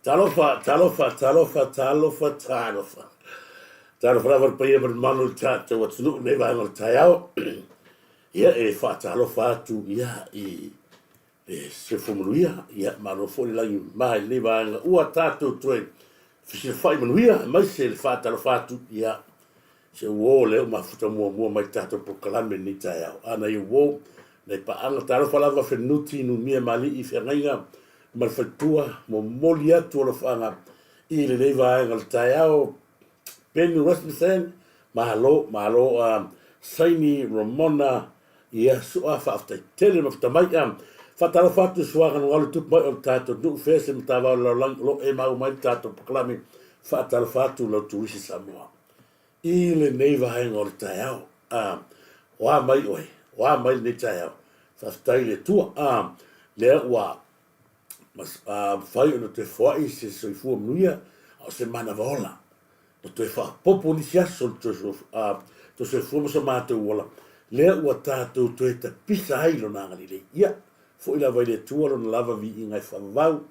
Talofa, talofa, talofa, talofa, talofa. Talofa lava le paia ma le mamalu o le tatou atunuu i lenei vaega o le taeao. Ia, e faatalofa atu ia i le soifua manuia, ia malo foi le lagi mama i lenei vaega ua tatou toe fesilafai manuia, aemaise le faatalofa atu ia se uo lea ua mafuta muamua mai le tatou polokalame i lenei taeao. A nai uo, nai paaga, talofa lava Fenunuti, Numia ma Alii, Feagaiga ma le Faletua, momoli atu alofaaga i lenei vaega o le taeao. Benny Rasmussen, malo, malo a Saini Ramona, ia sua faafetai tele ma tamai a faatalofa atu i suaga nugalu tupu mai o le tatou nuu fea se matavao o le lalolagi o lo o e maua mai le tatou polokalame. Faatalofa atu lau turisi Samoa i lenei vaega o le taeao. A o a mai oe, o a mai lenei taeao, faafetai i le Atua. A lea ua mafai ona toe foai se soifua manuia, a o se manava ola ma toe faaopoopo nisi aso o le toe soifua ma so matou ola, lea ua tatou toe tapisa ai Lona agalelei. Ia, foi lava i le Atua Lona lava viiga e faavavau,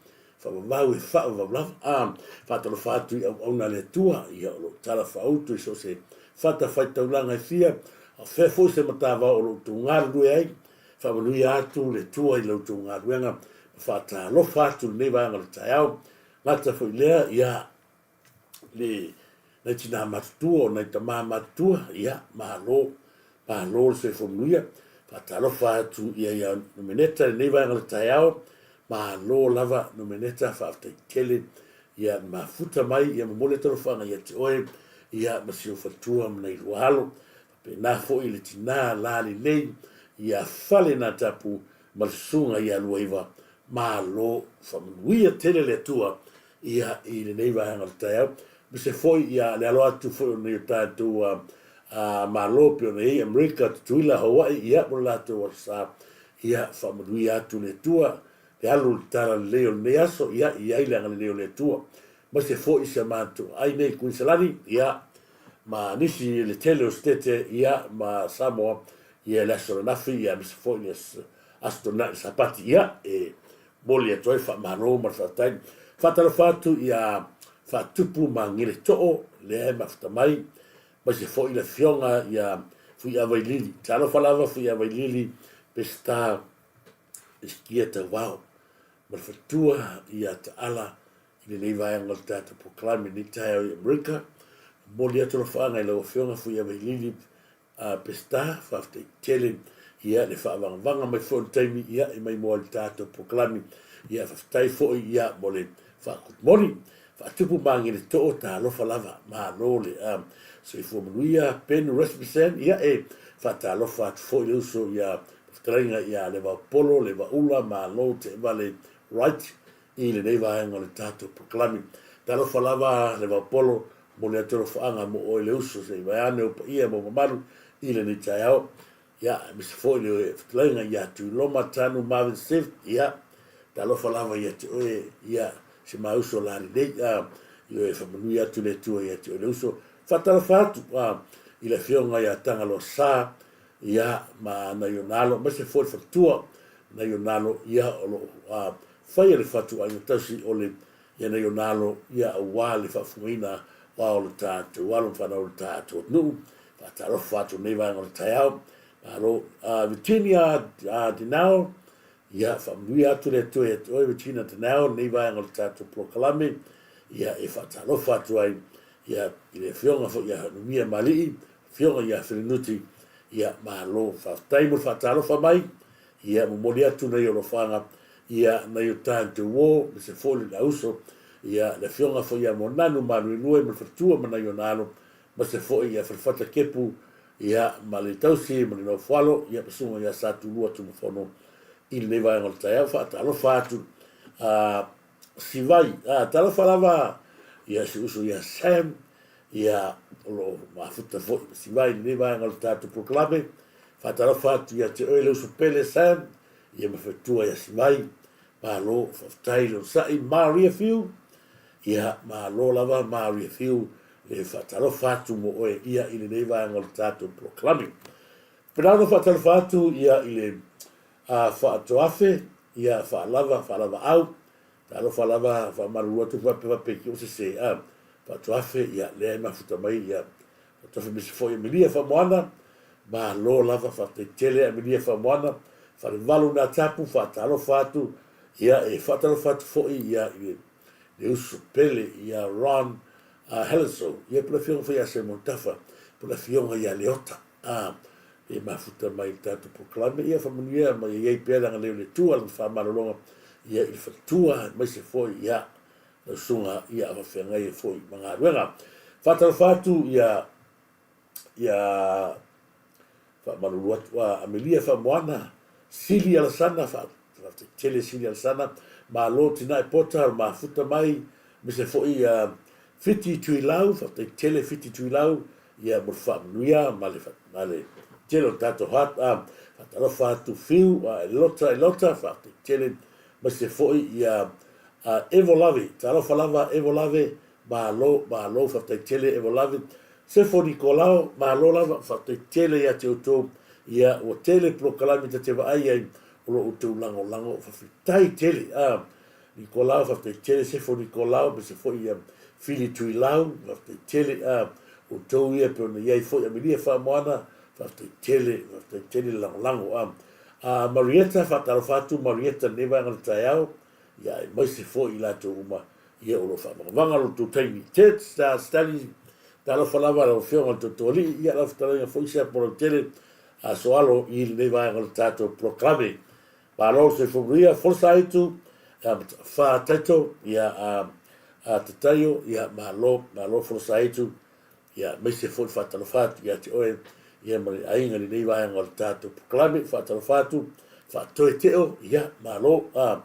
faavavau e faavavau lava. A faatalofa atu i auauna a le Atua, ia o lo o tala faautu i so o se fatafaitaulaga e fia, a o fea foi se matavao o lo o outou galulue ai, faamanuia atu le Atua i la outou galuega ma faatalofa atu i lenei vaega o le taeao. Gata foi lea, ia, le nai tinā matutua, o nai tamā matutua, ia, malo, malo le soifua manuia. Faatalofa atu ia ia Nomeneta i lenei vaega o le taeao, malo lava Nomeneta, faafetai tele, ia mafuta mai, ia momoli atu alofaga ia te oe, ia ma si ou faletua ma nai lua alo. Faapena foi le tinā lalelei ia Falenatapu ma le susuga ia Luaiva, malo, faamanuia tele le Atua ia i lenei vaega o le taeao, aemaise foi ia le alo atu foi o nai o tatou Malo pei ona i ai Amerika, Tutuila, Hawaii, ia mo le latou aso sa, ia faamanuia atu le Atua le alu o le tala lelei o lenei aso, ia i ai le agalelei o le Atua. Aemaise foi si a matou aai nei i Kuiniselani, ia ma nisi le tele o Setete, ia ma Samoa, ia le aso ananafi, ia aemaise foi le Aso Toonai le Sapati, ia e momoli atu ai le faamalo ma le faafetai. Faatalofa atu ia Faatupu Magele Too, lea e mafuta mai, aemaise foi le afioga ia Fuiavailili. Talofa lava Fuiavailili Peseta Isikia Tauvao ma le faletua ia Taala i lenei vaega o le tatou polokalame i lenei taeao i Amerika. Momoli atu alofaaga i lau afioga Fuiavailili A Peseta, faafetai tele ia le faavagavaga mai foi o le taimi ia e maimoa i le tatou polokalame. Ia faafetai foi ia mo le faakutmoni. Faatupu magele too talofa lava. Malo le a soifua manuia Ben Rasmussen ia e faatalofa atu foi le uso ia fetalaiga ia Levaopolo Levaula malo Teevale Wright i lenei vaega o le tatou polokalame. Talofa lava Levaopolo Momoli atu alofaaga mo oe le uso se i vaeane ou paia ma ou mamalu i lenei taeao. Ia, aemaise foi le fetalaiga ia Tuiloma Tanu Marvin Swift, ia, talofa lava ia te oe, ia, si ma uso la lelei, a, ioe, faamanuia atu le Atua ia te oe le uso. Faatalofa atu, a, i le afioga ia Tagaloa Sa, ia, ma nai ona alo, aemaise foi le faletua, nai ona alo, ia, o lo o, a, faia le fatuaiga tausi o le Ia nei ona alo ia aua le faafofogaina o ao o le tatou alo ma fanau o le tatou atunuu. Faatalofa atu lenei vaega o le taeao. Malo. Virginia Dinao, ia faamanuia atu le Atua ia te oe Virginia Dinao lenei vaega o le tatou polokalame. Ia e faatalofa atu ai ia i le afioga foi ia Numia Malii, afioga ia Felinuti, ia malo. Faafetai mo le faatalofa mai. Ia momoli atu nai alofaga ia nai o tatou uo ma se foi le auso ia le afioga foi ia Moananu Maluelue ma le faletua ma nai ona alo ma se foi ia Falefata Kepu ia ma le tausi ma le nofoalo ia ma susuga ia Satulua Tumafono i lenei vaega o le taeao. Faatalofa atu a Sivai a talofa lava ia si uso ia Sam ia o lo o mafuta foi ma Sivai i lenei vaega o le tatou polokalame. Faatalofa atu ia te oe le uso pele Sam ia ma faletua ia Sivai. Malo faafetai le onosai Maria Fiu. Ia malo lava Maria Fiu le faatalofa atu mo oe ia i lenei vaega o le tatou polokalame. Pena ona faatalofa atu ia i le a faatoafe ia faalava faalavaau. Talofa lava, faamalulu atu faapea faapea ki o sese, a, faatuafe, ia, lea e mafuta mai, ia, faatuafe misi foi Amelia Faamoana, malo lava, faafetai tele Amelia Faamoana, Falevalu na tapu, faatalofa atu, ia, e faatalofa atu foi, ia, i le, le uso pele, ia, Ron Helleso, ia, po le afioga foi ia Simon Tafa, po le afioga ia Leota, a, e mafuta mai i le tatou polokalame, ia faamanuia ma ia i ai pea le agalelei o le Atua, Lana faamalologa, ia, i le faletua, aemaise foi, ia, lau susuga, ia, faafeagai ai foi ma galuega. Faatalofa atu, ia, ia, faamalulu atu, a, Amelia Faamoana, Sili Alasana, faafetai tele Sili Alasana, malo Tinae Pota, o le mafuta mai, aemaise foi, ia, Fiti Tuilau, faafetai tele Fiti Tuilau, ia mo le faamanuia ma le, ma le tele o le tatou hat, a, faatalofa atu Fiu, a, e Lota, e Lota, faafetai tele, aemaise foi, ia, a, Evo Lave, talofa lava Evo Lave, malo, malo, faafetai tele Evo Lave, Sefo Nikolao, malo lava, faafetai tele ia te outou, ia, ua tele polokalame ta te vaai ai, o lo outou lagolago, faafetai tele, a, Nikolao, faafetai tele Sefo Nikolao, aemaise foi ia Fili Tuilau, faafetai tele, a, outou ia pei ona i ai foi Amelia Faamoana, faafetai tele, faafetai tele le lagolago, a, a Marietta, faatalofa atu Marietta i lenei vaega o le taeao, ia aemaise foi i latou uma ia o lo o faavagavaga lo outou taimi. Ted Star Stanley, talofa lava lau Afioga i le Totoalii, ia lau fetalaiga foi Seapo Lautele, aso alo i lenei vaega o le tatou polokalame. Malo le soifua manuia, folasa aitu, ia fa taito, ia a, a tataio, ia malo, malo folasa aitu, ia aemaise foi le faatalofa atu ia te oe, ia ma le aiga i lenei vaega o le tatou polokalame, faatalofa atu, faatoe teo, ia malo, a,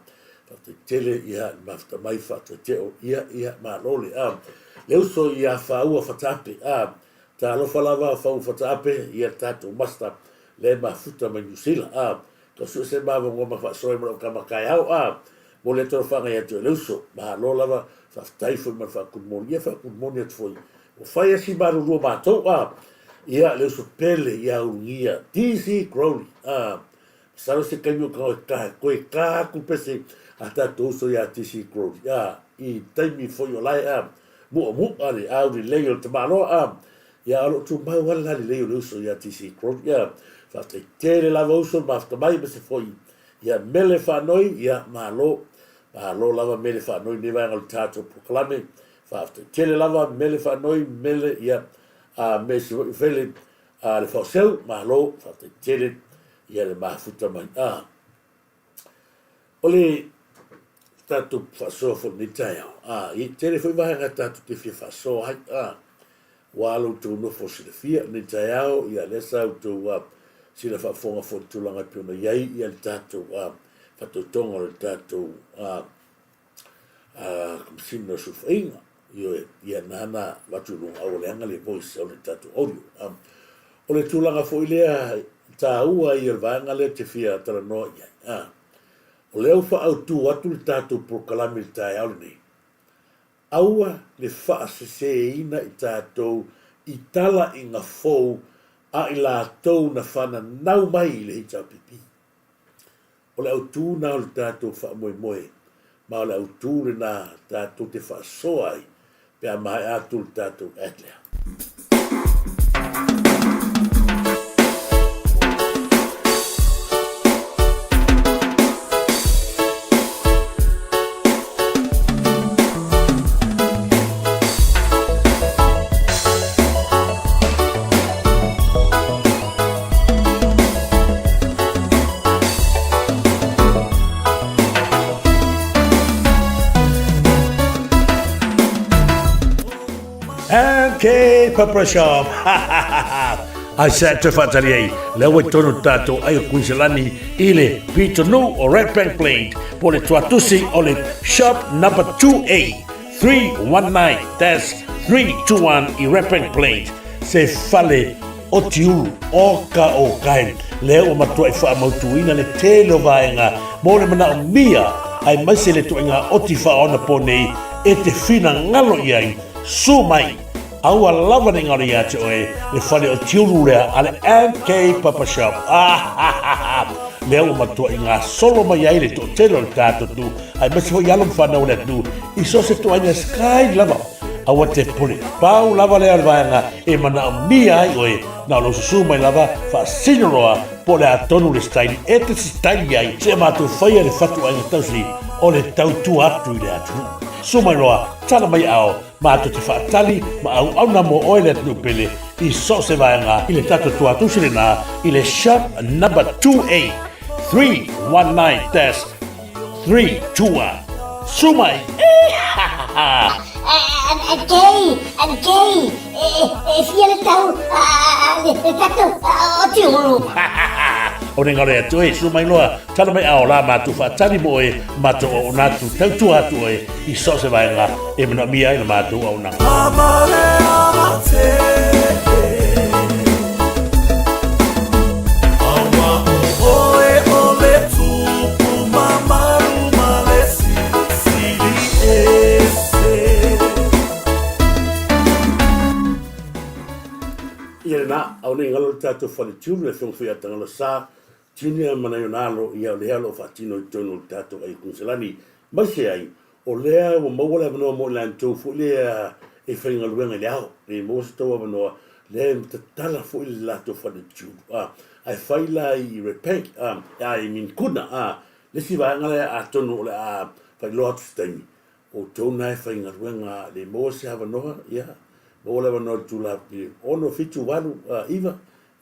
faafetai tele, ia le mafuta mai faatoe teo, ia, ia malo le, a, le uso ia Faua Fataape, a, talofa lava Faua Fataape, ia le tatou master, le mafuta mai Niu Sila, a, Tau sue se mavongo ma faasoe ma lou tama taeao a momoli atu lau faangai atu e le uso. Malo lava, faafetai foi ma le faakulumoni. Ia faakulumoni atu foi. Ua fai a si malulu o matou a. Ia le uso pele ia Ulugia DC Crowley a. Masalo se taimi o koe ka koe ka aku pese a tatou uso ia DC Crowley a. I taimi foi o lae a. Mu'amu'a le au lelei o le tamaloa a. Ia, o lo o tumau lava le la lelei o le uso ia TC Crowley. Ia, faafetai tele lava uso le mafuta mai, aemaise foi ia Mele Faanoi, ia, malo, malo lava Mele Faanoi i lenei vaega o le tatou polokalame. Faafetai tele lava Mele Faanoi, Mele, ia, a me si foi fele a le Faoseu, malo, faafetai tele ia le mafuta mai. A, o le tatou faasoa foi lenei taeao, a, e tele foi vaega tatou te fia faasoa ai, a, ua lo outou nofo silafia lenei taeao, ia lea sa outou a, sila faafofoga foi i le tulaga e pei ona i ai ia le tatou a, faatautoga o le tatou a, Kamasina o Sulufaiga, ioe, ia nana avatu i luga aua leaga le voice o le tatou audio. O le tulaga foi lea taua ia o le vaega lea te fia talanoa i ai. A, o lea ua faaautu atu le tatou polokalame i le taeao lenei, aua le faaseseina i tatou i talaiga fou a i latou na fananau mai i le HRPP. O le autu na o le tatou faamoemoe, ma o le autu lena tatou te faasoa ai pe a maea atu le tatou ad lea. MK Pepper Shop. Ai sa te whaatari ai, le awa tonu tātou ai o Kuiselani i le pitonu o Red Bank Blade, po le tuatusi o le shop number 2A 319-321 i Red Bank Blade, se fale Otiulu, oka o kai, lea ua matuai faamautuina le tele o vaega mo le manaomia aemaise le ituaiga oti faaonaponei e te finagalo i ai. Su mai, aua lava ne i galo ia te oe le fale otiulu lea a le MK Papa Shop. Ah, ha, ha, ha. Lea ua matua'i gasolo mai ai le toatele o le tatou atunuu, aemaise foi alo ma fanau o le atunuu i so o se ituaiga style lava. Aua te pule. Pau lava lea o le vaega e manaomia ai oe, na o lou susu mai lava, faasino loa po o le a tonu le style e te sitaili ai seia matou faia le fatuaiga tausi o le tautua atu i le atunuu. Susu mai loa, tala mai ao, matou te faatali ma auauna mo oe le atunuu pele i so o se vaega i le tatou tuatusi lena i le Shop Number 2A 319 321. Susu mai! Ehahaha! Kei, kei, e fia le tau le tatou o tiulu. O le galo ia te oe, susu mai loa, tala mai ao la matou faatali mo oe, matou auauna atu, tautua atu oe i so o se vaega e manaomia ai la matou auaunaga. Ia lena, aua ne i galo le tatou faletiulu, le Afioga foi ia Tagalo Sa, Junior ma nai ona alo, ia o lea o lo o faatino i totonu o le tatou aiga Koneselani. Mai se ai, o lea ua maua le avanoa mo i latou foi lea e faigaluega i le ao, e maua se tou avanoa, lea e tatala foi le latou faletiulu, a, ae fai la i Redbank, a, I mean Kuna, a, le isi vaega lea atonu o le a faailoa atu se taimi, o outou na e faigaluega le maua se avanoa, ia, maua le avanoa i le itula i le 6, 7, 8, 9,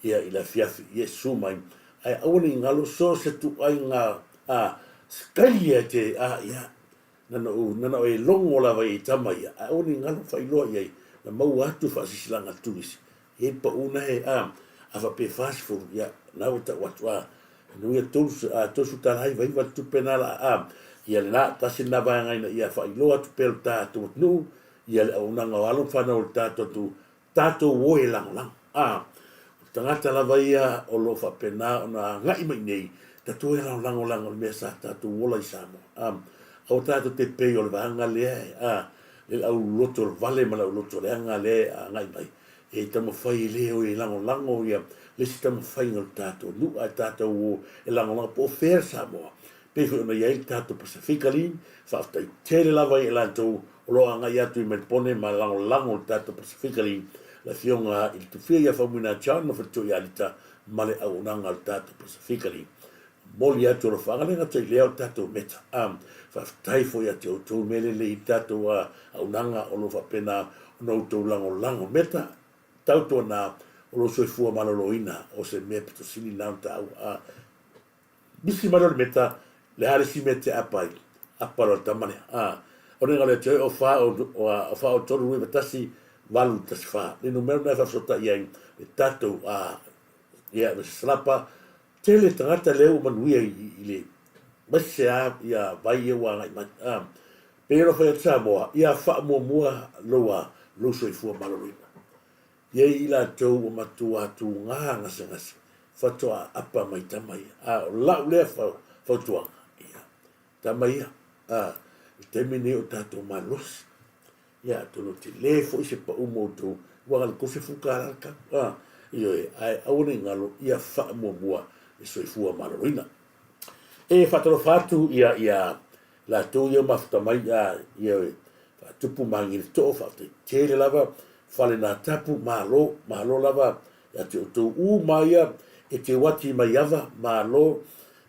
ia, i le afiafi, ia susu mai, ae aua ne i galo so o se tuaiga a sikaili e te, a, ia, na ona ou, na ona e logo lava i tama ia, ae aua ne i galo faailoa i ai, na maua atu faasisilaga a le turisi, e i ai pau na e, a, a faapea e 40, ia, na ua tau atu, a, nui a $39.99 le tupe na la, a, ia lena, tasi lena vaega ina ia faailoa atu pea le tatou atunuu, ia le auaunaga o alo ma fanau o le tatou atunuu, tatou o e lagolago. A, o le tagata lava ia o lo o faapena ona agai mai nei, tatou o e lagolago leaga o le mea sa tatou ola i Samoa. A, aua tatou te pei o le vaega lea e, a, le au loto vale ma le au loto leaga lea e agai mai, e taumafai e le o e lagolago ia le isi taumafaiga o le tatou nuu, ae tatou o e lagolago po o fea Samoa. Pei foi ona i ai le tatou Pasefika League, faafetai tele lava i latou o lo o agai atu i Melbourne ma lagolago le tatou Pasefika League, le Afioga i le Tufia ia Faumuina John ma Faletua ia Alita ma le auaunaga a le tatou Pasefika League. Momoli atu alofaaga le gata i lea o le tatou Meta. Faafetai foi ia te outou i mea lelei i le tatou auaunaga o lo o faapena ona outou lagolago Meta, tautuana o lou soifua maloloina o se mea pito sili lena ona taua. Misi mai loa le meta, le a le isi mea e te apa ai? Apa loa le tama lea. A, o le galo ia te oe, o fa, o, o, o fa, o tolu, 9, 1, 8, 1, fa. Le numera lena e faafesootai ai le tatou, a, ia, me se salapa. Tele tagata lea ua manuia i, i, i le, aemaise a, ia, vai ia ua agai mai. A, pei ona fai atu Samoa, ia faamuamua lou, a, lou soifua maloloina. I ai i latou ua matua tugā gasegase, faatoa apa mai tama ia. A o lau lea fautuaga, ia, tama ia, a, i le taimi lenei o tatou malosi, ia, atonu e tele foi se pau mo outou, ua na o le $30 le tau, a, ioe, ae aua ne i galo, ia faamuamua le soifua maloloina. E faatalofa atu ia, ia latou ia mafuta mai, a, ioe, faatupu magele too, faafetai tele lava, fale na tapu, malo, malo lava ia te outou uma ia e te uati mai ava, malo,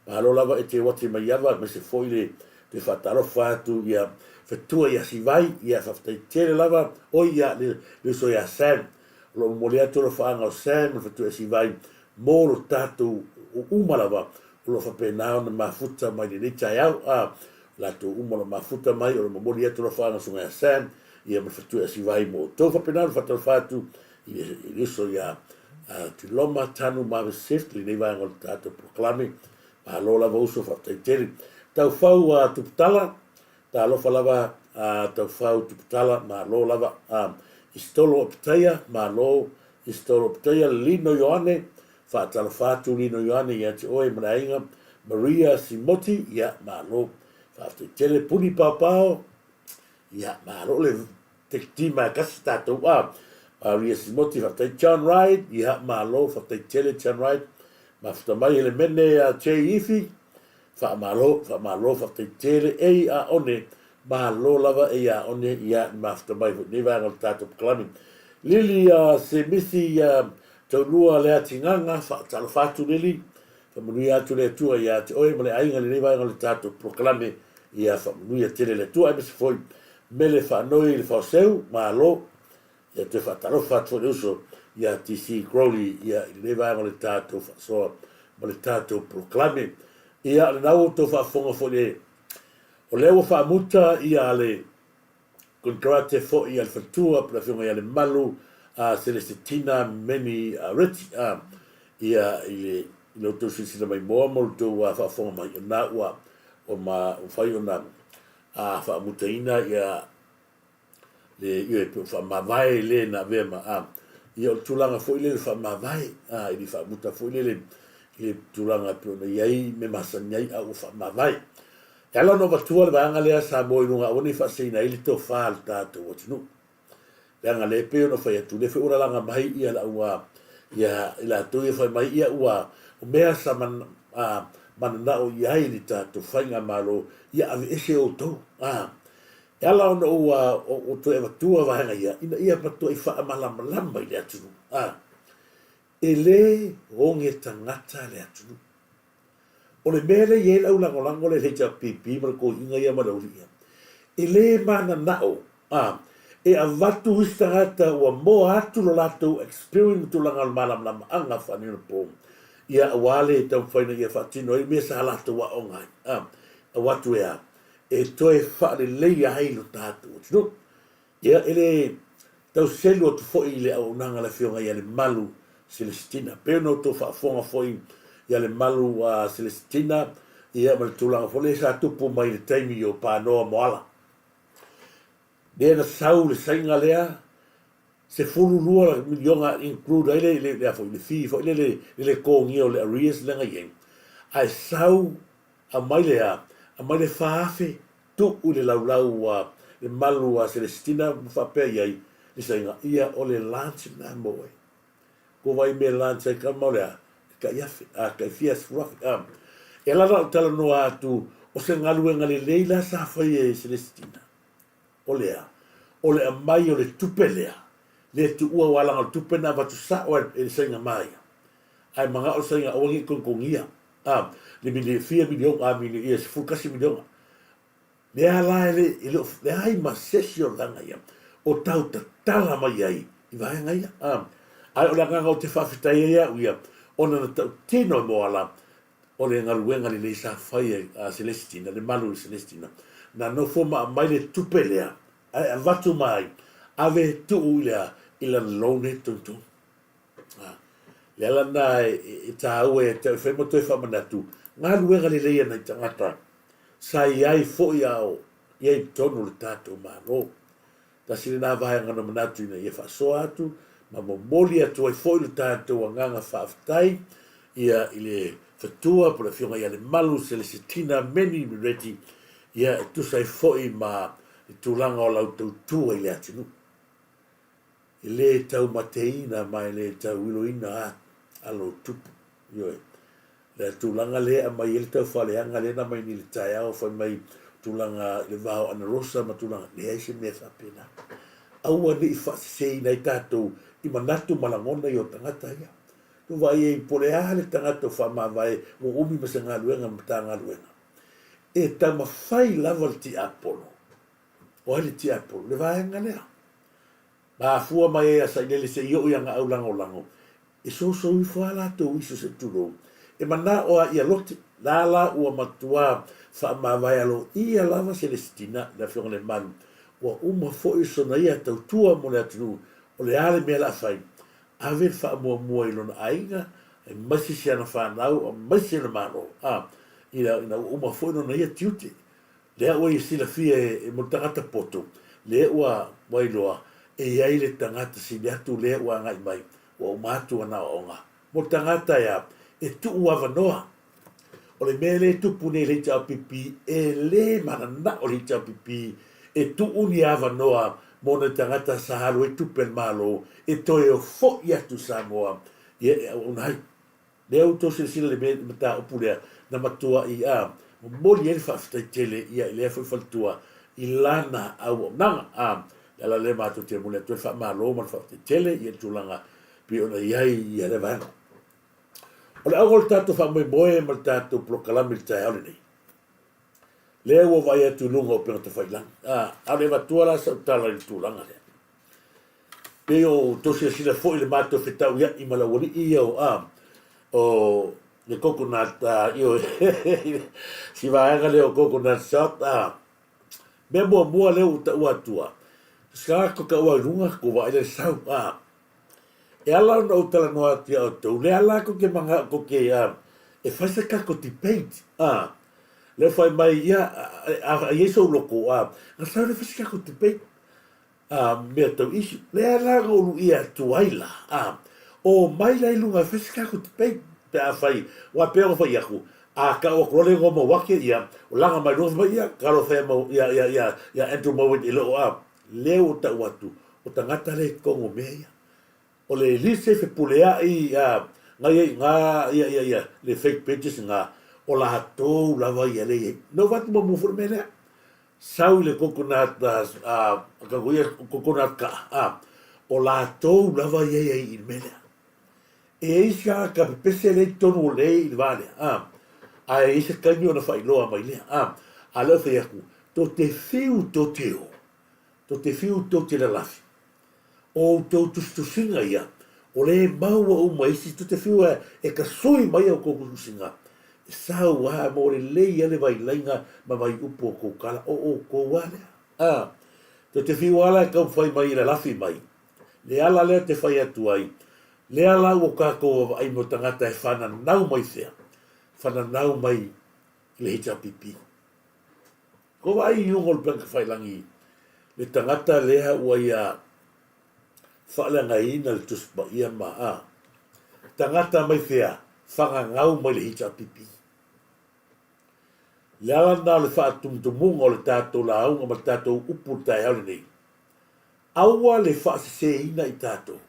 malo lava e te uati mai ava, aemaise foi le toe faatalofa atu ia fetua ia Sivai, ia faafetai tele lava, oi ia le, le uso ia Sam, o lo o momoli atu alofaaga o Sam ma le fetua ia Sivai mo lo tatou uma lava o lo o faapena ona mafuta mai lenei taeao, a, latou uma o lo o mafuta mai, o lo o momoli atu alofaaga o Susuga ia Sam, ia ma le fetua ia Sivai mo outou. Faapena ona faatalofa atu i le, i le uso ia Tiloma Tanu Mavis Swift, lenei vaega o le tatou polokalame. Malo lava uso, faafetai tele. Taufau a Tuputala, talofa lava a Taufau Tuputala, malo lava. A Isitolo Opitaia, malo. Isitolo Opitaia, Lino Ioane, faatalofa atu Lino Ioane ia te oe ma le aiga. Maria Simoti, ia, malo. Faafetai tele. Puni Paopao, ia, malo le tektima e kasi tatou a. Maria Simoti, faafetai. John Wright, ia, malo, faafetai tele John Wright. Mafuta mai Elemene ia Jay Ifi, faamalo, faamalo, faafetai tele, ei a one, malo lava ei a one ia ni mafuta mai foi nei vaega o le tatou pakalami. Lili ia Semithi ia Taulua Leatigaga, faatalofa atu Lili, faamanuia atu le Atua ia te oe ma le aiga i lenei vaega o le tatou polokalame, ia faamanuia tele le Atua aemaise foi Mele Faanoi le Faoseu, malo. Ia toe faatalofa atu foi le uso ia TC Crowley ia i lenei vaega o le tatou faasoa ma le tatou polokalame. Ia o lena ua outou faafofoga foi le o lea ua faamuta ia le konekarate foi a le faletua po o le afioga ia Lemalu a Selesetina Meni Reti a ia i le i lo outou silasila mai moa ma lo outou faafofoga mai o lena ua ua ma ua fai ona a faamutaina ia le ioe pe faamavae le na avea ma a ia o le tulaga foi lele faamavae a i le faamuta foi lele i le tulaga pe ona i ai me masani ai a ua faamavae. E ala ona avatua le vaega lea Samoa i luga aua ne i faaseseina ai le tofa a le tatou atunuu. Leaga lea e pei ona fai atu, lea foi ua lalaga mai ia le au ia i latou ia fai mai ia ua o mea sa man, a, mananao i ai le tatou faigamalo ia aveese outou. A, E ala ona ua ou toe avatua vaega ia, ina ia matuai faamalamalama i le atunuu, a, e lē oge tagata le atunuu. O le mea lea e i ai le aulagolago lea i le HRPP ma le toeaina ia ma le aualii ia, e lē mananao, a, e avatu isi tagata ua moa atu lo latou experience ma tulaga o le malamalamaaga faaneionapo, ia aua le taumafai ina ia faatino ai mea sa latou aoga ai, a, avatu e a? e toe faaleleia ai lo tatou atunuu. Ia, e le tau selu atu foi i le auaunaga a le Afioga ia Lemalu Selesitina. Pei ona outou faafofoga foi ia Lemalu Selesitina, ia ma le tulaga foi lea sa tupu mai i le taimi o Panoa Moala. Lea na sau le saiga lea, 12 miliona include ai le, le, le, le fee foi lele, le letogia o le arrears lea na i ai. Ae sau Aumai le a? Aumai le 4000 tuu i le laulau a le malu a Selesitina ma faapea i ai le saiga, ia o le lunch lena mo oe. Ko wai mea lunch ai kama o le a? E tai afe, a tai fia 10,000, a. E ala la o talanoa atu o se galuega lelei la sa fai e Selesitina. O le a? O le aumai o le tupe lea, le tuua aua leaga o le tupe na avatu sao e le saiga ma ia. Ae manao le saiga aua ne i togitogia. A, le mili, fia miliona, a, mili, ia, 11 miliona. Lea la e le, e le o leai ma se isi o vaega ia o tau tatala mai ai i vaega ia. A, ae o le agaga ou te faafetai ai au ia, ona na tautino e Moala o le galuega lelei sa fai e a Celestina, le malu i Celestina, na nofo ma aumai le tupe lea, ae avatu mai, ave tuu i le a, i lana loan e togitogi. A, le ala lena e tāua ia te au e fai ma toe faamanatu, galuega lelei a nai tagata sa i ai foi a o i ai i totonu o le tatou Malo. Tasi lena vaega na manatu ina ia faasoa atu ma momoli atu ai foi lo tatou agaga faafetai ia i le fetua po o le Afioga ia Lemalu Selesetina Meni Mireti ia e tusa ai foi ma le tulaga o lau tautua i le atunuu. E le taumateina ma e le tauiloina alo o tupu. Ioe. Le tulaga lea e aumai ai le taufaaleaga lea na aumai nei i le taeao fai mai tulaga i le va o Anarosa ma tulaga, leai se mea faapena. Aua ne i faaseseina ai tatou i manatu ma lagona ia o tagata ia. Tou vaai ai po o le a le tagata ua faamavae ua umi ma se galuega ma Matagaluega. E taumafai lava le tiapolo. O ai le tiapolo? Le vaega lea. Mafua mai ai a Sailele se i oo i ana aulagolago, e sousou ifo a latou iso se tulou, e manao a ia lote, la la ua matuā faamavae aloaia lava Selesitina, le Afioga i le Malu, ua uma foi sona ia tautua mo le atunuu, o le a le mea la fai? Ave le faamuamua i lona aiga, aemaise si ana fanau, aemaise le Malo, a, ina ua uma foi lona ia tiute. Lea ua ia silafia e mo le tagata poto, lea ua ua iloa e i ai le tagata sili atu lea ua agai mai, ua uma atu ana aoaoga. Mo le tagata e a? E tuu avanoa. O le mea lea e tupu nei i le HRPP, e le mananao le HRPP e tuu ni avanoa mo nai tagata sa alu ai tupe a le Malo e toe foi atu i Samoa ia e auauna ai. Lea ua outou silasila i le mea, mataupu lea na matuai a momoli ai le faafetai tele ia i lea foi faletua i lana auaunaga. A le ala lea matou te momoli atu ai le faamalo ma le faafetai tele i le tulaga pei ona i ai ia lea vaega. O le auga o le tatou faamoemoe ma le tatou polokalame i le taeao lenei, lea ua vaai atu i luga o upega tafailagi. A, a o le avatua la sau tala i le tulaga lea. Pei o outou silasila foi i le matou fetauia'i ma le aualii ia o, a, o le coconut, a, ioe, si vaega lea o coconut shop, a. Mea muamua lea ua taua atua, sa ko taua i luga, ko vaai le sau, a. E ala ona ou talanoa atu iā outou, lea la kou te manao kou te, a, e fai se tatou debate, a. Lea fai mai, ia, a, a i ai sou loto, a, na sau lea fai se tatou debate. A mea tau issue. Lea la na ou luʻia atu ai la, a, omai la i luga e fai se tatou debate pe afai, aua e pei ona fai atu, a tau atu loa le igoa Mauate, ia, o laga mai luga fai mai, ia, talofa ia Mau, ia, ia, ia, ia Andrew Mauate e le o, a, lea ua tau atu, o tagata lea i totonu o mea ia. O le Elise fepuleai, a, na ia i ina, ia, ia, ia, le fake pages na, o latou lava ia lea i ai. Na ou vaai atu muamua foi le mea lea. Sau i le coconut a ka ia coconut ka a o latou lava ia ia i le mea lea. E i ai se tagata pepese lea i totonu o le i le va lea a ae i ai se taimi ona faailoa mai lea a a lea ua fai atu tou te fiu tou te o tou te fiu tou te lalafi O outou tusitusiga ia, o lea e maua uma isi tutefiu e tasui mai a outou tusitusiga, e sau a mo lelei a le vailaiga ma vaiupu o tou tala, o outou a lea. A, tutefiu a la e taumafai mai e lalafi mai, le ala lea te fai atu ai, lea la ua tatou vaavaai mo tagata e fananau mai fea, fananau mai i le HRPP. Ko vaai i luga o le Upegatafailagi le tagata lea ua ia faaleagaina le Tusi Paia ma a tagata mai fea fagagau mai le HRPP. Le ala lena o le faatumutumuga o le tatou lauga ma le tatou upu i le taeao lenei, aua le faaseseina i tatou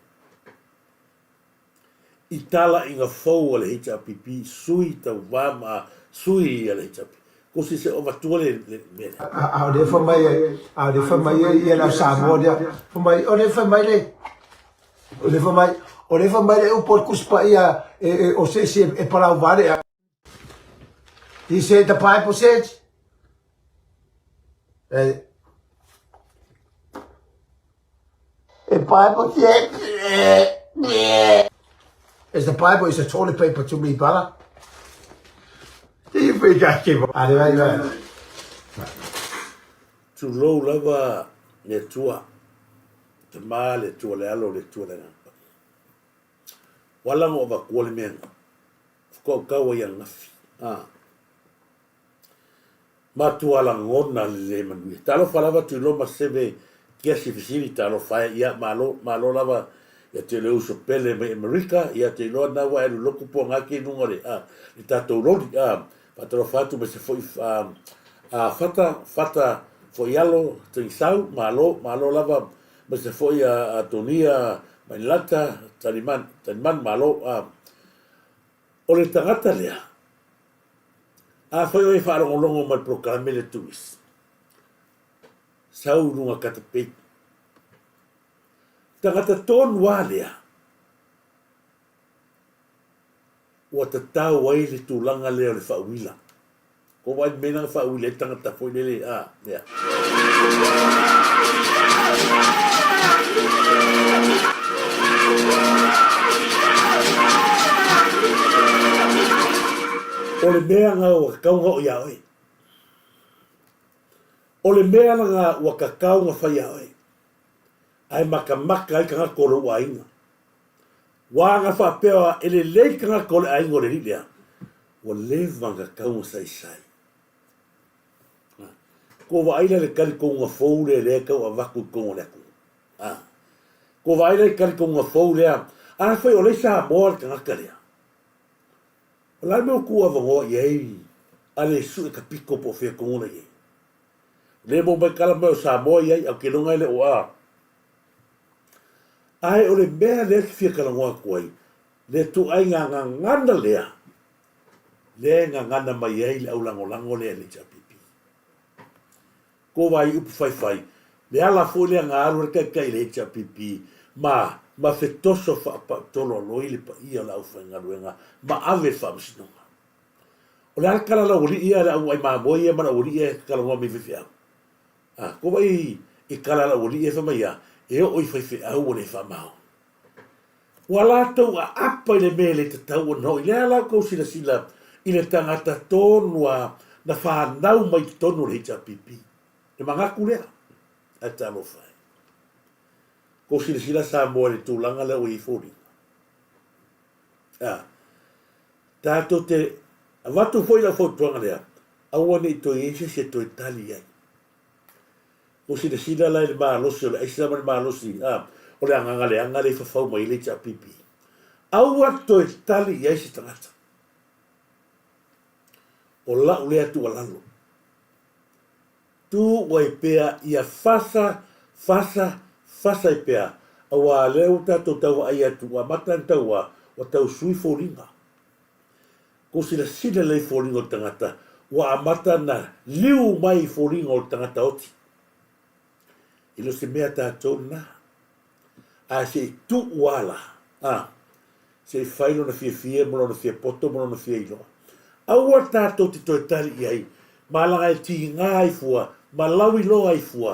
i talaiga fou a le HRPP, sui tauva ma sui a le HRPP. Ko se se o avatua le mea lea. A o lea fai mai ai, a o lea fai mai ai ia le au Samoa lea, fai mai, o lea fai mai le, o lea fai mai, o lea fai mai le upu o le Tusi Paia e, e, o se isi e, e palau vale a. He said the Bible says, eh, the Bible says, Is the Bible is a toilet paper to me, brother. Do you think I give up? Tulou lava le Atua, Tama le Atua le Alo le Atua le Agaga Paia. Ua ala ona ou avatua le mea lena, faatoa ai ananafi. A. Matua lagona le le manuia. Talofa lava Tuiloma Seve Kiasi Fesili talofa e ia malo malo lava ia te le uso pele mai Amerika ia te iloa na ua e alu lotu po ngake i luga le a le tatou loli a faatalofa atu ma se foi a, a fata fata foi alo Tagisau malo malo lava ma se foi a, a Tonia Mainilata Taliman Taliman malo a o le tagata lea Afai oe e faalogologo mai i le polokalame lea Tunis, sau i luga Katapei. Tagata tonu a lea ua tatau ai le tulaga lea o le faauila. Ko wai mea na faauila ai tagata foi lele a lea. O le mea lena ua tatau ona oo ia oe. O le mea lena ua tatau ona fai ia oe. Ae matamata ai tagata o lou aiga. Ua aga faapea e lelei tagata o le aiga o le alii lea, ua leva ona tatau ona saisai. Kua vaai la i le talitonuga fou lea lea e tau avatu i totonu o le atunuu. A. Kua vaai la i le talitonuga fou lea, afai o lea i Samoa le tagata lea, o le a le mea ua tuu avanoa i ai a le sue ka pito po o fea tonu la i ai. O lea e maua mai tala mai o Samoa i ai, ae ou te iloa e le o a. Ae o le mea lea e fia talanoa atu ai, Le ituaiga gagana lea, lea e gagana mai ai le aulagolago lea i le HRPP. Ko vai upu faifai, le ala foi lea na alu ai le taitai i le HRPP ma ma fetoso faapautolo aloi le paia o le aufaigaluega ma ave i le faamasinoga. O le a le tala a le aualii ia, le au vaai mamoe ia ma le aualii ia e talanoa mai i faifeau? A, ko vai i tala a le aualii ia fai mai a, e oo i faifeau ua le faamaoni. Ua latou aapa i le mea e le tatau ona oo i lea la outou silasila i le tagata tonu a na fanau mai totonu o le HRPP. Le manatu lea, ae talofa e. Tou silasila Samoa i le tulaga lea ua i ai foliga. A, tatou te avatu foi lau fautuaga lea, aua ne i toe i ai se isi e toe tali i ai. Ua silasila la i le malosi o le aisa ma le malosi o le agaga leaga lea e fafau mai ai le HRPP. Aua toe tali i ai se tagata. O lau lea tuualalo. Tu ai pea ia fasa, fasa, fasa ai pea, auā lea ua tatou tau vaai atu ua amata ona tauā, ua tau sui foliga. Kou silasila lelei i foliga o le tagata, ua amata ona liu mai i foliga o le tagata oti. E le o se mea tatou lena. Ae se i tuu lava la, a, se i fai lona fiafia ma lona fia poto ma lona fia iloa. Aua tatou te toe tali i ai, ma laga e tiga ai fua, ma lauiloa ai fua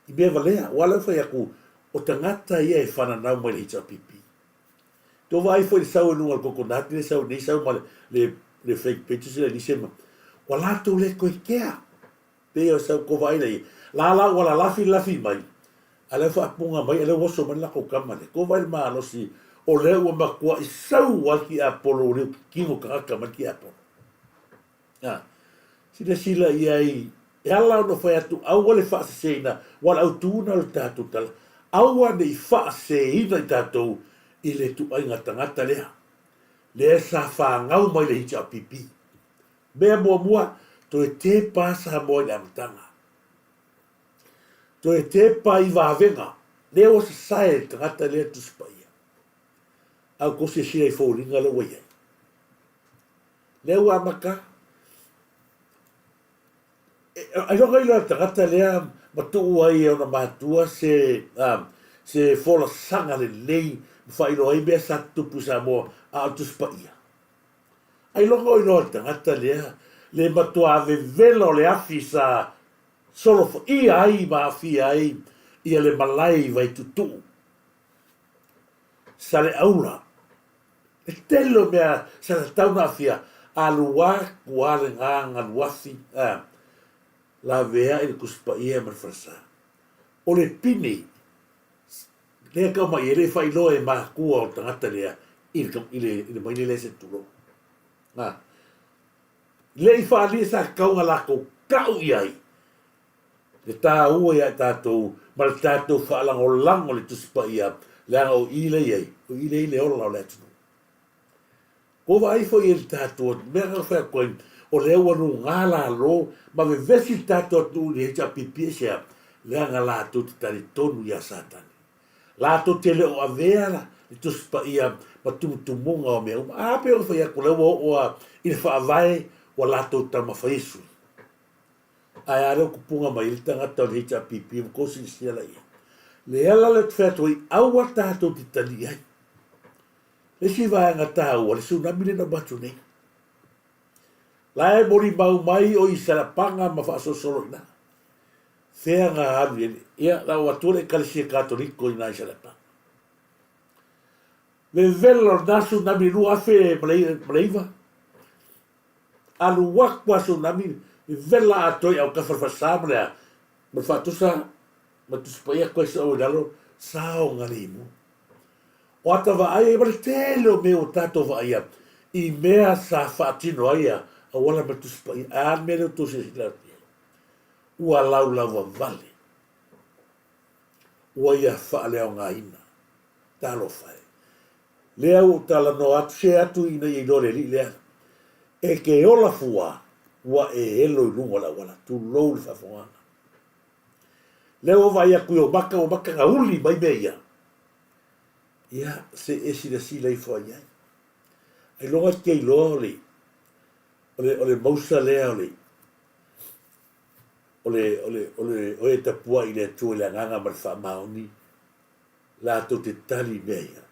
i mea valea. Aua o lea ua fai atu, o tagata ia e fananau mai le HRPP. Tou vaai foi i le sau i luga o le kokonati le sau nei sau ma le le fake pages le lise ma ua latou le toe kea pei o sau tou vaai lea la la ua lalafi lafi mai a lea faapuga mai a lea ua oso mai le latou tama lea tou vaai i le malosi o lea ua matuai sau ai le tiapolo ua le tino tagata mai le tiapolo. A, silasila i ai, e ala ona fai atu, aua le faaseseina, aua o le autu lena o le tatou tala, aua ne i faaseseina i tatou i le ituaiga tagata lea, lea sa fanau mai le HRPP. Mea muamua, toe tepa Samoa i le amataga. Toe tepa i vavega, lea ua sasae le tagata lea Tusi Paia. A ua outou silasila i foliga lea ua i ai. Lea ua amata. Ailoga iloa le tagata lea ma tuu ai e ona matua se, se folasaga lelei ma faailoa ai mea sa tutupu i Samoa a o le Tusi Paia. Ailoga o iloa le tagata lea le matua vevela o le afi sa solofaia ai ma aafia ai ia le malae i Vaituutuu, Saleaula, Le tele o mea sa tatau ona aafia, alu atu a le gagaluafi a laveai le Tusi Paia ma le Falesa. O le pine lea e tau mai e le faailoa e matua o le tagata lea i le, i le maile lea se tulou. A, le i faaalia sa tatau ona latou tau i ai le taua ia i tatou ma le tatou faalagolago i le Tusi Paia, leaga o i lea i ai, o i lea i ai le ola o le atunuu. Ua vaai foi i le tatou mea na fai atu ai, o lea ua luga lalo ma vevesi le tatou atunuu i le HRPP aisea? Leaga latou te talitonu ia Satani. Latou te le o avea le Tusi Paia ma tumutumuga o mea uma. A pei ona fai atu, o lea ua oo lava i le faavae ua latou taumafai e sui. Ae a lea ua tupuga mai ai le tagata o le HRPP ua tou silasila la i ai. Le ala lea ou te fai atu ai, aua tatou te tali ai. Le isi vaega taua, le tsunami lea na uma atu nei. La e molimau mai o i Salapaga ma faasolosolo i ina. Fea na alu i ai. Ia, na ou atua le Ekalesia Katoliko i ina i Salapaga. Vevela o lena tsunami 2009, Alu atu a tsunami vela atoa i autafa o le falesa ma le a ma le faatusa ma le Tusi Paia toe soo i lalo saogalemu. O ata vaai ai ma le tele o mea ua tatou vaaia i mea sa faatino ai a auala ma le Tusi Paia. Ae a le mea lea ua tou silasila atu i ai? Ua laulauva vale. Ua ia faaleaogaina. Talofa e. Lea ua ou talanoa atu, se atu ina ia iloa le alii lea, e te ola fua, ua e elo i luga o le auala, tulou le faafofogaaga. Lea ua vaai atu i ou maka, ua maka na uli mai mea ia. Ia, se e silasila ifo ai ai. Ailoga e te iloa o le, o le, o le mausa lea o le, o le, o le, o le, o e tapuai i le Atua i le agaga ma le faamaoni, latou te tali i mea ia.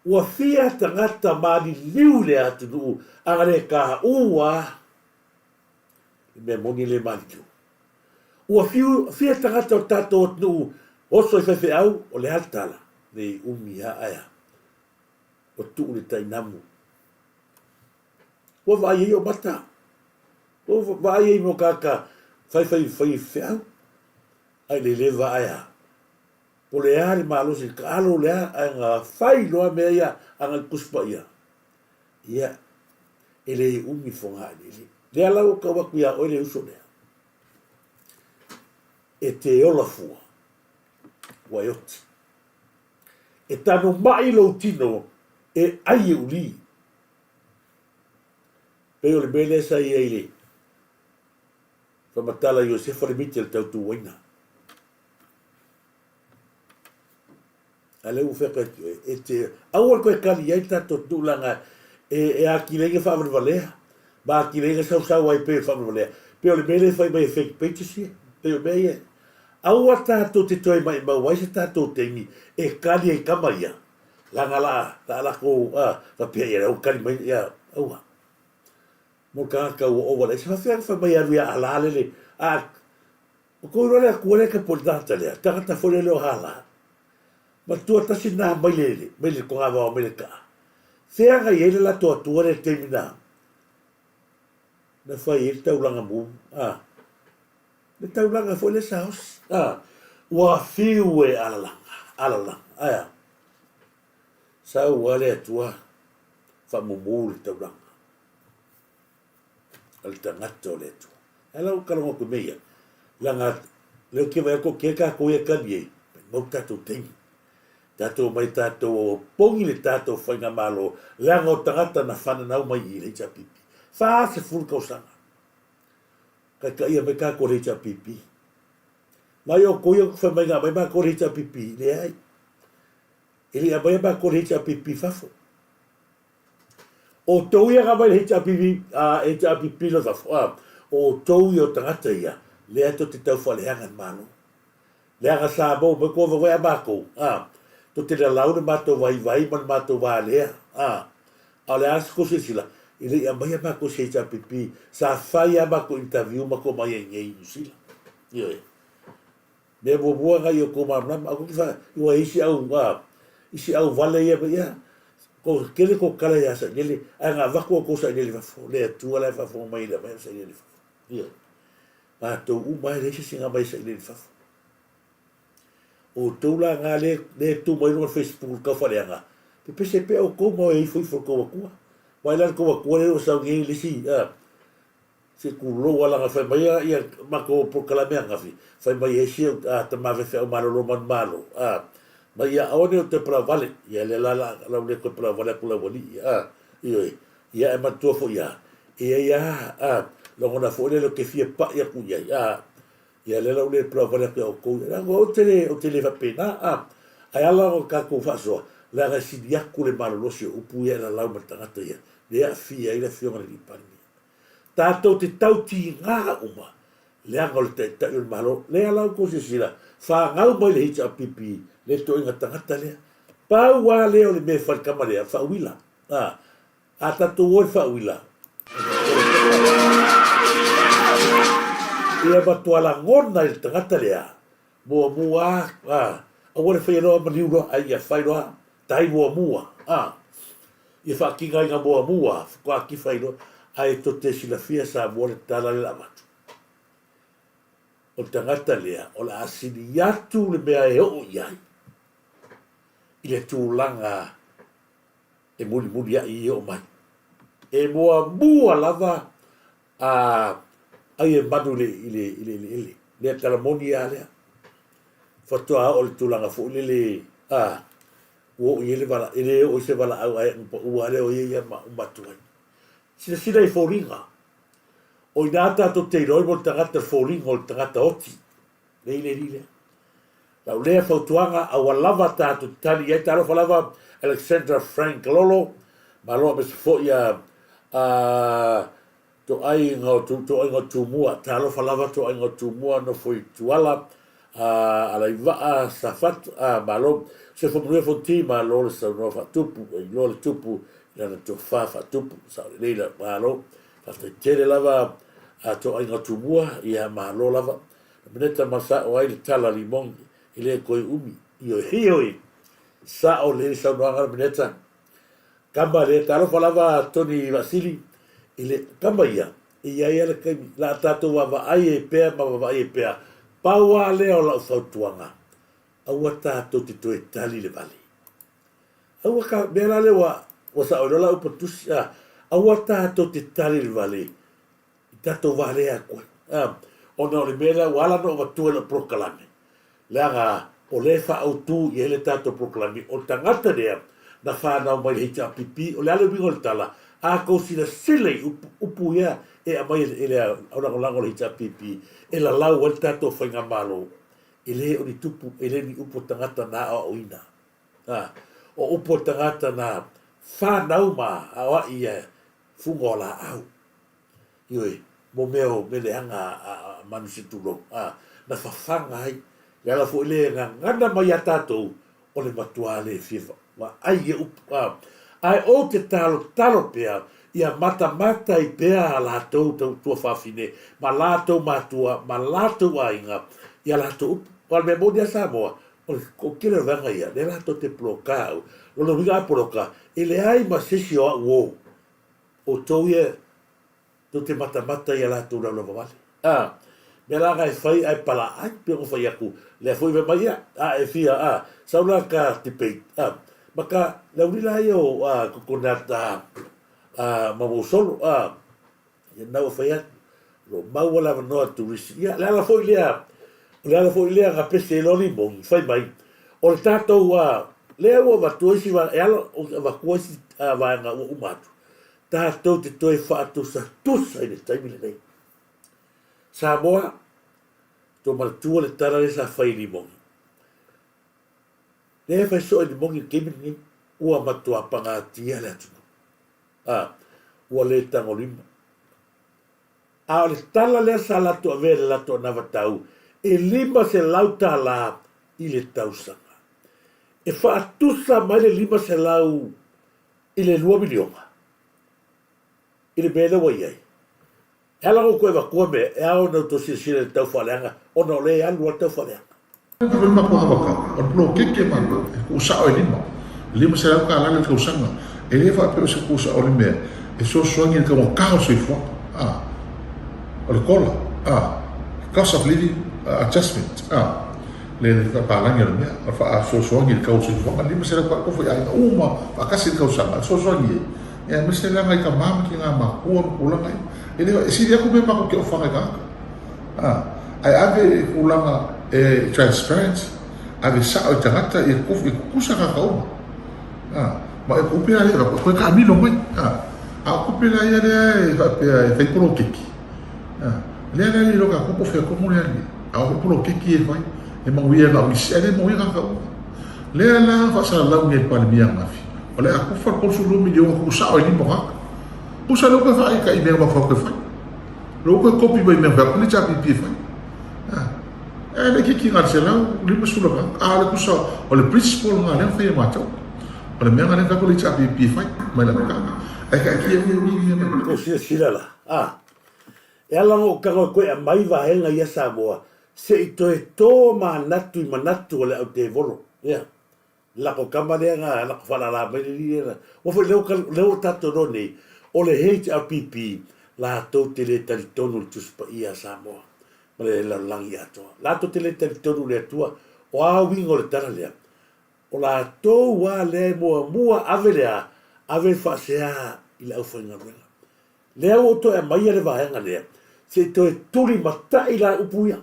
Ua fia tagata maliliu i le atunuu a na le taua le mea moni e le maliliu. Ua fiu, fia tagata o le tatou atunuu oso i faifeau, o le a le tala? Nei umi a ae a. Ua tuu le tainamu. Ua vaai ai o mata. Ua vaai ai mo kaka fai fai fai feau. Ai le le vaai a. Po le a le malosi le taalo le a ae na fai loa mea ia a na Tusi Paia. Ia, e le umi le fogaeleele. Lea la ua tau atu ia oe le uso lea. E te ola fua, ua e oti. E tanumai lou tino e ai e uli. Pei o le mea lea sa i ai le faamatala Iosefa le miti o le tautuaina. A lea ua fai atu oe, e te, aua le toe kali ai le tatou tulaga e, e atili ai na faavalevalea, ma atili ai na sausau ai pei o le faavalevalea. Pei o le mea lea e fai mai e fake pages ia, pei o mea ia. Aua tatou te toe maimau ai se tatou taimi e kali ai tama ia, leaga la, la latou, a, faapea ia, ua kali mai, ia, aua. Mo le tagata ua ova le aisa, faapea na fai mai e alu ia Alā lele, a, O kou iloa le Atua lea e tapu ai le tagata lea, tagata foi lea e le o hala. Matua tasi lena mai le, mai le togavao mai le kaa. Fea na i ai le latou Atua lea i le taimi na, na fai ai le taulaga mu, a, le taulaga foi lea sa osi, a, ua fiu e alalaga, alalaga, ae a? Sau lava le Atua faamumu le taulaga. A le tagata o le Atua. Ae la ua kalago atu i mea ia, leaga lea ou te vaai atu o kea tatou ia e tali ai, maumau tatou taimi. Tatou omai tatou opogi le tatou faigamalo, leaga o tagata na fananau mai i le HRPP. 40 tausaga. Taitaia mai tatou le HRPP. Mai outou ia fai mai na aumai matou le HRPP, leai. E le i aumaia matou le HRPP i fafo. O outou ia na aumai le HRPP, HRPP la fafo, a, o outou ia o tagata ia, lea tou te tau faaleaga le Malo. Leaga sa maua mai kua vaevae a matou, a, tou te lalau le matou vaivai ma le matou valea, a, a o le a se tou silasila, e le i aumaia matou se HRPP, sa fai a matou interview matou omai ai nei i Niu Sila. Ioe. Mea muamua na i o kou malamalama, aua te fa, ua isi au, a, isi au vale ia, ia, ko kele ko kala ia sailele, ae na avatu o kou sailele fafo, le Atua la e faafofoga mai i le aumai o sailele fafo. Ioe. Matou uma e leai se isi na aumai sailele fafo. O outou la na le, le tu mai luga o le Facebook i le tau faaleaga, pepese pea outou ma o e ifo ifo i le tou Atua. Vaai la le tou Atua lea ua sau nei i le isi, a, Se tulou a laga fai mai a ia matou polokalame angafi fai mai ai si a tama faifeau malolo manumalo a mai ia aua ne i toe palavale ia lea la la lau le toe palavale atu lau alii a ioe ia e manatua foi a e iai a a lagona foi lele ou te fia pai atu i ai a ia lea la ua le palavale atu ia outou leaga ou te le ou te le faapena a ae ala ona tatou faasoa leaga e sili atu le malolosi o upu ia e lalau ma le tagata ia lea e aafia ai le afioga i le alii Palemia. Tatou te tau tigā uma, leaga o le Taitai o le Malo, lea la ua outou silasila, fanau mai le HRPP le ituaiga tagata lea. Pau lava lea o le mea e fai i le tama lea, faauila. A, a tatou o i le faauila, ia matua lagona i le tagata lea, muamua a, aua le faia loa maliu loa, ae ia fai loa tai muamua, a. Ia faatinaina muamua faatoa tifa ai loa ae tou te silafia Samoa le tala lea avatu. O le tagata lea o le a sili atu le mea e oo i ai i le tulaga e mulimuliai e oo mai. E muamua lava a ai e manu i le eleele. Lea tala moni lava lea. Faatoa oo i le tulaga foi lele a Ua oo i ai le vala, e le oo i se valaau ae ua pau lava lea o ia ia ma uma atu ai. Silasila i foliga. O i ina tatou te iloa ai mo le tagata le foliga o le tagata oti. Lea i le alii lea. Lau lea fautuaga, aua lava tatou te tali i ai. Talofa lava Alexandra Frank Lolo. Malo aemaise foi a a toaiga o toaiga o Tumua, talofa lava toaiga o Tumua nofo i Tuala, a Alaivaa, Safata, a Malo, Soifua manuia Fonti, malo le saunoa faatupu, e iloa le tupu i lana tofa faatupu, sao lelei la, malo, faafetai tele lava a toaiga o Tumua, ia malo lava, na maneta ma sao ai le tala limogi, e le toe umi, ioe, ioe, sao lelei le saunoaga le maneta, Kama lea, talofa lava Tony Vaasili i le kama ia, e i ai lava le taimi, la tatou vaavaai ai pea ma vaavaai ai pea. Pau lava lea o lau fautuaga, aua tatou te toe tali le vale. Aua ka, mea la lea ua, ua sao ai loa lau upu tusi, a, aua tatou te tali le vale i tatou valea atu ai. A, ona o le mea lea ua ala ona ou avatua i lau polokalame, leaga o lea e faaautu i ai le tatou polokalame, o le tagata lea na fanau mai i le HRPP, o le a le uiga o le tala? A tou silasila i upu, upu ia e aumai e le aulagolago o le HRPP e lalau ai le tatou faigamalo, e le o ni tupu, e le o ni upu a tagata na aoaoina. A, o upu a tagata na fanau ma aoai ia fuga o laau. Ioe, mo mea o mea leaga a manu se tulou, a, na fafaga ai. Le ala foi lea e gagana mai iā tatou, o le matuā le fia vaai ia upu, a. Ae ou te talotalo pea, ia matamata ai pea a latou tuafafine, ma latou matua, ma latou aiga, i a latou upu. Aua o le mea moni a Samoa, o le toatele o le vaega ia, lea latou te poloka au. Lona uiga a poloka, e leai ma se isi o au o. Outou ia tou te matamata i a latou laulava vale. A, mea la na e fai ae palaai, pei ona fai atu, lea foi fai mai ia, a e fia, a, sau la ka debate, a, ma ka, le aulila ia o, a, coconut, a, a, mamousolo, a, ia na ua fai atu, lo maua le avanoa turisi. Ia, le ala foi lea, o le ala foi lea na pese ai loa Limoni, fai mai, o le tatou, a, lea ua avatua isi vaega, e ala ona avatua isi vaega ua uma atu, tatou te toe faatusatusa i le taimi lenei. Samoa, tou manatua le tala lea sa fai i Limoni. Lea e fai soo e Limoni i le taimi lenei, ua matua pagatia le atunuu. A, ua le tagolima. A o le tala lea sa latou avea i le latou anavatau, e $500 i le tausaga. E faatusa mai le 500 i le $2 miliona i le mea lea ua i ai. E ala ona ou toe avatua mea, e ao ona outou silasila i le tau faaleaga, ona o lea e alu lava le tau faaleaga. Ua fai matou havakau, o le poloketi a matou, e tuusao e lima, $500 i le tausaga. E le faapea o se tuusao o le mea e fesoasoani i le taugata o le soifuaga, a, o le kola, a, cost of living adjustment, a, le faapalagi o le mea, o le faafesoasoani i le tau o le soifuaga, $500 tofu i aiga uma faatasi i le tausaga, e fesoasoani ai, ia aemaise leaga i tama ma tina matua ma tulaga ia. E le, e sili atu mea matou te ofaga i tagata. A, ae ave i tulaga e transparent, ave sao i tagata ia tofu, ia tutusa tagata uma. A, ma e tupe la ia, toe taamilo mai. A, a o tupe la ia lea e faapea e fai poloketi. A, lea la e iloa tatou po o fea tonu le alu i ai. A o foi poloketi e fai, e manuia na o nisi, ae le manuia tagata uma. Lea la faasalalau nei e le Palemia ananafi, o le a tufa le 32 miliona tuusao i lima o tagata. Pusa lea ua toe faaitai i mea na mafaufau e fai. Lea ua toe kopi mai i mea na fai atu le HRPP e fai. A, e le itiiti na o le 150 tagata. A o le tusa o le principle lena lea na fai e matou. O le mea lena lea na fai atu le HRPP e fai mai le amataga. Ae taatia ia ia mea. Tou silasila la, a, e ala ona ou tago e toe aumai vaega ia Samoa, se i toe to manatu i manatu o le au tevolo. Ia, lako tama lea na lako faalala mai le alii lea. Ua foi lea ua, lea ua tatou iloa nei, o le HRPP latou te le talitonu i le Tusi Paia a Samoa ma le lalolagi atoa. Latou te le talitonu i le Atua. O a uiga o le tala lea? O latou a lea e muamua ave le a? Ave le faasea i le aufaigaluega. Lea ua ou toe aumaia le vaega lea, se i toe tulimatai la upu ia.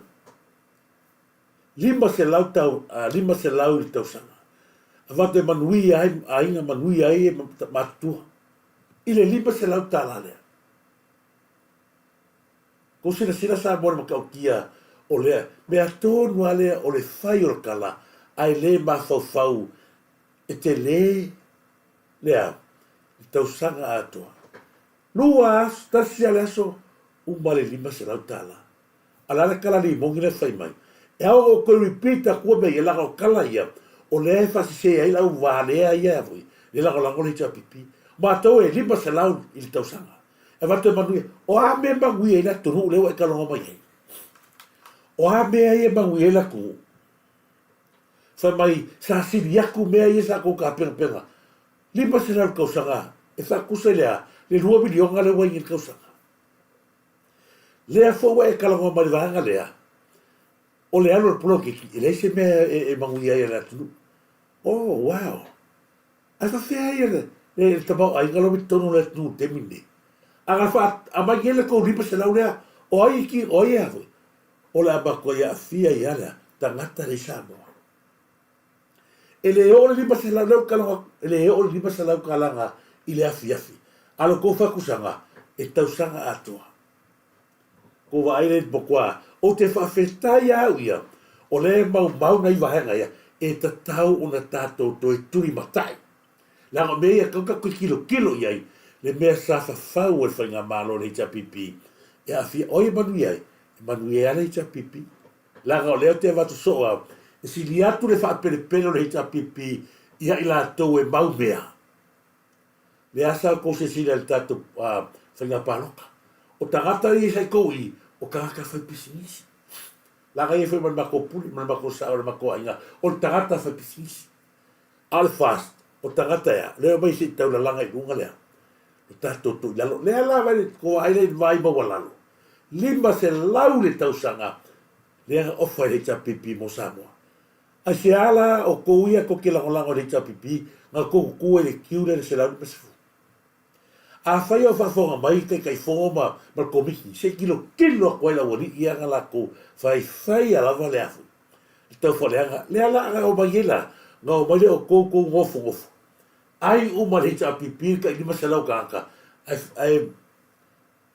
500 tau, 500 i le tausaga. Avatu e manuia ai aiga, manuia ai e matutua. I le 500 tala lea. Kou silasila Samoa i le matautia o lea mea tonu lava lea o le fai o le tala ae le mafaufau e tele le a? Le tausaga atoa. Lua aso, tasi a le aso, uma le $500. A o le a le kala limoni lea e fai mai? E ao ona ou toe repeat atua mea ia, leaga o tala ia, o lea e faasese ai le au valea ia e foi, le lagolago le HRPP. O matou e 500 i le tausaga. E avatu e manuia. O a mea e manuia ai le atunuu lea ua e talanoa mai ai? O a mea ia e manuia ai le atunuu? Fai mai, sa sili atu mea ia sa tou tapenapena. 500 i le tausaga, e faatusa i le a? Le $2 miliona lea ua i ai i le tausaga. Lea foi ua e talanoa mai i le vaega lea, o le alu o le poloketi, e leai se mea e manuia ai a le atunuu. Oh, wow! Ae faafefea ia le, le, le tamaoaiga la ua i totonu o le atunuu i le taimi lenei? A na faa, aumai nei le tou 500 lea, o ai e ki, o ai e a foi? O le a matuai aafia ai lava le tagata lea i Samoa. E le oo le 500, lea ou te talanoa atu, e le oo le 500 tala i le afiafi. A o le tou fatusaga, e tausaga atoa. Kou vaai lea i le matua, ou te faafetai lava au ia, o lea e maumau nai vaega ia, e tatau ona tatou toe tulimatai. Leaga o mea ia e tatau ona tatou tilotilo i ai, le mea sa fafau e le Faigamalo le HRPP e aafia, o ai e manuia ai? E manuia ai lava le HRPP. Leaga o lea ou te avatu soo au, e sili atu le faapelepele o le HRPP ia i latou e mau mea. Lea sa outou silasila i le tatou faiga palota. O tagata ia sa i tou i, o tagata fai pisinisi. Leaga ia foi ma le matou pule, ma le matou sao, le matou aiga, o le tagata fai pisinisi. A o le FAST, o tagata ea, lea omai se i taulalaga i luga lea, o tatou tou i lalo. Lea la vai, ko ai lea i vai maualalo, 500 le tausaga lea na ofa e le HRPP mo Samoa. Aisea la outou ia tou te lagolago i le HRPP na outou tutu ai i le queue lea i le 150? Afai o faafofoga mai Taitaifono ma ma le Komiti, se i tilotilo atu ai le aualii ia na latou faifaia lava le afu, le taufaaleaga. Lea la na omai ai la, na omai lea outou tou nofonofo ai uma le HRPP le tai 500 tagata ae ae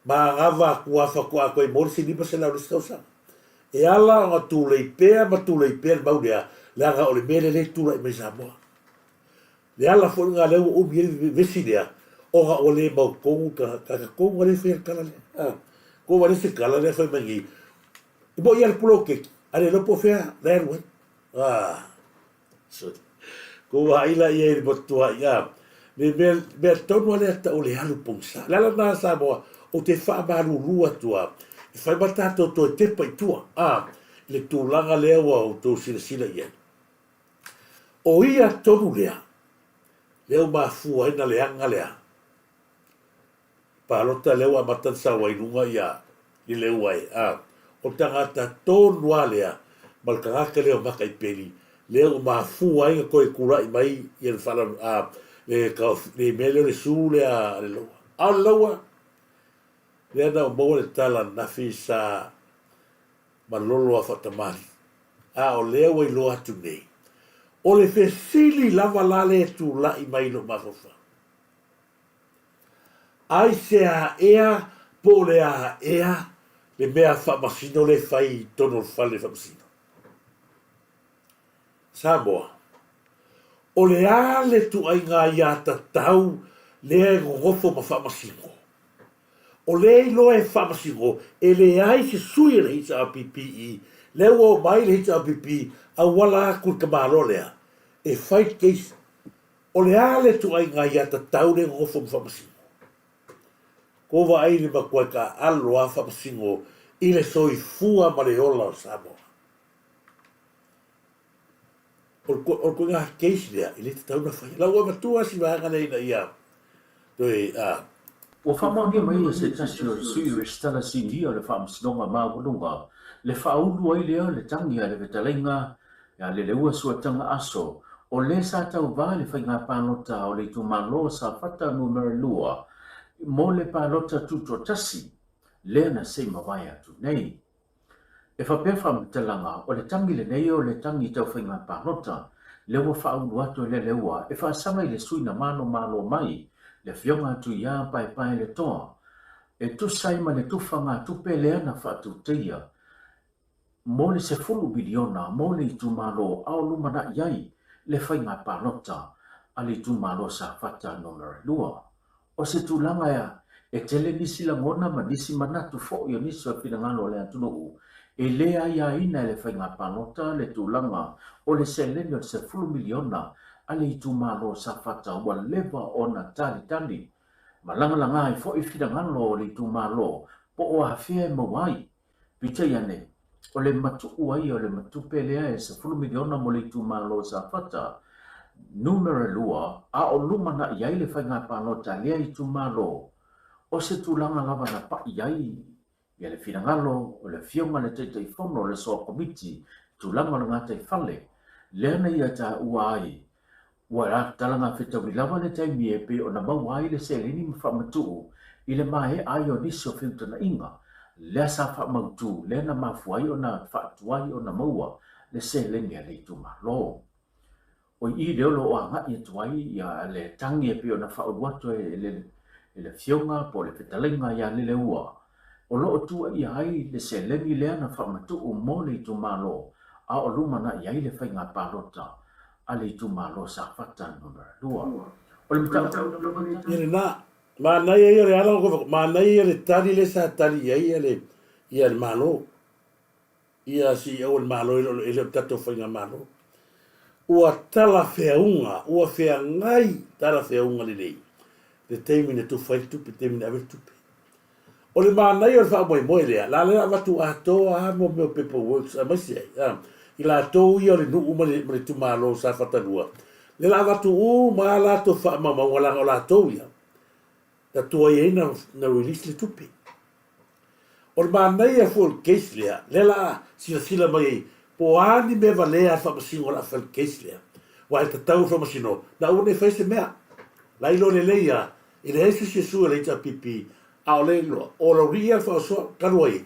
Manava atu a faatoa toe maua le isi 500 i le isi tausaga. E ala ona tulei pea ma tulei pea le mau lea, leaga o le mea lea lea e tulai mai i Samoa. Le ala foi lena lea ua umi ai le vevesi lea, ona ua le mautonu tagata tonu a lea e faia le tala lea. A, ko ua le se tala lea e fai mai nei, e moi lava le poloketi, a le iloa po o fea la e alu ai. A. Ko ua haʻi la ia i le matuaʻi, a le mea, mea tonu a lea tau o le alu pogisa. Le ala lena Samoa, ou te faamalulu atu a, e fai ma tatou toe tepa i tua, a, i le tulaga lea ua outou silasila i ai. O ia tonu lea, lea ua mafua ai na leaga lea. Palota lea ua amata ona sau ai i luga ia Leleua e, a, o le tagata tonu lava lea ma le tagata lea o Makaipeli lea ua mafua ai ona toe tulai mai ia le faala, a, le, le mea lea o le su lea a Leleua. A o Leleua, lea na ou maua le tala ananafi sa malolo a faatamalii, a o lea ua iloa atu nei, o le fesili lava la lea e tulai mai i lou mafaufau. Aisea ea po o le a ea le mea faamasino lea e fai i totonu o le fale faamasino? Samoa, O le a le tuaiga aiatatau lea e nonofo ma faamasino? O lea iloa e faamasino e leai se sui a le HRPP lea ua omai le HRPP auala atu i le tamaloa lea e fai le case. O le a le ituaiga aiatatau le nonofo ma faamasino? Ko vaai le matua taaalo a faamasino i le soifua ma le ola o Samoa. O le ituaiga case lea e le tatau ona faia. La ua avatua si vaega lea ina ia toe a. Ua faamaonia mai e se tasi o Sui Resitala Sinia o le Faamasinoga Maualuga le faaulu ai lea o le tagi a le Fetalaiga ia Leleua Suataga Aso, o le sa tauva le faiga palota o le itumalo o Safata Numera 2 mo le palota tutoatasi lea na se i mavae atu nei. E faapea faamatalaga, o le tagi lenei o le tagi tau faiga palota lea ua faaulu atu e Leleua e faasaga i le sui na malomalo mai le afioga a Tuia Paepaeletoa e tusa ai ma le tufagatupe lea na faatuteia mo le 10 miliona mo le itumalo a o lumanai ai le faiga palota a le itumalo Safata Numera 2. O se tulaga ea e tele nisi lagona ma nisi manatu foi o nisi o finagalo o le atunuu e le aiaina e le faiga palota le tulaga o le seleni o le 10 miliona a le itumalo o Safata ua leva ona talitali ma lagalaga ai foi finagalo o le itumalo po o afea e maua ai. Peitai ane, o le matuu ai o le matupe lea e 10 miliona mo le itumalo o Safata Numera 2 a o lumanai ai le faiga palota a lea itumalo, o se tulaga lava na pai ai ia le finagalo o le Afioga i le Taitaifono o le Soa Komiti i tulaga o le gataifale, lea na ia taua ai Ua talagafetaui lava le taimi e pei ona maua ai le seleni ma faamatuu i le maea ai o nisi o feutagaiga, lea sa faamautu lea na mafua ai ona faatuai ona maua le seleni a le itumalo. O i lea o lo o agai atu ai le tagi e pei ona faaulu atu e le Afioga po o le Fetalaiga ia Leleua, o lo o tuuaia ai le seleni lea na faamatuu mo le itumalo a o lumanai ai le faiga palota a le itumalo Safata Numera 2. O le mataupu Ia lena, manaia ia o le ala o kou manaia ia le tali lea sa tali i ai le ia le Malo. Ia CEO o le Malo e le o e le o le tatou faigamalo. Ua talafeauga, ua feagai talafeauga lelei le taimi na tufa ai le tupe, le taimi na ave le tupe. O le manaia o le faamoemoe lea, la lea avatu atoa lava mo mea o paper works aemaise ai a, i latou ia o le nuu ma le, ma le itumalo o Safata 2, lea la avatu uma lava latou faamaumauga leaga o latou ia na tuai ai na, na release le tupe. O le manaia foi o le case lea, lea la a silasila mai ai po o a ni mea valea a le faamasino o le a fai i le case lea. Aua e tatau i le faamasino na aua ne i fai se mea. La iloa lelei lava, e leai se isi e sue a le HRPP, a o le iloa, o Laulii lava le faasoa talu ai,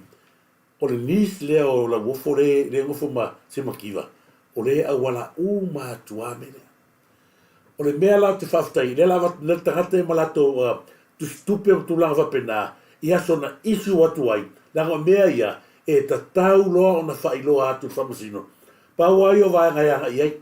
o le niece lea o Lauofo lea e nofo ma Semakiva, o lea e auala uma atu lava mea lea. O le mea la ou te faafetai, lea la avatu nei le tagata ia ma latou tusitupe ma tulaga faapena i aso na issue atu ai, leaga o mea ia e tatau loa ona faailoa atu i le Faamasino. Pau lava ia o vaega e agai i ai.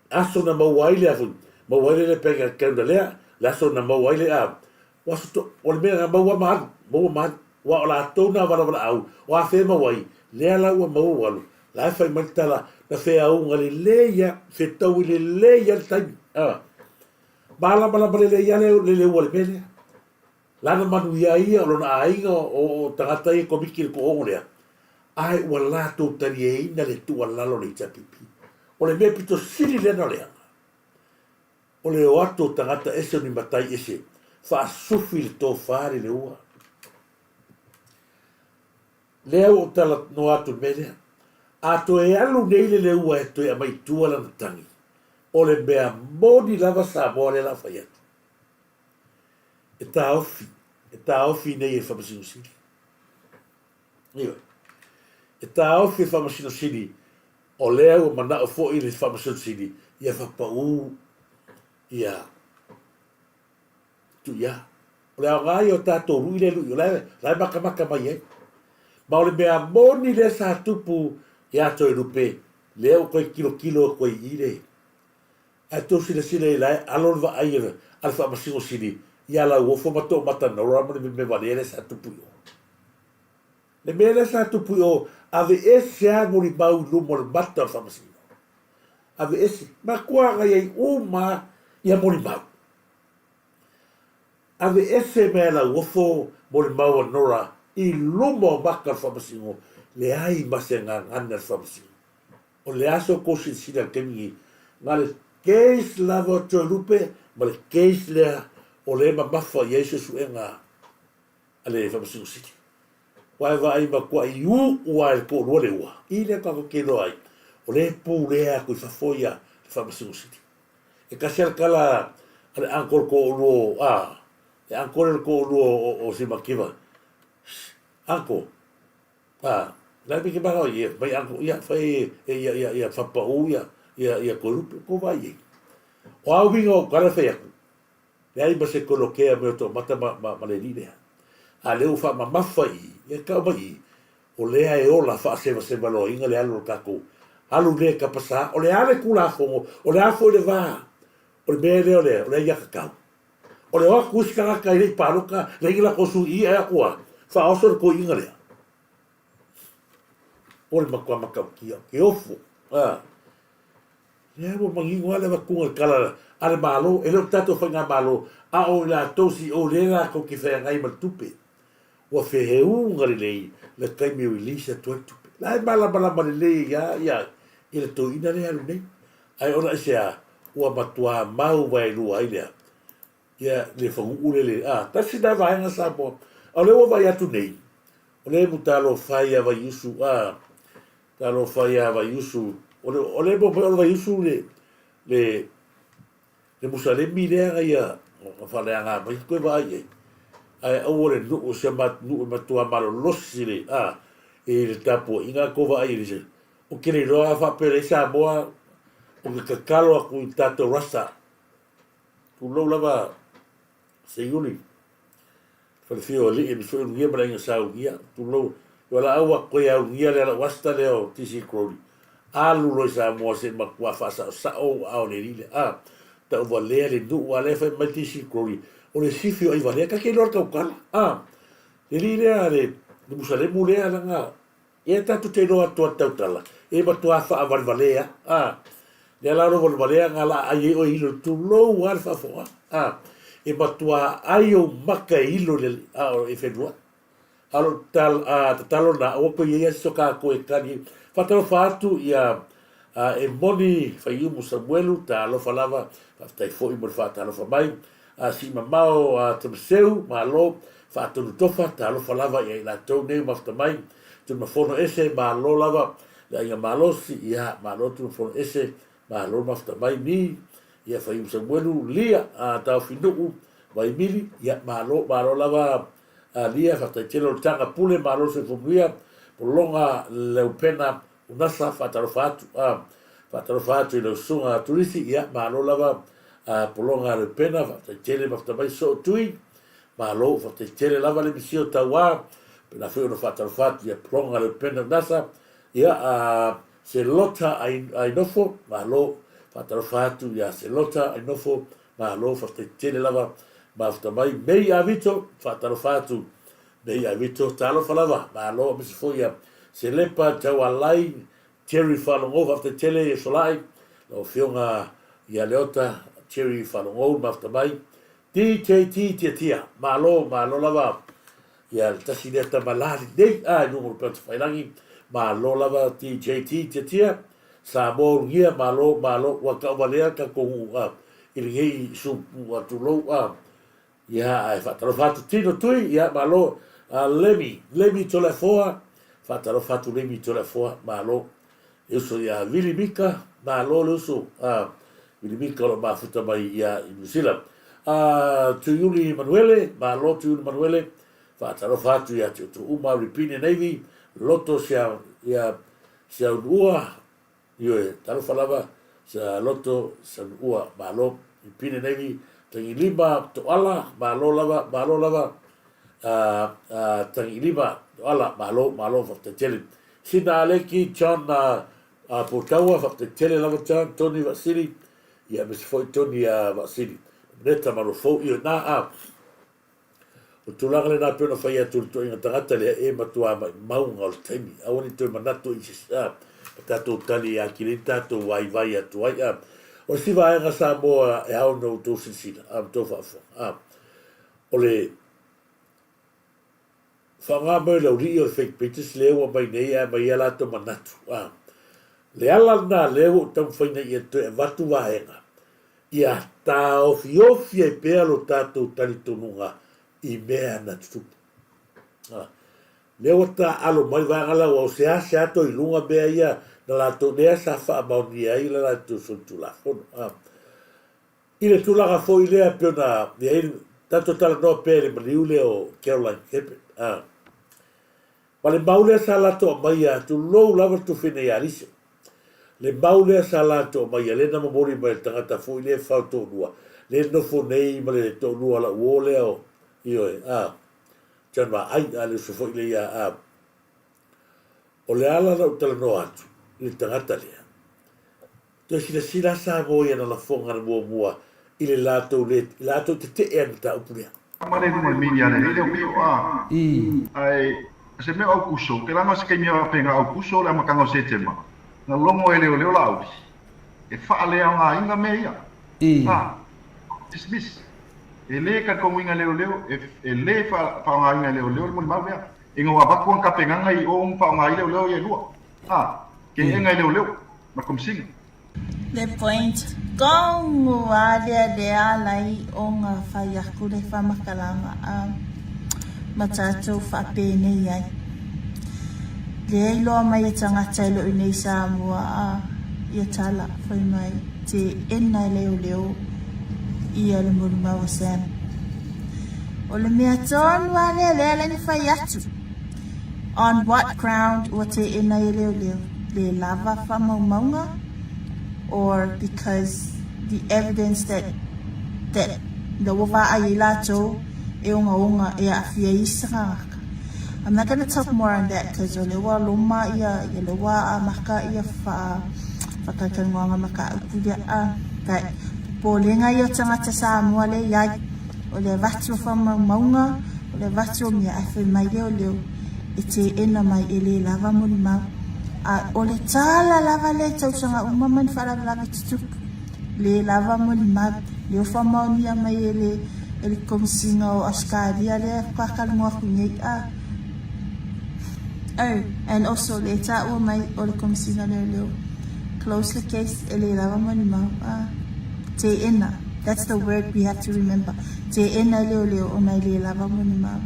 Aso na maua ai le aso, maua ai le bank account lea, le aso na maua ai le a, o aso to, o le mea na maua ma alu, maua ma alu. Aua o latou na valavala'au, o afea e maua ai, lea la ua maua ua alu, la e fai mai le tala, na feauga lelei a, fetaui lelei a le taimi. A. Malamalama lelei a le leleua i le mea lea. Lana manuia ai ia, o lona aiga, o, o tagata ia komiti i le tuuogo lea, ae ua latou talieina le tuualalo a le HRPP. O le mea pito sili lea na leaga, o le o atu o tagata ese o ni matai ese, faasufi le tofa leleua. Lea ua ou talanoa atu i le mea lea. A toe alu nei le leua e toe aumai i tua lana tagi, o le mea moni lava Samoa lea la a fai atu. E taofi, e taofi nei e le Faamasino Sili. Ioe. E taofi e le Faamasino Sili, o lea ua manao foi le Faamasino Sili ia faapau ia Tuia. O le aoga ia o tatou lui lea lui, o la e matamata mai ai. Ma o le mea moni lea sa tupu ia Toelupe, lea ua toe tilotilo atu ai i le Ae tou silasila i la e alo le vaai a le Faamasino Sili ia Lauofo ma Toomata Nora ma le mea valea lea sa tupu i o. Le mea lea sa tupu i o, aveese lava molimau i luma o le mata o le Faamasino. Aveese. Matua agai ai uma ia molimau. Aveese mai a Lauofo molimau a Nora i luma o maka o le Faamasino, leai ma se gagana a le Faamasino. O le a so kou silasila i le taimi nei, na le case lava o Toelupe ma le case lea o lea e mamafa i ai suesuega a le Faamasino Sili. Ua e vaai matuai u'u lava e le toalua le ua, i lea tatou te iloa ai, o lea e pulea atu i fafo ia le Faamasino Sili. E tasi lava le tala a le uncle toalua, a, le uncle le toalua o Simakiva, Shh, uncle, A, la e mike maka ia, mai ako, ia, fai e, ia, ia, ia, whapau, ia, ia, ia, koe rupe, ko vai e. O au winga o kara whai aku, leai ma se kolokea me o tō mata ma, ma, ma le lilea. A leo wha mamafa i, ia kau mai i, o lea e ola whaasewaseva loa inga le alu o kākou. Alu le kapasa, o le ale kula fongo, o le afo i le vā, o le mea lea o le, o le ia kakau. O le o atu o isi tagata e le i palota, leai ni latou sui i ae atu a faaoso le toeaina lea. O le matua matautia, o ke ofo. A. Lea ua manino lava le avatuga o le tala a le Malo, e le o le tatou Faigamalo, a o i latou CEO lea latou te feagai ma le tupe. Ua feheuga lelei le taimi e release atu ai le tupe. La e malamalama lelei ai lava ia i le toeaina lea e alu nei. Ae ona aisea? Ua matua mau vaelua ai lea ia le fanuu lele. A, tasi lena vaega Samoa. A o lea ua vaai atu nei, o lea e mutalofa ai ia Vaiusu, a, talofa ia Vaiusu. O le, o lea e maua mai o le Vaiusu le, le, le Musalemi lea na ia na faaleaga mai, toe vaai i ai. Ae aua le nuu, si a matou nuu e matua malolosi le, a, i le tapuaiga a tou vaai i le, ou te le iloa a faapea leai Samoa, ou te tatalo atu i tatou Rasta, tulou lava Seiuli, Falefia o Alii, aemaise foi Ulugia ma le Aiga Sa Ulugia, tulou, valaau atu ia Ulugia lea lau Rasta lea o TC Crowley, alu loa i Samoa se i matua faasaosao ou aao i le alii lea, a, tauvalea le nuu, a o lea e fai mai TC Crowley, o le sifi o Aivalea, ta te iloa le tautala, a, le alii lea, le Musalemu lea, leaga Ia tatou te iloa atu a tautala, e matua faavalevalea, a. Lea la o lo valevalea nga la ai ai oe ilo, tulou a le faafofoga, a. E matua ai ou maka e ilo le, a o e whenua. A lo tal, a, tatalo na, aua koe iai asi so kākou e kali. Whatalofa atu ia, a, e moni Whaiumu Samuelu, talofa lava, faafetai foi mo le whaatalofa mai. A sii mamao a Tamaseu, malo, faatonu tofa, talofa lava ia i latou nei ua mafuta mai, Tuimafono ese, malo lava, le aiga malosi, ia, malo Tuimafono ese, malo le mafuta mai, Mi, ia Faiu Samuelu, Lia, a Taofinuu, Vaimili, ia, malo, malo lava, a Lia, faafetai tele o le taga pule, malo le soifua manuia, Pologa Leupena, Unasa, faatalofa atu, a, faatalofa atu i lau susuga Turisi, ia, malo lava, a, Pologa Leupena, faafetai tele mafuta mai soo tui, malo, faafetai tele lava le misi o tauā, pena foi ona faatalofa atu ia Pologa Leupena Unasa, ia, a, Selota Ainofo, malo, faatalofa atu ia Selota Ainofo, malo, faafetai tele lava mafuta mai, Mei Avito, faatalofa atu Nei ai Vito, talofa lava, malo aemaise foi ia Selepa, Taualai, Jerry Faalogo, faafetai tele ia Solai, lau afioga ia Leota, Jerry Faalogo, mafuta mai, DJT Tiatia, malo, malo lava ia le tasi lea tama la lenei, a i luga o le Upega Tafailagi, malo lava DJT Tiatia, Samoa Ulugia, malo, malo, ua tauvalea tatou nuu a i lenei supu a tulou a, Ia, ae faatalofa atu Tino Tui, ia malo. Lemi, Lemi Toleafoa, faatalofa atu Lemi Toleafoa, malo. Le uso ia Vili Mika, malo le uso, Vili Mika o lo o mafuta mai ia i New Zealand. Tuiuli Manuele, malo Tuiuli Manuele, faatalofa atu ia te outou uma, Ripine Navy, Loto Sia, ia Siaunua, Ioe, talofa lava, sa loto, sa nuua, malo, i pine nei, tagilima, toala, malo lava, malo lava, a, a, tagilima, toala, malo, malo, faafetai tele. Sina Aleki, John, a, a, Potaua, faafetai tele lava, John, Tony Vaasili, ia, aemaise foi Tony, a, Vaasili. Neta Malofou, ioe, na, a, O le tulaga lena e pei ona fai atu i le toeaina tagata lea e matua maumauga o le taimi. Aua ne i toe manatu i se a tatou tali e atili ai tatou vaivai atu ai. A o le isi vaega Samoa e ao ona outou silasila a outou faafofoga a o le faaaoga mai o le aualii o le fake pages lea ua aumai nei ae aumai ai a latou manatu a le ala lena lea ua ou taumafai ina ia toe avatu vaega Ia taofiofi ai pea lo tatou talitonuga i mea na tutupu. A, lea ua taaalo mai vaega la ua seasea to i luga mea ia na latou lea sa faamaonia ai la latou solitulafono. A, i le tulaga foi lea pei ona i ai tatou talanoa pea i le maliu lea o Caroline Kepit. A, ma le mau lea sa latou aumaia, tulou lava le tufina ia Alise. Le mau lea sa latou aumaia, lea na momoli mai e le tagata foi lea e fao toalua, lea e nofo nei ma le toalua o lau uo lea o, ioe, a, John Vaai, a, le uso foi lea ia, a. O le ala na ou talanoa atu i le tagata lea, toe silasila Samoa i ana lafoga na muamua i le latou le latou tete'e a le mataupu lea. Tama le luga o le media lelei lea o pio a. Ae o se mea o Aukuso, ke lana o se kaimi a penga Aukuso o le amataga o Setema, na logo e leoleo Laauli e faaleaogaina mea ia. A, dismiss. E le talitonuina e leoleo, e le faaaogaina e leoleo le molimau lea. Ina ua avatu ana tapenaga i o ma faaaoga ai leoleo ia e lua. A, keena e leoleo ma le Komesina. Le point, Komu a lea lea alai o nga fai aku le whamakalanga a ma tatou whaapenei ai. Lea iloa mai e tangata e lou nei Samoa a ia tala fai mai te ena e leoleo ia le molimau a Sam. O le mea tonu a lea lea alai na fai atu. On what ground ua teena e leoleo le lava faamaumauga or because the evidence that that la ua vaai ai latou e ogaoga e aafia ai isi tagata. I'm not gonna talk more on that cause o lea ua loma ia ia lea ua amata ia faa faatalatalanoaga ma ka upu lea a but popolega ia o tagata Samoa lea iai. O le avatu o faamaumauga, o le avatu o mea ae fai mai leoleo e teena mai e le lava molimau. A o le tala lava lea i tausaga uma ma ni faalavelave tutupu, le lava molimau, lea ua faamaonia mai e le e le Komesina o Ausetalia lea faatoa talanoa atu nei a Oh, and also lea e taua mai o le Komesina Leoleo close le case e le lava molimau a Teena, that's the word we have to remember, teena e leoleo ona e le lava molimau.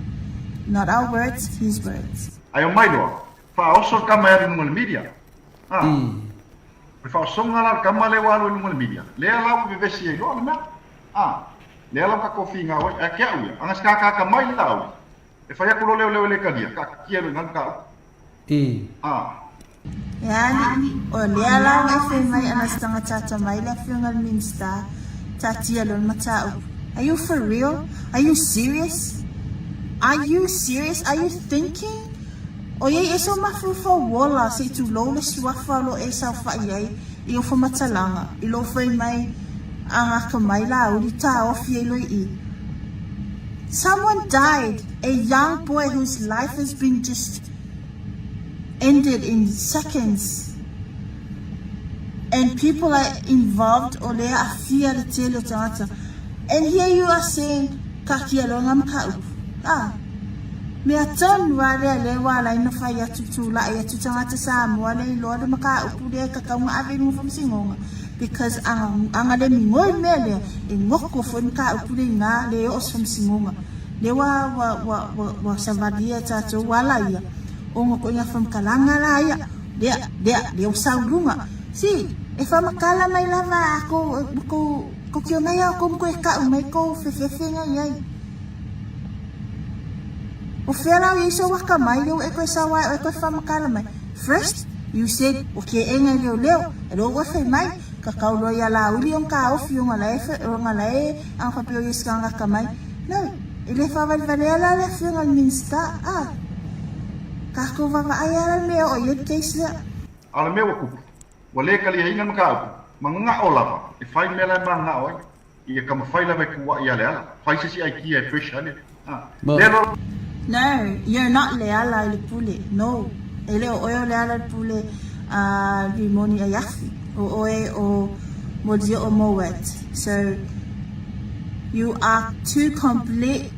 Not our words, his words. Ae omai loa, faaoso le kama e alu i luga o le media. A, o le faaosoga la o le kama lea ua alu i luga o le media, lea la ua vevesi ai loa le mea. A, lea la ua tatou finau ai, ae ke au ia, ana sikakaka mai la au, e fai atu loa leoleo e le talia, taatia loa i ina le mataupu. A. E alii, o lea la ua e fai mai ana se tagata atamai le afioga i le Minisita, taatia loa le mataupu. Are you for real? Are you serious? Are you serious? Are you thinking? Oiai e so mafaufau ola se i tulou le suafa o lo e saofai ai i ou whamatalaga, i lou fai mai a ngaka mai Laauli taofi ai loa i i. Someone died, a young boy whose life has been just ended in seconds and people are involved o lea aafia le tele o tagata and here you are saying kakia loa nga mataupu ah mea tonu a lea lea ua ala ai na fai atu tulai atu tagata Samoa le iloa le mataupu lea tatau na ave i luga faamasinoga because aga aga le migoi mea lea e goko foi le mataupu le ina le oo se faamasinoga lea ua ua ua ua ua savalia e tatou ua ala ia Ona koe nga whamatalaga la ia, lea, lea, lea o sau luga. Si, e whamatala mai lava a kou, kou, kokio mai a kou koe kau mai kou fefefe nga iai. O fea la o iai so waka mai leo e koe sau ai o e koe whamatala mai. First, you said, o ke enga leo leo, e lo ua fai mai, ka kau loa ia la uli on ka ofi ona la e, ona la e, ang whapeo i skanga ka mai. No, E le faavalevalea la le afioga i le Minisita, a tatou vaavaai lava la le mea e oo i ai le case lea. A o le mea ua kupu, ua le kaliaina le mataupu, manao lava e fai mea la e manao ai, ia taumafai lava e kuaʻi ia Leala, fai se isi aikia e fresh ai le, a, lea loa. No, you're not Leala i le pule, no, e le o oe o Leala i le pule a Rimoni Aiafi, o oe o Molioo Mowat, so you are two complete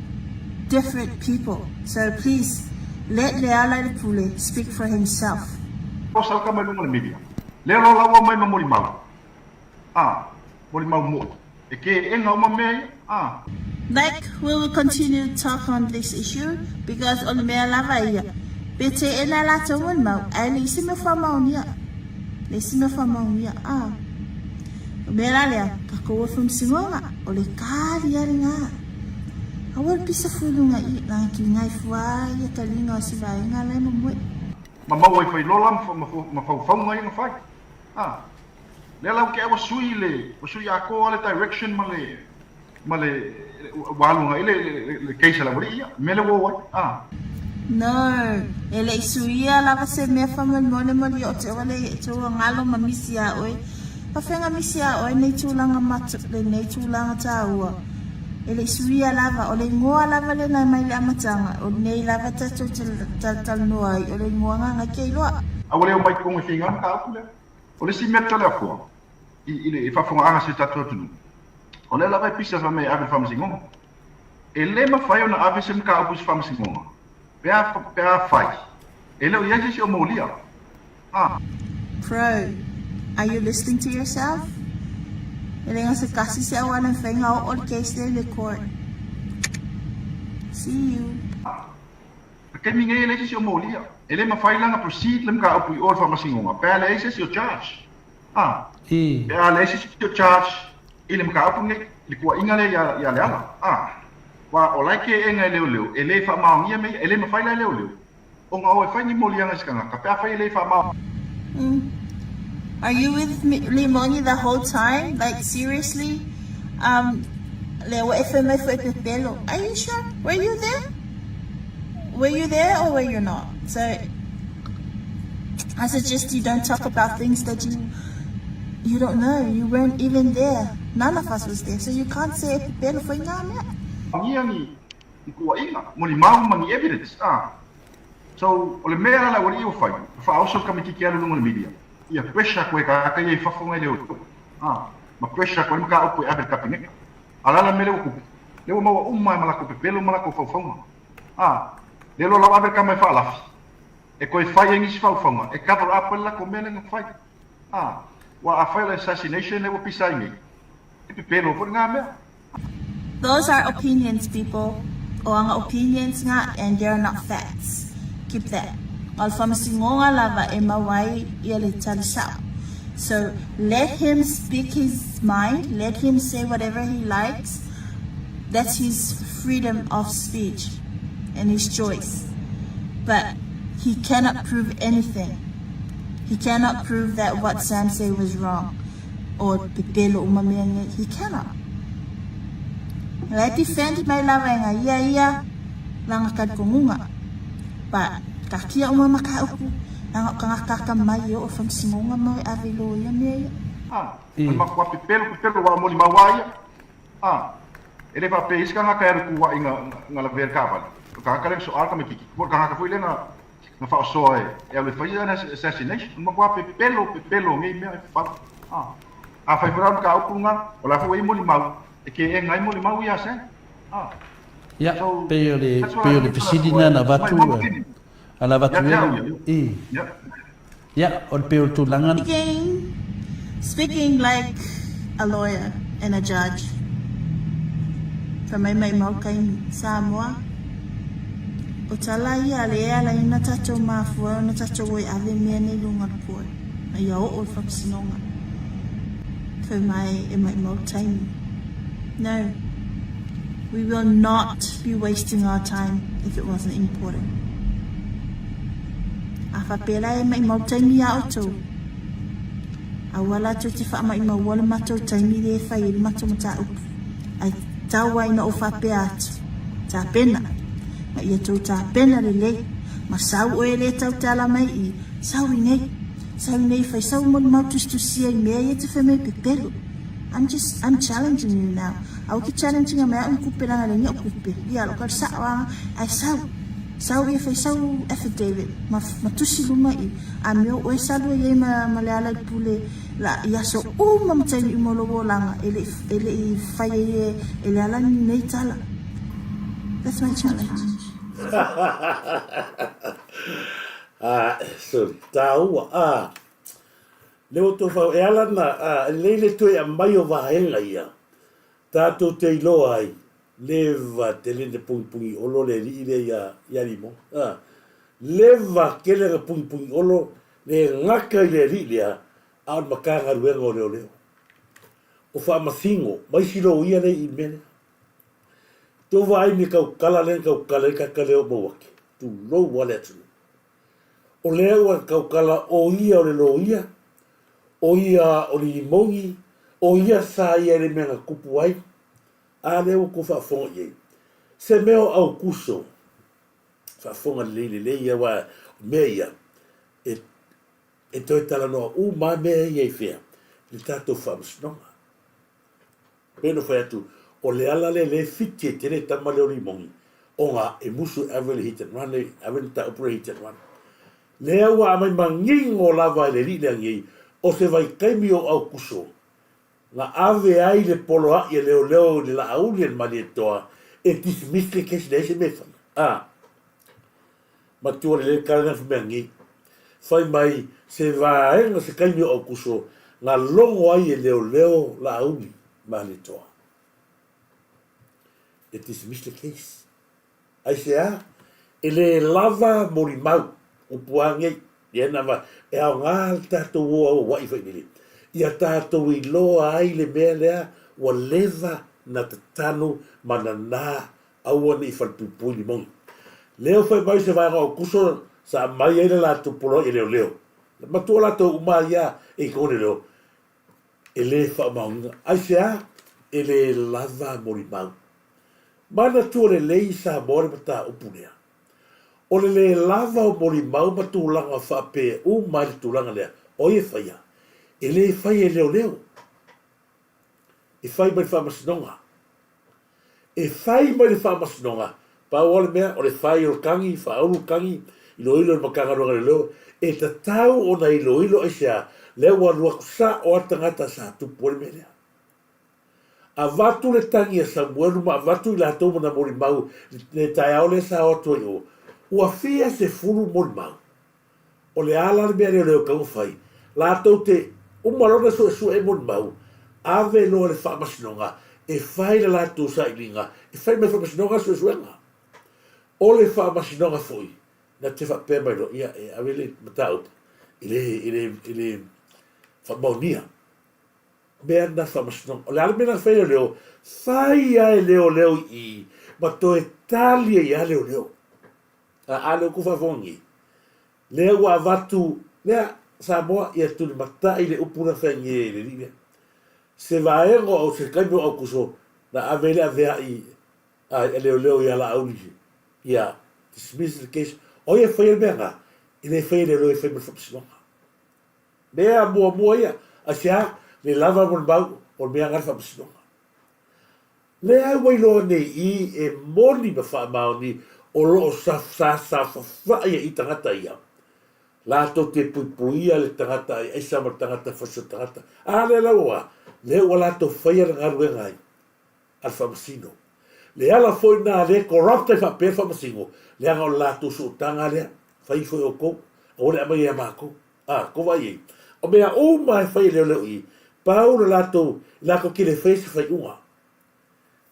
different people, so please let Leala i le pule speak for himself. Posa le tama i luga o le media. Lea loa laua mai ma molimau. A, molimau moʻi. E keʻena uma mea ia, a. Like we will continue to talk on this issue because o le mea lava ia, pe teena latou molimau, ae leai se mea faamaonia. Leai se mea faamaonia, a. O mea la lea, tatou o faamasinoga, o le tali lava lena. Aua le pisa fua i luga i i, leaga kiga i fua ia taliga o se vaega la e momoe. Ma maua ai failola ma faufauga ia na fai. A. Lea la ua ke ua sui le ua sui atoa le direction ma le ma le ua alu agai le le case a le aualii ia mea lea ua o ai a. No, e le i suia lava se mea faamolemole mo le o te ua le i tou galo ma misi ia oe. Pafega misi a oe nei tulaga mat lenei tulaga taua. E le i suia lava, o le igoa lava lena mai le amataga, o lenei lava tatou te talatalanoa ai, o le igoa Gagaikeiloa. A ua le omai tonu e feiga le mataupu lea. O le isi mea taleafoa i, i le faafofogaaga a si o tatou atunuu, o lea lava e pisa fai mai e ave i le faamasinoga. E le mafai ona ave se mataupu i se faamasinoga pe a, pe a fai e le o i ai se isi o molia. A. Pro, Are you listening to yourself? E le ga se tasi se auala e mafai ona oo le case lea i le court. See you. Le taimi nei e leai se isi o molia. E le mafai la ona proceed le mataupu i o i le faamasinoga pe a leai se isi o charge. A. Pe a leai se isi o charge i le mataupu lenei, i le tuuaiga lea ia, ia Leala. A. Aua o la e keega e leoleo, e le faamaonia mea ia. E le mafai la e leoleo ona o e fai ni moliaga i se tagata pe afai e le faamaonia. Are you with me, Limoni the whole time? Like seriously? Um, lea ua e fai mai foi pepelo. Are you sure? Were you there? Were you there or were you not? So I suggest you don't talk about things that you you don't know. You weren't even there. None of us was there. So you can't say e pepelo foi ngā mea. Ngia ni ni tuuaiga, molimau ma ni evidence, a. So, o le mea la le aualii ua fai, ua faaoso le kamititi alu i luga o le media, ia pressure atu ai i tagata ia i fafo nai leoleo, a, ma pressure atu ai le mataupu e ave i le Kapeneta. A o le a la le mea lea ua tupu? Lea ua maua uma lava ma latou pepelo ma latou faufauga. A, lea loa la ua ave le tama e faalafi, e toe fai ai nisi faufauga e cover up ai le latou mea lea na fai. A, aua afai o le assassination lea ua pisa ai nei, e pepelo foi lena mea. Those are opinions people, o aga opinions nga and they are not facts. Keep that. O le faamasinoga lava e mau ai ia le tali sao. So let him speak his mind, let him say whatever he likes, that's his freedom of speech and his choice. But he cannot prove anything. He cannot prove that what Sam say was wrong. O pepelo uma mea nei, he cannot. La e defend mai lava e nga ia ia langa kalikongunga. But ka kia uma ma ka upu, langa o kangaka ka mai e o whamsingonga mau e ave lo ia mea ia. A, o le makuā pepelo, pepelo wa moli mau a ia. A, e le faapea isi kangaka e alu kuaʻi nga, nga lavea i le kaavale. O le kangaka lea na soa le tamaititi. Po o le kangaka foi lea na, na faaosoa e, e alu e fai ana assassination. O le makuā pepelo, pepelo o nei mea e fau. A, afai foi la o le mataupu lena, o la foi ua i ai molimau, e keega ai molimau ia a Sam. A, Ia, so, pei o le, that's what pei I o le fesili lena na avatu, na avatu Ia te au e, ia. i. Ia. Ia, o le pei o le tulaga. Speaking, speaking like a lawyer and a judge. Fai mai mai mau kaimi, Samoa, o tala ia a le e ala i na tatou mafua ona tatou o e ave mea nei luga o le court, ma ia oo i le faamasinoga. Fai mai e maimau taimi. No, we will not be wasting our time if it wasn't important. A faapea la e maimau taimi iā outou, aua la tou te faamaimaua le matou taimi lea e fai ai le matou mataupu, ae tau ai na ou faapea atu, tapena, ma ia tou tapena lelei, ma sau oe lea tau tala mai i, sau i nei, sau i nei fai sau molimau tusitusia i mea ia te fai mai pepelo. I'm just, I'm challenging you now. Aua ke challenge inga mai au ni kupe langa le ni au kupe. Ia lo ka sa wa ai sau. Sau ia fai sau affidavit ma ma tusi luma i a mea oe salu ai ma ma le ala i pule la i aso uma ma taimi uma o lou olaga e le e le i fai ai e e le ala ni nei tala. That's my challenge. Ah, sorry. Tāua, ah. Le o tō whau, e ala na, ah, e lei le toe aumai o vaega ia, tātou te iloa ai, leva tele na pungipungi olo le alii lea ia, ia Limo. Ah, leva tele na pungipungi olo le gaka i le alii lea, a o le Matagaluega o Leoleo. O Faamasino, ma isi loia lea i mea lea. Tou vaai me tautala lea na tautala ai tagata lea o Mauake, tulou lava le atunuu. O lea ua tautala o ia o le loia, o ia o le limogi, o ia sa ia i le mea na tupu ai, a lea ua tou faafofoga i ai. Se mea o Aukuso, faafofoga lelei lelei ia aua o mea ia, e, e toe talanoa uma lava mea ia i fea? Le tatou faamasinoga. Pei ona fai atu, o le ala lea lea e fiti ai tele tama lea o Limogi, ona e musu e ave le hit and run, e ave le mataupu le hit and run. Lea ua aumai manino lava e le alii lea nei, o se vaitaimi o Aukuso, na ave ai le poloaʻi a leoleo i le Laauli a le Malietoa e dismiss le case, leai se mea e faia. A. Matua lelei le tala lena fai mea nei. Fai mai se vaega se taimi o Aukuso na logo ai e leoleo Laauli Malietoa e dismiss le case. Aisea? E le lava molimau, upu a nei, ia na va, e aoga le tatou o auauaʻi failele, ia tatou iloa ai le mea lea ua leva na tatanu ma nanā aua ne i falepuipui limogi. Lea ua fai mai se vaega o Aukuso sa aumai ai le latou poloai e leoleo. Matua latou uma ia e i totonu leoleo, e le faamaoniga. Aisea? E le lava molimau. Manatua lelei i Samoa le mataupu lea. O le le lava o molimau ma tulaga faapea uma ai le tulaga lea, o ai e faia? E le faia e leoleo. E fai mai le faamasinoga. E fai mai le faamasinoga, pau lava le mea, o le fai o le tagi, faaulu le tagi, iloilo e le Matagaluega o Leoleo, e tatau ona iloilo aisea, lea ua alu atu sao lava le tagata sa tupu ai le mea lea. Avatu le tagi a Samuelu ma avatu i latou ma na molimau i le taeao lea sa o atu ai i o, ua fia sefulu molimau. O le a la le mea leoleo e tatau ona fai? Latou te uma loa ona suesue molimau, ave loa i le faamasinoga e fai le latou sailiga, e fai mai le faamasinoga le suesuega. O le faamasinoga foi, na te faapea mai loa, ia, e ave le mataupu i le, i le, i le faamaonia. Mea na faamasinoga. O le a le mea na fai e leoleo? Fai lava e leoleo i i ma toe tali ai lava leoleo. A, a lea ua outou faafofoga nei, lea ua avatu, lea, Samoa, ia tulimatai le upu lea fai nei e le alii lea. Se vaega o se taimi o Aukuso, na ave ai le avea'i a, a leoleo ia Laauli, ia dismiss the case. O ai e faia le mea lena? E le faia e leoleo, e fai ma le faamasinoga. Mea muamua ia, aisea? Le lava mo le mau, o le mea lena le faamasinoga. Lea ua iloa nei i e moni ma faamaoni o lo o sa saofafai ai tagata ia, latou te puipuia le tagata ai aisa ma le tagata fasiso tagata. A lea la ua, lea ua latou faia le galuega ai a le faamasino. Le ala foi na le corrupt ai faapea le faamasino, leaga o le latou sootaga lea, fai ifo e outou, aua le aumaia ia matou. A, kou vaai ai, o mea uma e fai e leoleo i, pau le latou, latou te le faia se faiuga.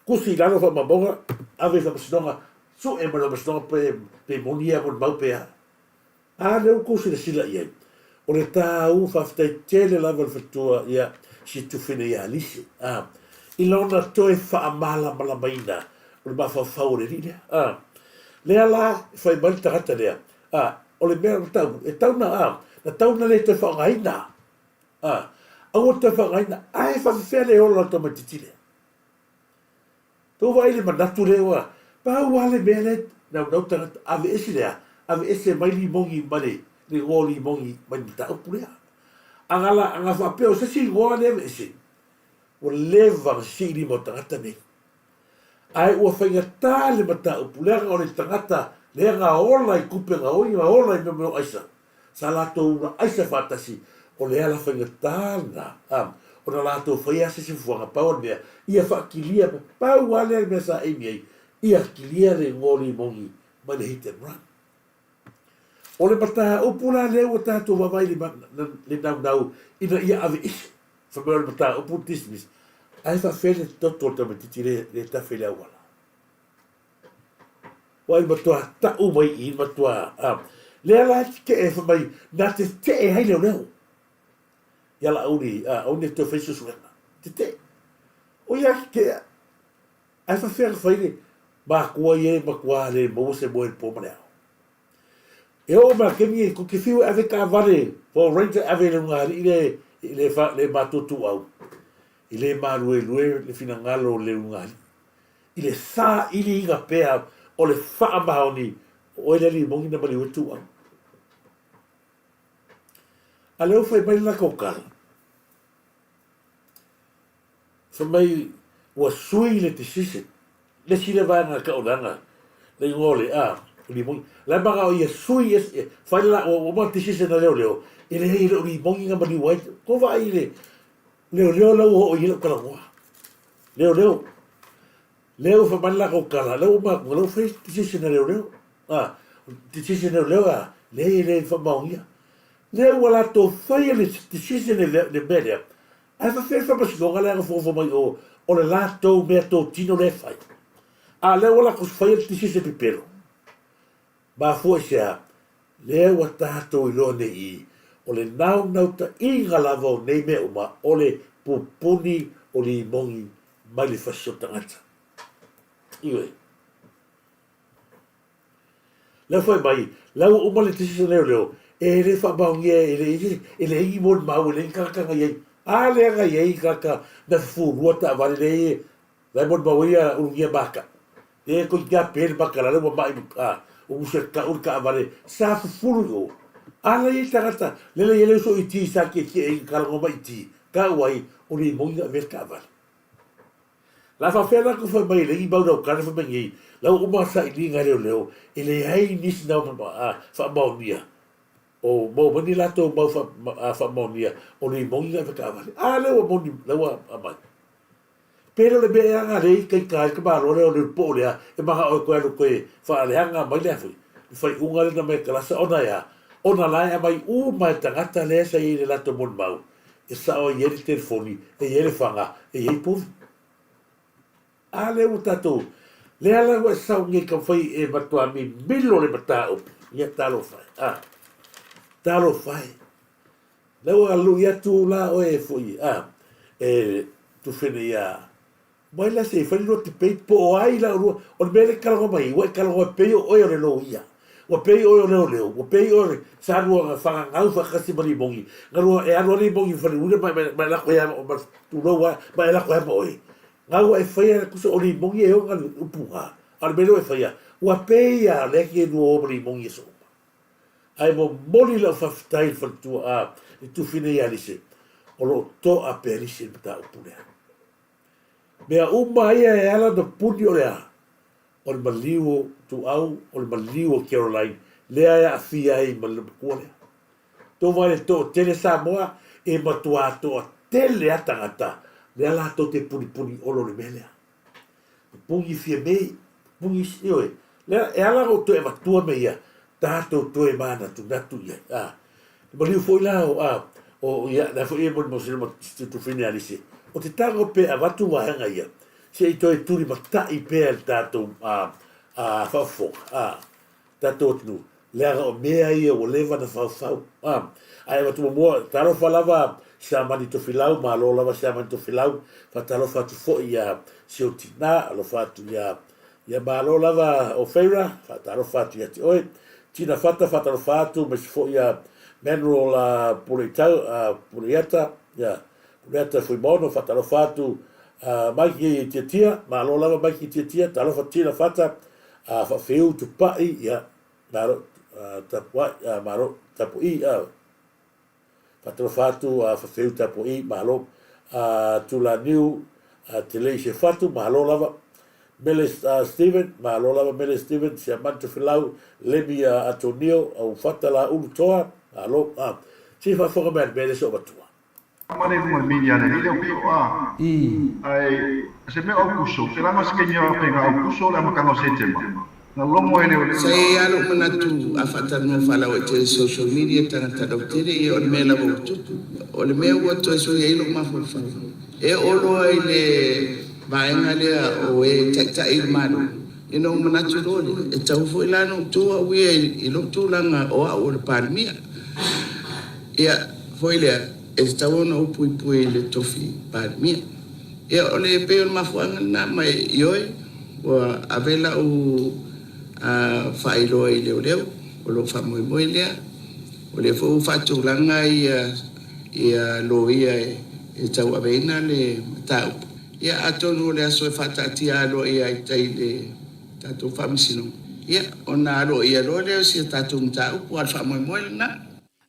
Tusi i lalo faamaumauga, ave i faamasinoga, sue mai le faamasinoga pe, pe moni ia molimau pe a. A lea ua tou silasila i ai, o le tāu faafetai tele lava i le faletua ia Situfine ia Alise, a, i lona toe faamalamalamaina o le mafaufau o le alii lea. A, lea la e fai mai le tagata lea, A, o le mea na tau, e tau na, a, na tau na le toe faaaogaina. A, aua le toe faaaogaina, ae faafefea le ola o le tamaitiiti lea. Tou vaai i le manatu lea ua, pau lava le mea lea naunau tagata, aveese lea, aveese mai limogi ma le, le igoa o limogi mai le mataupu lea. A na la, a na faapea o se isi igoa lea aveese, ua leva ona sii lima o tagata nei. Ae ua faigata le mataupu, leaga o le tagata lea na ola i tupe gaoi, na ola i mea o aisa, sa latou ula aisa faatasi, o le ala faigata lena, a, ona latou faia se isi fuafuaga, pau o le mea, ia faakilia, pau lava lea le mea sa aimi ai, ia kilia le igoa o Limogi mai le hit and run. O le mataupu la lea ua tatou vaavaai i le naunau ina ia aveese, fai mai o le mataupu dismiss, ae faafefea le toto o le tamaitiiti lea e tafe i le auala? Ua i matua tau mai i i, matua, a, lea la e tetee fai mai na tetee ai leoleo ia Laauli, a, aua ne i toe fai suesuega. Tetee. O ia tetee, ae faafefea na fai le matua ia e matua le maua se moe i le po ma le ao. E oo mai le taimi e tou te fiu e ave taavale Ford Ranger e ave i le ulugalii lea i le le matou ituau, e le maluelue le finagalo o le ulugalii i le sailiina pea o le faamaoni o oe le alii moni na maliu ai ituau. A lea ua fai mai le latou tala. Fai mai ua sui le decision. Le isi lea vaega e tau leaga le igoa o le a limoni. La e manao ia sui e fai le la ua uma decision a leoleo e leai e le o limoni na maliu ai. Ko vaai i le leoleo la ua oo i ai lau talanoa. Leoleo. Lea ua fai mai le latou tala, lea ua uma atu, lea ua fai decision a leoleo. A, decision a leoleo a, leai e le faamaonia. Lea ua latou faia le decision i le mea lea, Ae faafefea le faamasinoga lea na fofo mai o, o le latou mea totino lea e fai. A o lea ua latou faia le decision pepelo. Mafua i se a? Lea ua tatou iloa nei i i, o le naunautaiga lava o nei mea uma, o le pupuni o limoni mai le fasi o tagata. Ioe. Lea fai mai, la ua uma le decision leoleo, e le faamaonia e leai e leai ni molimau, e leai ni tagata na i ai. A lea na i ai tagata na fufulua taavale lea la e molimau ai ia Ulugia Maka. E toeitiiti lava pe le maka la ua mai a ua musu e tau le taavale sa fufulu i o. A la i ai tagata, lea la i ai le uso iti sa tietie ai na talanoa mai iti, tau ai o limoni na avea le taavale. La faapea la ku fai mai le i mau lau kare fai mai nei, la ua uma sailiga e leoleo, e leai nisi na faamaonia o maua mai ni latou mau faamaonia o limoni na ave taavale. A lea ua moni, la ua aumai. Pe le o le mea ea na lea itaita ai le tamaloa lea o le poo lea e manao e toe alu toe faaleaga mai le a foi, le faaiuga lea na aumai e Kalasa ona e a? Ona la e aumai uma e tagata lea sa i ai i le latou molimau e sao e i ai le telefoni, e i ai le faga, e i ai povi. A lea ua tatou, lea la ua e sau nei taumafai e matua mimilo le mataupu, ia talofa e, a, talofa e. Lea ua lui atu la oe foi, a, e tufene ia Mai la se i fai le lua debate po o ai la oulua, o le mea lea e talanoa mai ai, ua e talanoa e pei o oe o le loia, ua pei oe o leoleo, ua pei oe o le sa lua fagagau faatasi ma Limoni, na lua e alu lava Limoni i le faleuila ma ma e lako ai ma tulou lava ma e lako ai ma oe. Na ua e faia tusa o Limoni e ona le upu na, a o le mea lea ua e faia, ua pei lava o lea e te lua o ma Limoni i aso uma. Ae momoli lau faafetai i le faletua a le Tufine ia Lise, o lo o toa pea Lise i le mataupu lea. Mea uma ia e ala ona puni o le a? O le maliu o Tuau, o le maliu o Caroline, lea e aafia ai ma le matua lea. Tou vaai i le toatele Samoa, e matua toatele a tagata lea latou te punipuni olo i le mea lea. Pupuni Fiamē, pupuni isi, ioe. Lea, e ala ona ou toe avatua mea ia, tatou toe manatunatu i ai. A, maliu foi la o, a, o, ia, lea foi e molimau sila ma Tufine Alise, o te tago pe avatu vaega ia, se i toe tulimatai pea le tatou, a, a, faafofoga, a. tatou atunuu, leaga o mea ia ua leva na faufau. A, ae avatu muamua, talofa lava Siamani Tofilau, malo lava Siamani Tofilau, faatalofa atu foi ia si ou tina, alofa atu ia, ia malo lava Ofeira, faatalofa atu ia te oe. Tina Fata, faatalofa atu, aemaise foi ia Manuel Puleitau, Puleiata, ia, Puleata Fuimaono, faatalofa atu, Mikey Tiatia, malo lava Mikey Tiatia, talofa Tina Fata, A faafeu tupai, ia, malo, tapuai, a, malo, tapu'i, a, faatalofa atu, a, faafeu tapu'i, malo, a, Tulaniu, a, Telei Sefatu, malo lava, Mele a, Steven, malo lava Mele Steven, Siamani Tofilau, Lemi a, Atonio, Aufata Laulu Toa, malo, a, se i faafofoga mai a le mea lea se o matua. Male i luga o le media lelei lea o pio a. Ae o se mea o Aukuso, pela ma se kaimi o pega Aukuso le amataga o Setema, na logo ai leo. Sa i ai lava lou manatu a faatalanoa faalauaitele i social media tagata lautele, ia o le mea lava ua tupu. O le mea ua toe sui ai lou mafaufau, e oo loa i le vaega lea o e taitai i le Malo, ia ona ou manatu loa lea, e tatau foi la ona ou tu au ia i lou tulaga o au o le Palemia. Ia, foi lea, e tatau ona ou puipui i le tofi Palemia. Ia, o le pei o le mafuaaga lena, ma ioe, ua ave lau faailoa i leoleo, o lou faamoemoe lea. O lea foi ua faatulaga ia loia e tauaveina le mataupu. Ia, atonu o le aso e faataatia aloaia ai tai i le tatou Faamasinoga, ia, ona aloaia loa lea o si a tatou mataupu, a o le faamoemoe lena.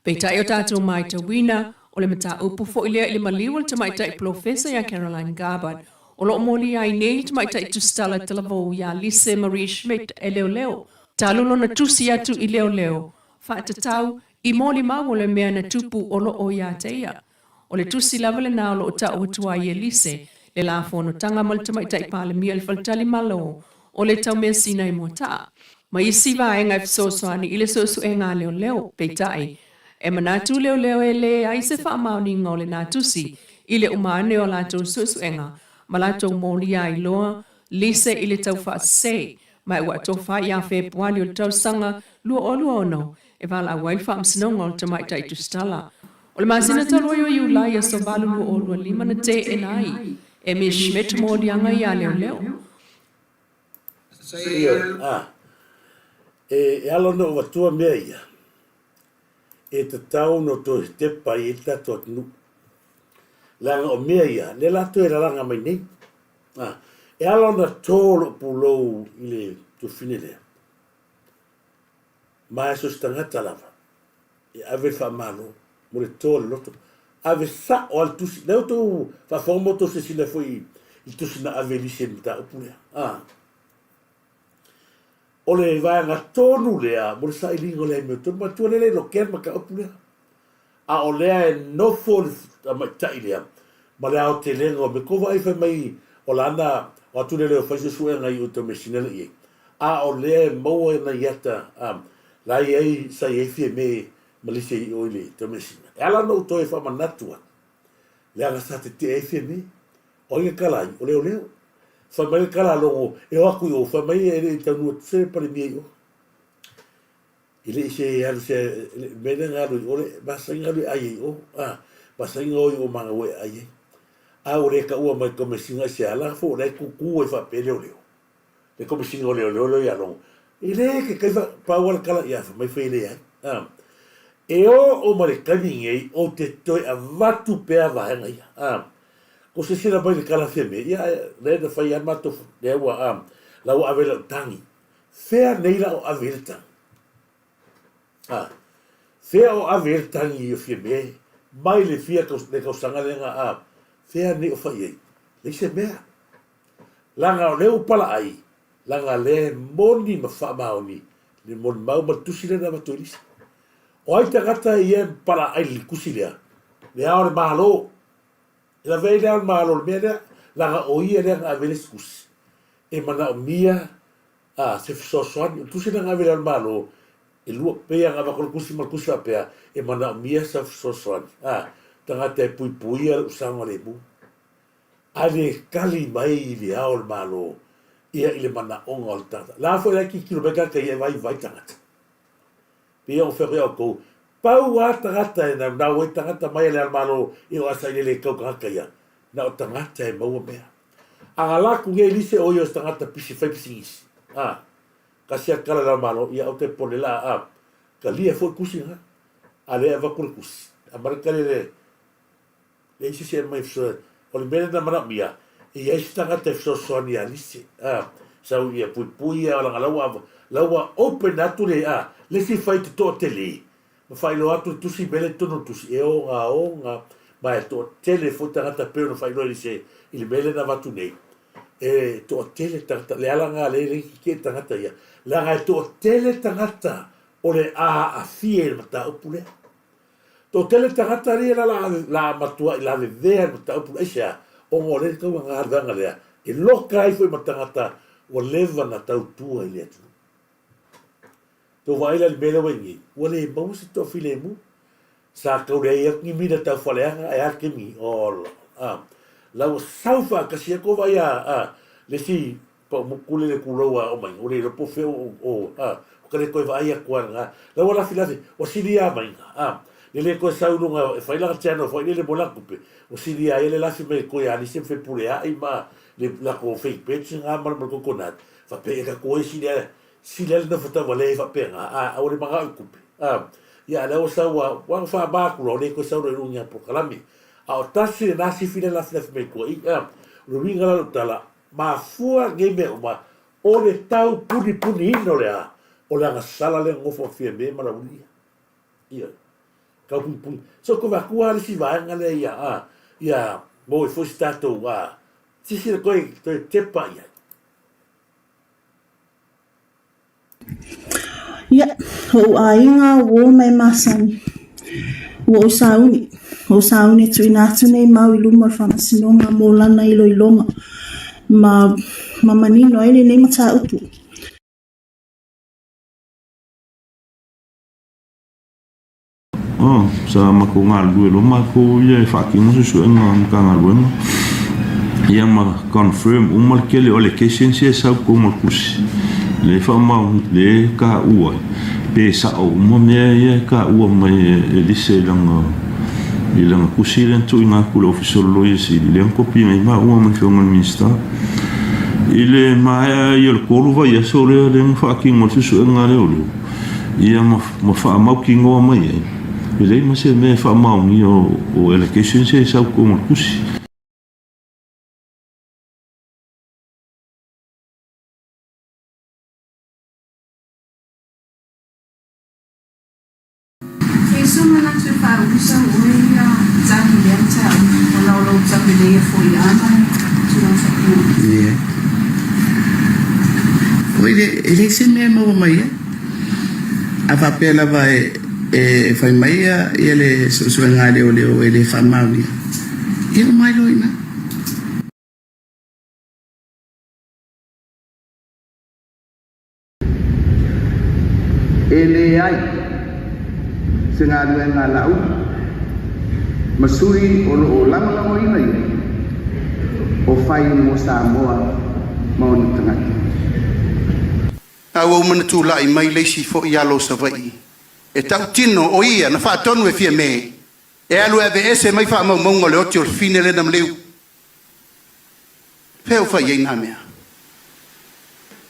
Peitai o tatou maitauina, O le mataupu foi lea i le maliu a le Tamaitai Polofesa ia Caroline Garbutt, o lo o molia ai nei le Tamaitai Tusitala Talavou ia Lise Marie Schmidt e leoleo, talu lona tusi atu i leoleo faatatau i molimau o le mea na tupu o lo o ia te ia. O le tusi lava lena o lo o tau atu ai e Lise le la fonotaga ma le Tamaitai Palemia i le Faletali Malo o le Taumeasina i Moataa ma isi vaega e fesoasoani i le suesuega a leoleo. Peitai, e manatu leoleo e leai se faamaoniga o lena tusi i le uma ane o a latou suesuega ma latou molia ai loa Lise i le tau faasese ma ua atofa ia Fepuali o le tausaga 2026 e valaau ai le Faamasinoga o le Tamaitai Tusitala. O le masina talu ai o Iulai aso 8 2025 na teena ai e Miss Schmidt moliaga iā leoleo. Ioe, ā, e ala ona ou avatua mea ia, e tatau ona toe tepa ai le tatou atunuu. Leaga o mea ia, lea la toe lalaga mai nei. Ā, e ala ona tō lou pulou i le tufine lea, ma e so o se tagata lava e ave le faamalo mo le tō o le loto. Ave sa'o lava le tusi. Lea ua outou faafofoga ma outou silasila foi i le tusi na ave e Lise i le mataupu lea. Ā. O le vaega tonu lea mo le sailiga o le amiotonu. Manatua lea e le i lokea le mataupu lea. A o lea e nofo le tamaitai lea ma le aotelega o mea. Kou vaai fai mai o lana o atu lea leo fai suesuega i uta measina lea i ai. A o lea e maua nai ata la i ai sa i ai Fiame ma Lise i o i le taumeasina. E ala ona ou toe faamanatu atu, leaga sa tetee ai Fiame. O ai na kala ai? O Leoleo. Fai mai le kala a Logo e o atu i o, fai mai e le i taunuu atu se Palemia i o. E le i se alu se mea lea na alu i o, le masani na alu e ai ai i o, a, masani na o i o ma e ai ai. A ua le taua mai le Komesina i se ala fo o la e tutu ai faapea Leoleo. Le Komesina o Leoleo lea ia Logo. E le ke kai fa, pau a le kala ia fai mai fai le ai. A, e oo mai le taimi nei ou te toe avatu pea vaega ia. A, ko silasila mai le kala Fiame, ia lea na fai a matou lea ua a, la ua ave lau tagi. Fea nei la o ave ai le tagi? A, fea o ave ai le tagi o Fiame mai le fia le tausaga lea na a, fea nei o fai ai? Leai se mea. Leaga o lea ua palaai, leaga lea e moni ma faamaoni le molimau ma le tusi lea na avatu e Elisa. O ai tagata ia e palaai i le tusi lea? Le Ao o le Malo. E lavea ai le Ao o le Malo i le mea lea, leaga o ia lea na ave ai le isi tusi. E manaomia a se fesoasoani. O le tusi lea na ave i le Ao o le Malo, e lua, pei lava na avatu le tusi ma le tusi faapea, e manaomia sa fesoasoani, a, tagata e puipuia lou saogalemu. Ae le tali mai i le Ao o le Malo ia i le manaoga o le tagata. La foi la e tilotilo mai tagata ia e vaivai tagata. Pei ona fai atu ia outou, pau lava tagata e naunau ai tagata mai a le Ao o le Malo i o asaile le tau tagata ia, na o tagata e maua mea. A na laku nei lise o ia o se tagata pisi fai pisinisi, a, kasi a kala le Malo, ia ou te pole la, a, talia foi tusi na, a lea e avatu le tusi, a male tali le, leai se isi e aumai e fesoasoani. O le mea lea na manaomia, e i ai se tagata e fesoasoani ia Lise, a, sau ia puipui ia, leaga la ua, la ua open atu le, a, le isi fai te toatele, ma faailoa atu le tusi mele i totonu o le tusi, e ogaoga ma e toatele foi tagata pei ona faailoa i se i le mea lea na avatu nei, e toatele tagata, le ala lena lea e le tetee tagata ia, leaga e toatele tagata o le a aafia i le mataupu lea. Toatele tagata ia la la la matuai lavevea i le mataupu lea, aisea? Ona o lea e tau ana galuega lea, e loka ai foi ma tagata ua leva ona tautua i le atunuu. Tou vaai la i le mea lea ua i nei, ua le maua se toafilemu. Sa tau leai atu ni mina tau faleaga ae a le taimi, ola, a. La ua sau faatasi atu vaai a, a, le isi paumutu lea le tulou a omai, ua le iloa po o fea o, o, a, ua ka le toe vaai atu a lena. La ua lafilafi, ua sili a maiga, a. Le le toe sau i luga e fai lana channel foi lele mo lana tupe, ua sili a ia le lafi mai e toe alisi ma Fepuleai ma le latou fake page na ma le coconut. Faapea e tatou ai sili a Sili ai le nofo tauvalea ai faapena, a, aua le manao i tupe. A, ia, a lea ua sau a, ua na faama atu loa, le toe sau loa i luga i nai polokalame. A o tasi lena sifi lea lafilafi mai tua i, a, o le uiga la o lau tala, mafua nei mea uma, o le tau punipuniina o le a, o le agasala lea nofo ma Fiame ma Laulia. Ioe. Kau pungipungī. So ko vakua le isi vaega lea ia, a, ia maua ai foi se tatou, a, sisila koe toe tepa i ai. Ia, oʻu aiga uō mai masani. Ua ou sauni, ua ou sauni e tuuina atu nei mau i luma o le Faamasinoga mo lana iloiloga ma ma manino ai lenei mataupu. Oh, sa matou galulue loa matou ia e faatino suesuega a Matagaluega ia ma confirm uma le tele o allegations ia e sau i totonu o le tusi lea e faamaoni lea e taua ai pe sao uma mea ia e taua mai e Lisa i lana i lana tusi lea na tuuina atu i le Ofisa o le Loia Sili lea na kopi ai maua ma le Afioga i le Minisita. I le maea ai o le 3 vaiaso lea lea na faatino ai le suesuega a leoleo ia ma ma faamautinoa mai ai, e leai ma se mea e faamaonia o allegations ia e sau i totonu o le tusi. Kei sou manatu e whaausa oe ia tagi lea mataupu ona o lou tauleleia foi ana tulaga faapena. Leai. Oi le, e leai se mea e maua mai ai. A faapea lava e, e fai mai ia, ia le suesuega a leoleo e le faamaonia, ia uma ai loa i ina. E leai se galuega a Laauli ma sui o lo o lagolagoina ia o fai mo Samoa ma ona tagata. A ua uma na tulai mai le isi foi alo o Savaii e tautino o ia na faatonu e Fiame e alu e aveese mai faamaumauga o le oti o le fine lena maliu. Fea ua fai ai na mea?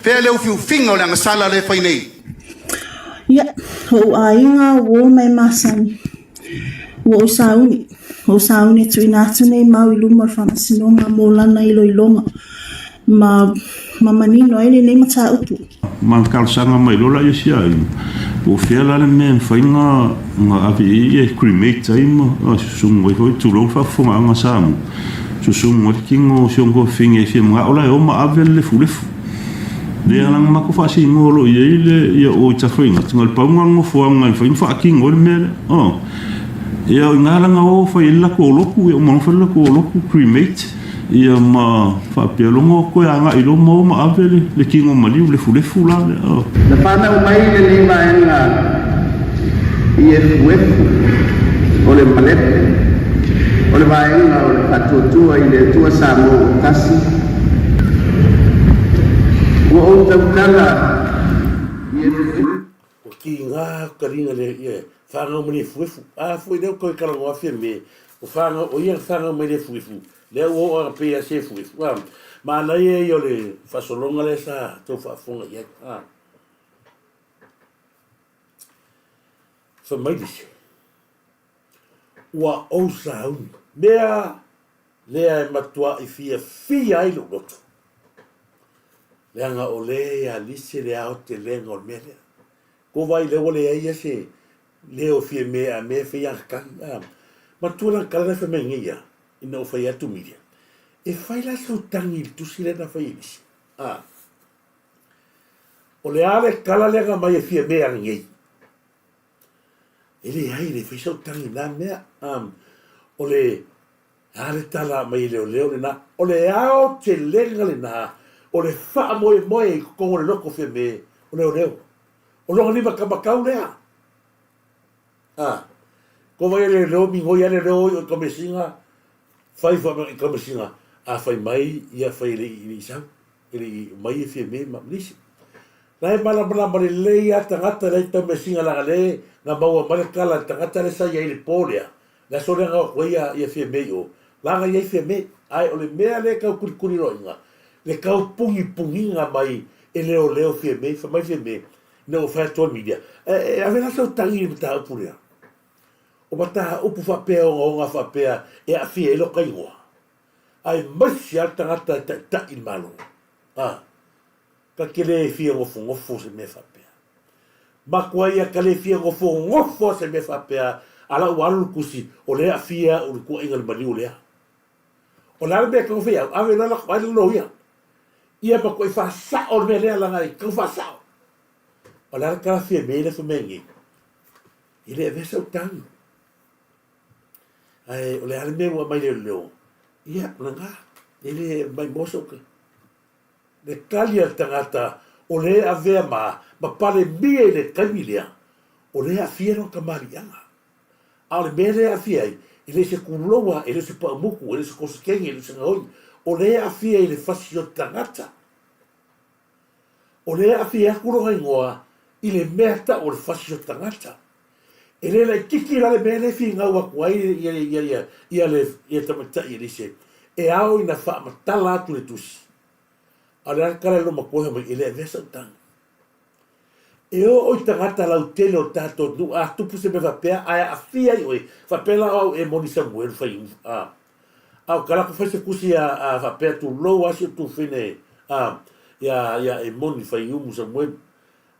Fea le ufiufiga o le agasala lea e fai nei? Ia, oʻu aiga uō mai masani. Ua ou sauni, ua ou sauni e tuuina atu nei mau i luma o le Faamasinoga mo lana iloiloga ma ma manino ai lenei mataupu. Ma talosaga mai loa la ia sia aiga, po o fea la le mea e mafai ona ave i ai e cremate ai ma susumu ai foi, tulou le faafofogaaga a Samoa, susumu ai le tino o si ona tuafafine e fia manao la e o ma ave le lefulefu. Lea la na matou faasinoa o lo o i ai le ia o i Tafaigata, na o le pau lena o le nofoaga e mafai ona faatino ai le mea lea. Ia o i ina la na o fai ai le latou lotu, ia uma loa ona fai le latou lotu, cremate. Ia ma faapea loa ona toe agai loa ma o ma ave le tino maliu lefulefu la lea. Na fanau mai lenei vaega i efuefu o le malepe o le vaega o le Faatuatua i le Atua Samoa ua Tasi. Ua ou tautala i efuefu. Ua kiga atu ka liga le ia whanau mai le efuefu. A foi lea ua toe talanoa atu me o whanau o ia na whanau mai le efuefu. Lea ua oo atu pei a se efuefu. A manaia ia o le faasologa lea sa tou faafofoga i ai. A fai mai le isi, ua ou sauni mea lea e matuai fiafia ai lou loto. Leaga o lea ia lise le aotelega o le mea lea. Ko vai lea ua leai ia se leo fia me a me fai ana tagi. A, matua lana tala lea fai mai nei ia, ina ua fai atu Miria. E fai la sau tagi i le tusi lea na fai e Lise. A, o le a le tala lea na mai e fia me ana nei. E leai, e le fai sau tagi i na mea. A, o le a le tala mai e leoleo lena, o le aotelega lena, o le faamoemoe i totonu o le loto Fiame o leoleo. O lona limatamatau lea. A, ko wai e leoleo, migoi a leoleo i o i kamesina, fai wha i kamesina, a fai mai ia fai e le i sau, e le i mai e Fiame ma nisi. La e malamalama lelei a tagata la i kamesina langa le na maua mai le tala le tagata le sa i ai le po lea, Le aso lea na o atu ai ia Fiame i o, laga i ai Fiame, ae o le mea lea e tau kulikuliloaina, le tau pugipugina mai e leoleo Fiame, fai mai Fiame, ina ua fai atu a Milia, e ave la sau tagi i le mataupu lea. O mataupu faapea ogaoga faapea e aafia ai lota igoa, aemaise lava le tagata e taitai i le Malo. A, ta te le fia nofonofo se mea faapea. Matua ia ka le fia nofonofo se mea faapea. A la ua alu le tusi, o lea e aafia au i le tuuaiga i le maliu lea. O le a le mea e tatau ona fai au? Ave loa lako ai le loia. Ia matuai faasao le mea lea leaga e tatau ona faasao. O le a le tala Fiamē lea fai mai nei? E le avea sau tagi. Ae o le a le mea ua aumai le leo? Ia, o lena, e le maimoa sau tagi. Le tali a le tagata o lea e avea ma ma Palemia i le taimi lea, o lea e aafia lona tamaliiaga. A o le mea lea e aafia ai, e le o se tuloua, e le o se paumutu, e le o se kosekegi, e le o se gaoi, o lea e aafia i le fasi o le tagata. O lea e aafia atu lona igoa i le mea tau o le fasi o le tagata. E le laitiiti la le mea lea e finau atu ai ia le tamaitai Elise, e ao ina faamatala atu le tusi. A o le a le tala i lou matua fai mai, e le avea sau tagi. E oo i tagata lautele o le tatou atunuu, a tupu se mea faapea ae aafia ai oe, faapea la o au e moni Samuelu fai a a o tala atu fai se tusi a a faapea tulou a si o tufine a ia ia e moni Faiumu Samuelu.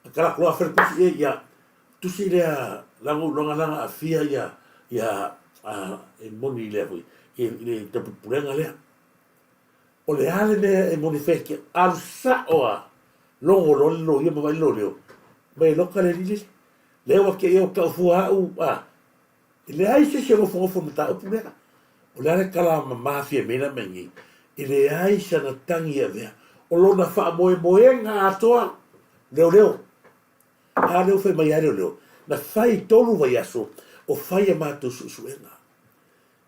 A tala atu loa fai le tusi e ia Tusi lea laga ou loga laga aafia ia ia e moni lea foi i le taupulepulega lea. O le a le mea e moni fai ake alu sao a logo loa le loia ma vaai le loleo mai e loka le alii lele. Lea ua te ia ua tau fua au a e leai se isi e nofonofo i le mataupu lea. O le a le tala mama Fiamē la mai nei e leai sana tagi e avea. O lona faamoemoega atoa leoleo. A lea ua fai mai lava leoleo, na fai i tolu vaiaso o fai a matou suesuega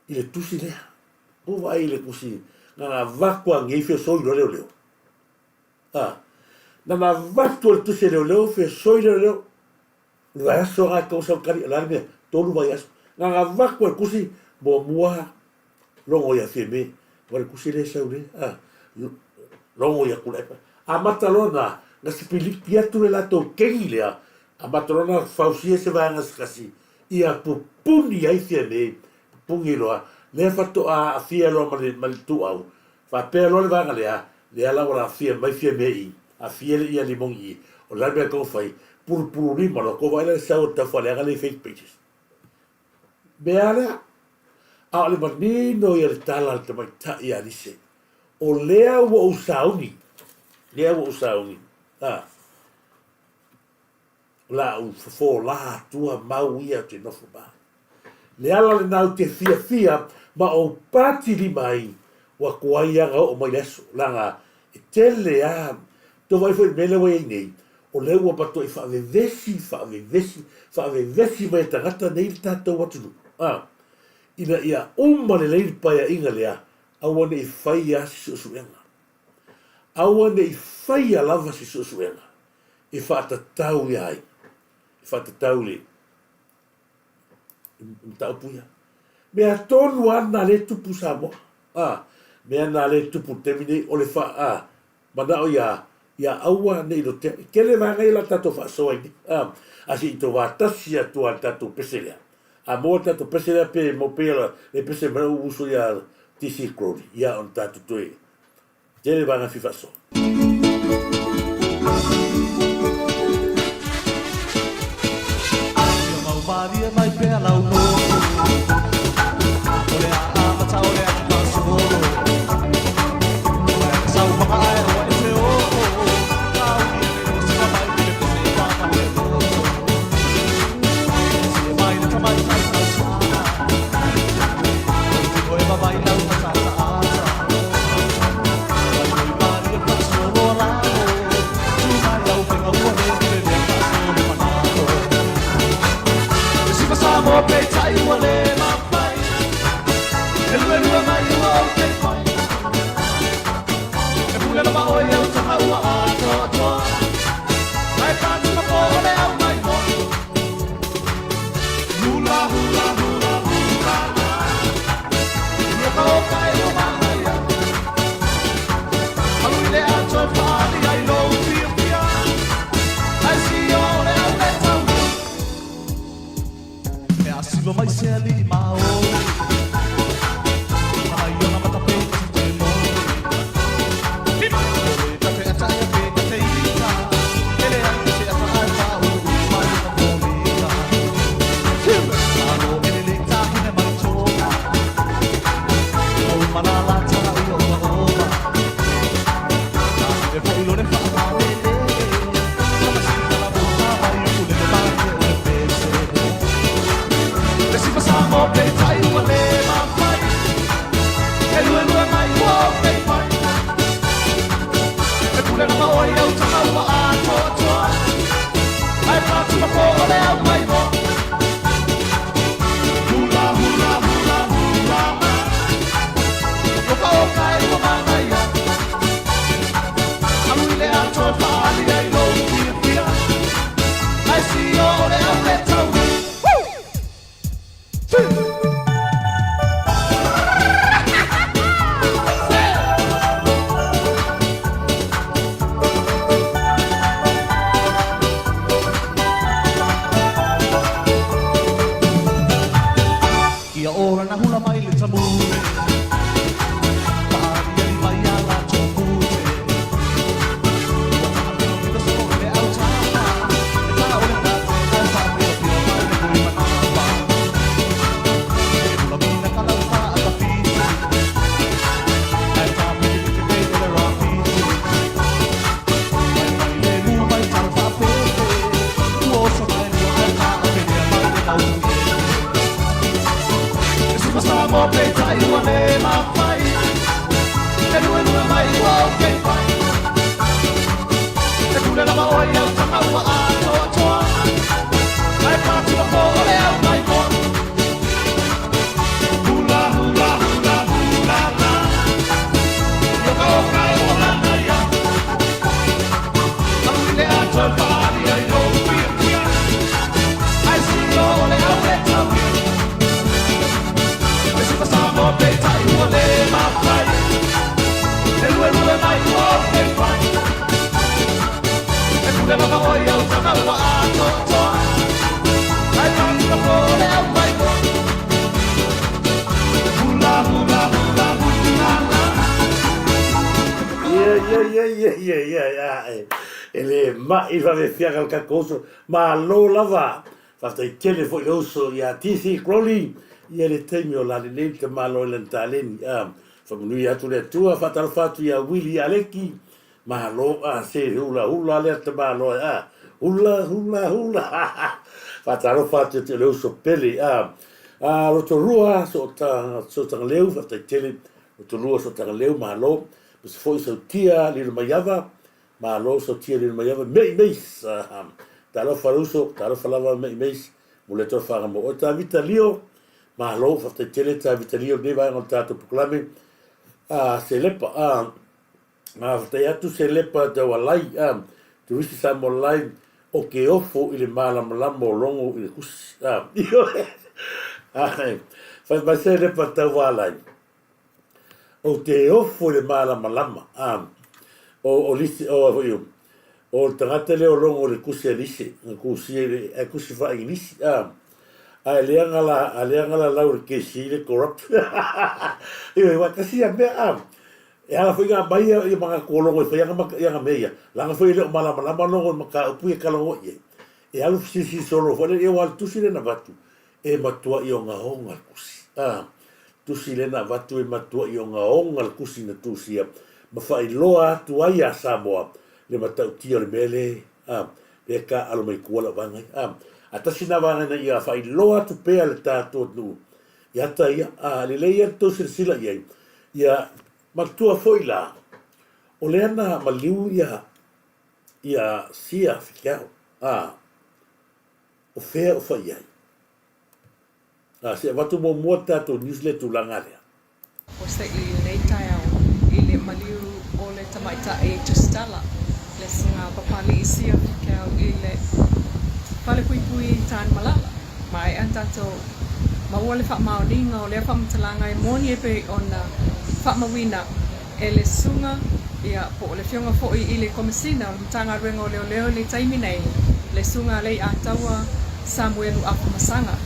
i le tusi lea. Ua vaai i le tusi na na avatu a nei feosoi loa leoleo. A, na na avatu e le tusi a leoleo feosoi leoleo. O le vaiaso lena e tatau ona sau tali, o le a le mea, tolu vaiaso. Na na avatu e le tusi muamua logo ia Fiamē, ua le tusi lea e sau lea, a, logo ia Tuilaepa. Amata loa na, na sipiliki atu le latou kegi lea, amata loa na fausia se vaega se tasi, ia pupuni ai Fiamē, pupuni loa, lea faatoa aafia loa ma le, ma le ituau, faapea loa le vaega lea, lea la ua aafia mai Fiamē i, aafia le ia Limoni i, o le a le mea e tatau ona fai, pulupululima loa, tou vaai la i le sau o le taufaleaga lea i fake pages. Mea lea, a o le manino ia le tala a le tamaitai ia Lise, o lea ua ou sauni, lea ua ou sauni, a, o le a ou fofola atua mau ia ou te nofo ma. Le ala lena ou te fiafia ma ou pati lima ai, ua tuai aga oo mai le aso, leaga e tele a, tou vaai foi i le mea lea ua i ai nei, O lea ua matuai faavevesi, faavevesi, faavevesi mai e tagata nei le tatou atunuu, a, ina ia uma lelei le paeaiga lea, aua ne i faia se suesuega. Aua ne i faia lava se suesuega e faatatau ia ai, e faatatau i le mataupu ia. Mea tonu lava lena lea e tupu i Samoa, a, mea lena lea e tupu i le taimi nei, o le faa, a, Manao ia, ia aua ne i lotea. E tele vaega ia la tatou faasoa ai nei. A, a se i tou vatasi atu a le tatou pese lea. A maua le tatou pese lea pe mo pe la le pese mai ou uso ia TC Crowley, ia ona tatou toe tele vaega fi faasoa. Ia mau malie mai pea lau loto O le a amata o le a faasolo Na hula mai le tamule Faaliali mai a latou pute Ua taapilopilo soo i le autafa E ta o le pate ae faapilopilo mai le pui manava E hula mina ka lau faatafiti Ae tapitipiti pei o le rapiti Mai mai lemu mai talo faapepe Ua oso mai lua ae taapelea mai le mautu E Super Samoa peitai ua le mafai E luelue mai ua ou keifai E pule lava oe i au tama ua atoatoa Ae patua po o le au maimoa Hula hula hula hula la I oka oka e ua manaia Alu i le atoa e faali ai lou fiafia Ae silo o le au e tauia E Super Samoa peitai ua le mafai E luelue mai ua ou keifai E pule lava oe i au tama ua atoatoa Ae patua po o le au maimoa Hula hula hula hula la Ia, ia, ia, ia, ia, ia, ia, e le ma'i vave fiaga le tatou uso. Malo lava. Faafetai tele foi le uso ia TC Crowley ia le taimi o lalelei le tamaloa i lana taleni. A, faamanuia atu le Atua, faatalofa atu ia Willie Aleki. Malo, a, se hula hula lea tamaloa, a, hula hula hula. Faatalofa atu ia te le uso pele, a, a, Rotorua, Sootagaleu, faafetai tele, Rotorua, Sootagaleu, malo. Aemaise foi Sautia Lilomaiava, Malo Sautia Lilomaiava, Mei Meis, talofa le uso, talofa lava Mei Meis, mo le tofaga mo oe. Tavita Lio, malo, faafetai tele Tavita Lio i lenei vaega o le tatou polokalame. Selepa, faafetai atu Selepa Taualai, Turisi Samoa Live, o ke ofo i le malamalama o logo i le kusi. Fai mai Selepa Taualai, Ou te ofo i le malamalama, a, o, o lisi, o, foi o, o le tagata lea o logo i le kusi a lise, na kusia i le, ae kusi faa-Igilisi, a, a e leaga la, a leaga la lau i le kesi i le corrupt. Ioe, aua e tasi ia mea, a, e ala foi ona aumai ia, ia manatu o logo e fai ana, ia ana mea ia, leaga foi e le o malamalama logo i le mataupu ia e talanoa i ai. E alu fesilisili solo foi lea, ia aua o le tusi lea na avatu, E matuai ogaoga le tusi. A, tusi lea na avatu e matuai ogaoga le tusi na tusia ma faailoa atu ai iā Samoa le matautia o le mea le, a, lea e taaalo mai tua lau vaega ia. A, a tasi na vaega ina ia faailoa atu pea le tatou atunuu i ata ia, a, lelei ia le tou silasila i ai, ia matua foi la, o lea na maliu ia, ia Sia Fikeau, a, O fea o fai ai? A, se avatu muamua le tatou news le tulaga lea. O se i lenei taeao i le maliu o le tamaitai tusitala le susuga Papali'i Sia Fikeau i le Falepuipui Tanumalala. Maea tatou maua le faamaoniga o lea faamatalaga e moni e pei ona faamauina e le Susuga, ia, po o le Afioga foi i le Komesina o le Matagaluega o Leoleo i le taimi nei, le Susuga Leiataua Samuelu Afamasaga.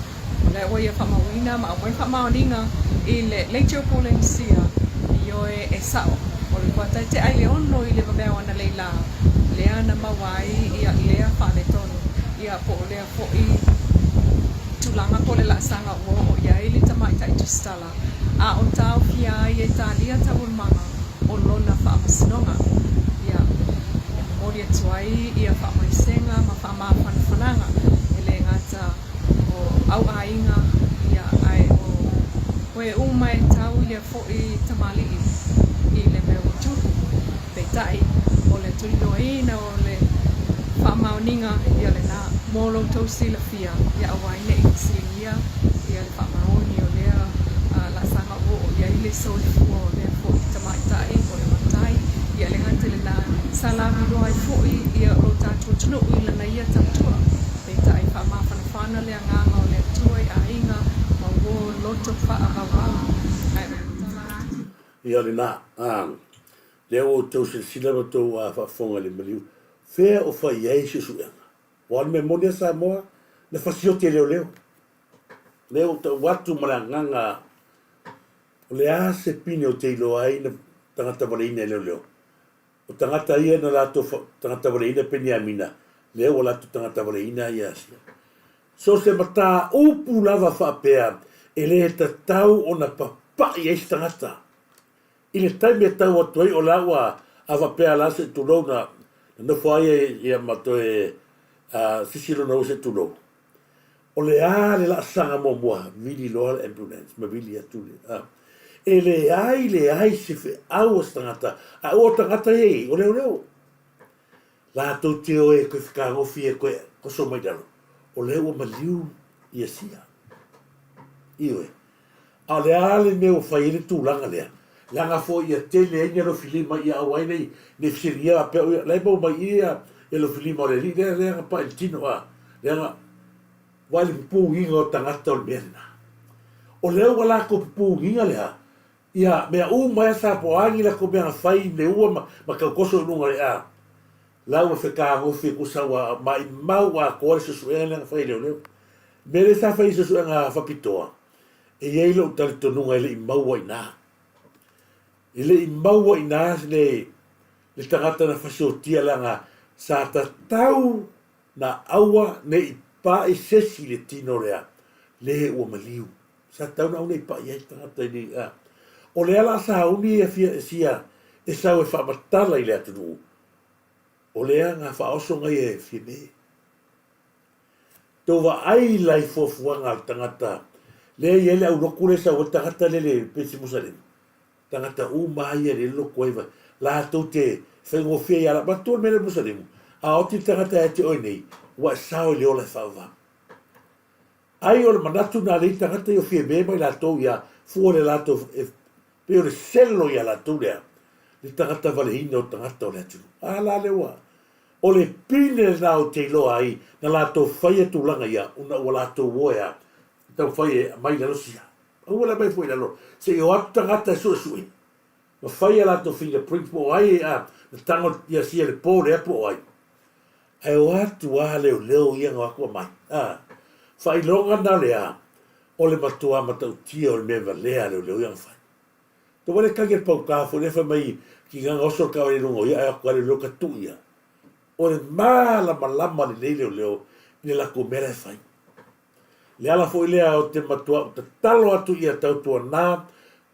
O lea ua ia faamauina ma aumai faamaoniga i le Leitio Polenisia, ioe, e sa'o, o le kuataete'a i le 6 i le vaveao analeila, lea na maua ai ia lea faaletonu, ia po o lea foi tulaga po o le laasaga ua oo i ai le tamaitai tusitala. a o taofia ai e talia taualumaga o lona faamasinoga. Ia, e momoli atu ai ia faamaisega ma faamafanafanaga, e le gata o au aiga, ia, ae o e uma e tau i lea foi tamalii i le mea ua tupu. Peitai, o le tuliloaina o le faamaoniga ia lena mo lo outou silafia, ia aua ai ne i fesiligia ia le faamaoni o lea laasaga ua oo i ai le soifua o lea foi tamaitai o le matai, ia le gata i lena, sa laviloa ai foi ia lo tatou atunuu i lana ia tautua. Peitai, faamafanafana le agaga o le Atua i aiga ma ua loto faavauvau. Ae o le tala atu. Ia lena. Lea ua outou silasila ma outou faafofoga i le maliu, fea o fai ai suesuega? Aua o le mea moni a Samoa, na fasioti e leoleo. Lea ua tau atu ma le agaga O le a se pine ou te iloa ai na tagata valeina e leoleo? O tagata ia na latou tagata valeina Peniamina, lea ua latou tagata valeina ia Asia. So se mataupu lava faapea e le tatau ona papai ai se tagata. I le taimi e tau atu ai o la ua a faapea la se tulou na nofo ai ia ma toe sisi lona ua se tulou. O le a le laasaga muamua, vili loa le ambulance ma vili atu le a. E leai leai se feau a se tagata, a ua o tagata ia i, o leoleo. Latou te o e koe fekagofi e koe koso mai lalo, o lea ua maliu ia sia. Ioe. A o le a le mea ua fai ai le tulaga lea? Leaga foi ia tele ai ni alofilima ia aua ai nei nei fesiligia faapea o ia la e maua mai i ia alofilima o le alii lea lea na pa'i i le tino a leaga vaai le pupugiga o tagata o le mea lena. O lea ua latou pupugiga lea ia mea uma ai sa po o a ni latou mea na fai i le ua ma ma tautoso i luga o le a la ua fekagofi e tusa ua maimau atoa le suesuega lea na fai e leoleo. Mea lea sa fai i suesuega faapitoa E i ai lou talitonuga e le i maua i ina. E le i maua i ina le, le tagata na fasiotia leaga sa tatau na aua ne i paʻi sesi i le tino lea, le ua maliu. Sa tatau na aua ne i paʻi ai le tagata i le, a. O lea la sauni ia fia, sia e sau e faamatala i le atunuu, o lea na faaoso ngai e Fiame. Tou vaai la i fuafuaga a le tagata lea e i ai le aulotu lea e sau ai le tagata lea le pei se Musalema. Tagata uma lava ia lea e lotu ai latou te faigofie ia la matua le mea lea Musalema. A oti le tagata ia te oe nei, ua e sao i le ola e faavavau. Ai o le manatu na lei tagata ia o Fiame ma i latou ia fua le latou e pei o le selo ia latou lea le tagata valeina o tagata o le atunuu. A la lea ua O le pine lena ou te iloa ai na latou faia tulaga ia ona ua latou o e a taumafai e aumai i lalo sia. Aua le aumai fua i lalo se i o atu tagata e suesue ma fai a latou fingerprint po o ai a na tago ia sia i le po lea po o ai. Ae o atu a leoleo ia na o atu aumai a. Faailoga na o le a? O le matua matautia o le mea valea a leoleo ia na fai. Ua le tagi a le paukā foi lea fai mai ki gaga oso le taavale i luga o ia ae o atu lava leoleo tatuʻu ia. O le malamalama lelei leoleo i le latou mea la e fai. Le ala foi lea o te matua ou tatalo atu ia tautuana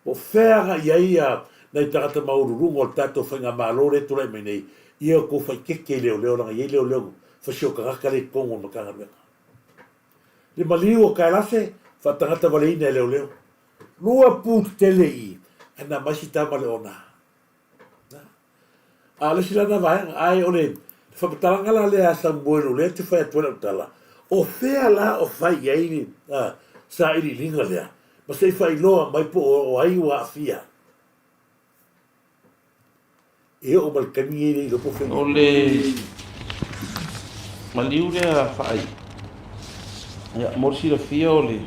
po o fea agai i ai ia nai tagata maualuluga o le tatou faigamalo lea e tulai mai nei, ia outou faikeke i leoleo leaga e i ai leoleo fasi o tagata lea i totonu o le Matagaluega. Le maliu o Kaelase, faatagata valeina e leoleo. Lua pu tetele i ae na mai si tama le ona. Na. A o le isi la na vaega, ae o le whakatalanga la lea a Samuelu lea te whai atu ai lau tala, o fea la o fai i ai le sailiiliga lea, ma se i faailoa mai po o ai ua aafia. E oo mai le taimi e le iloa po o fea. O le maliu lea faai, ia, mo le silafia o le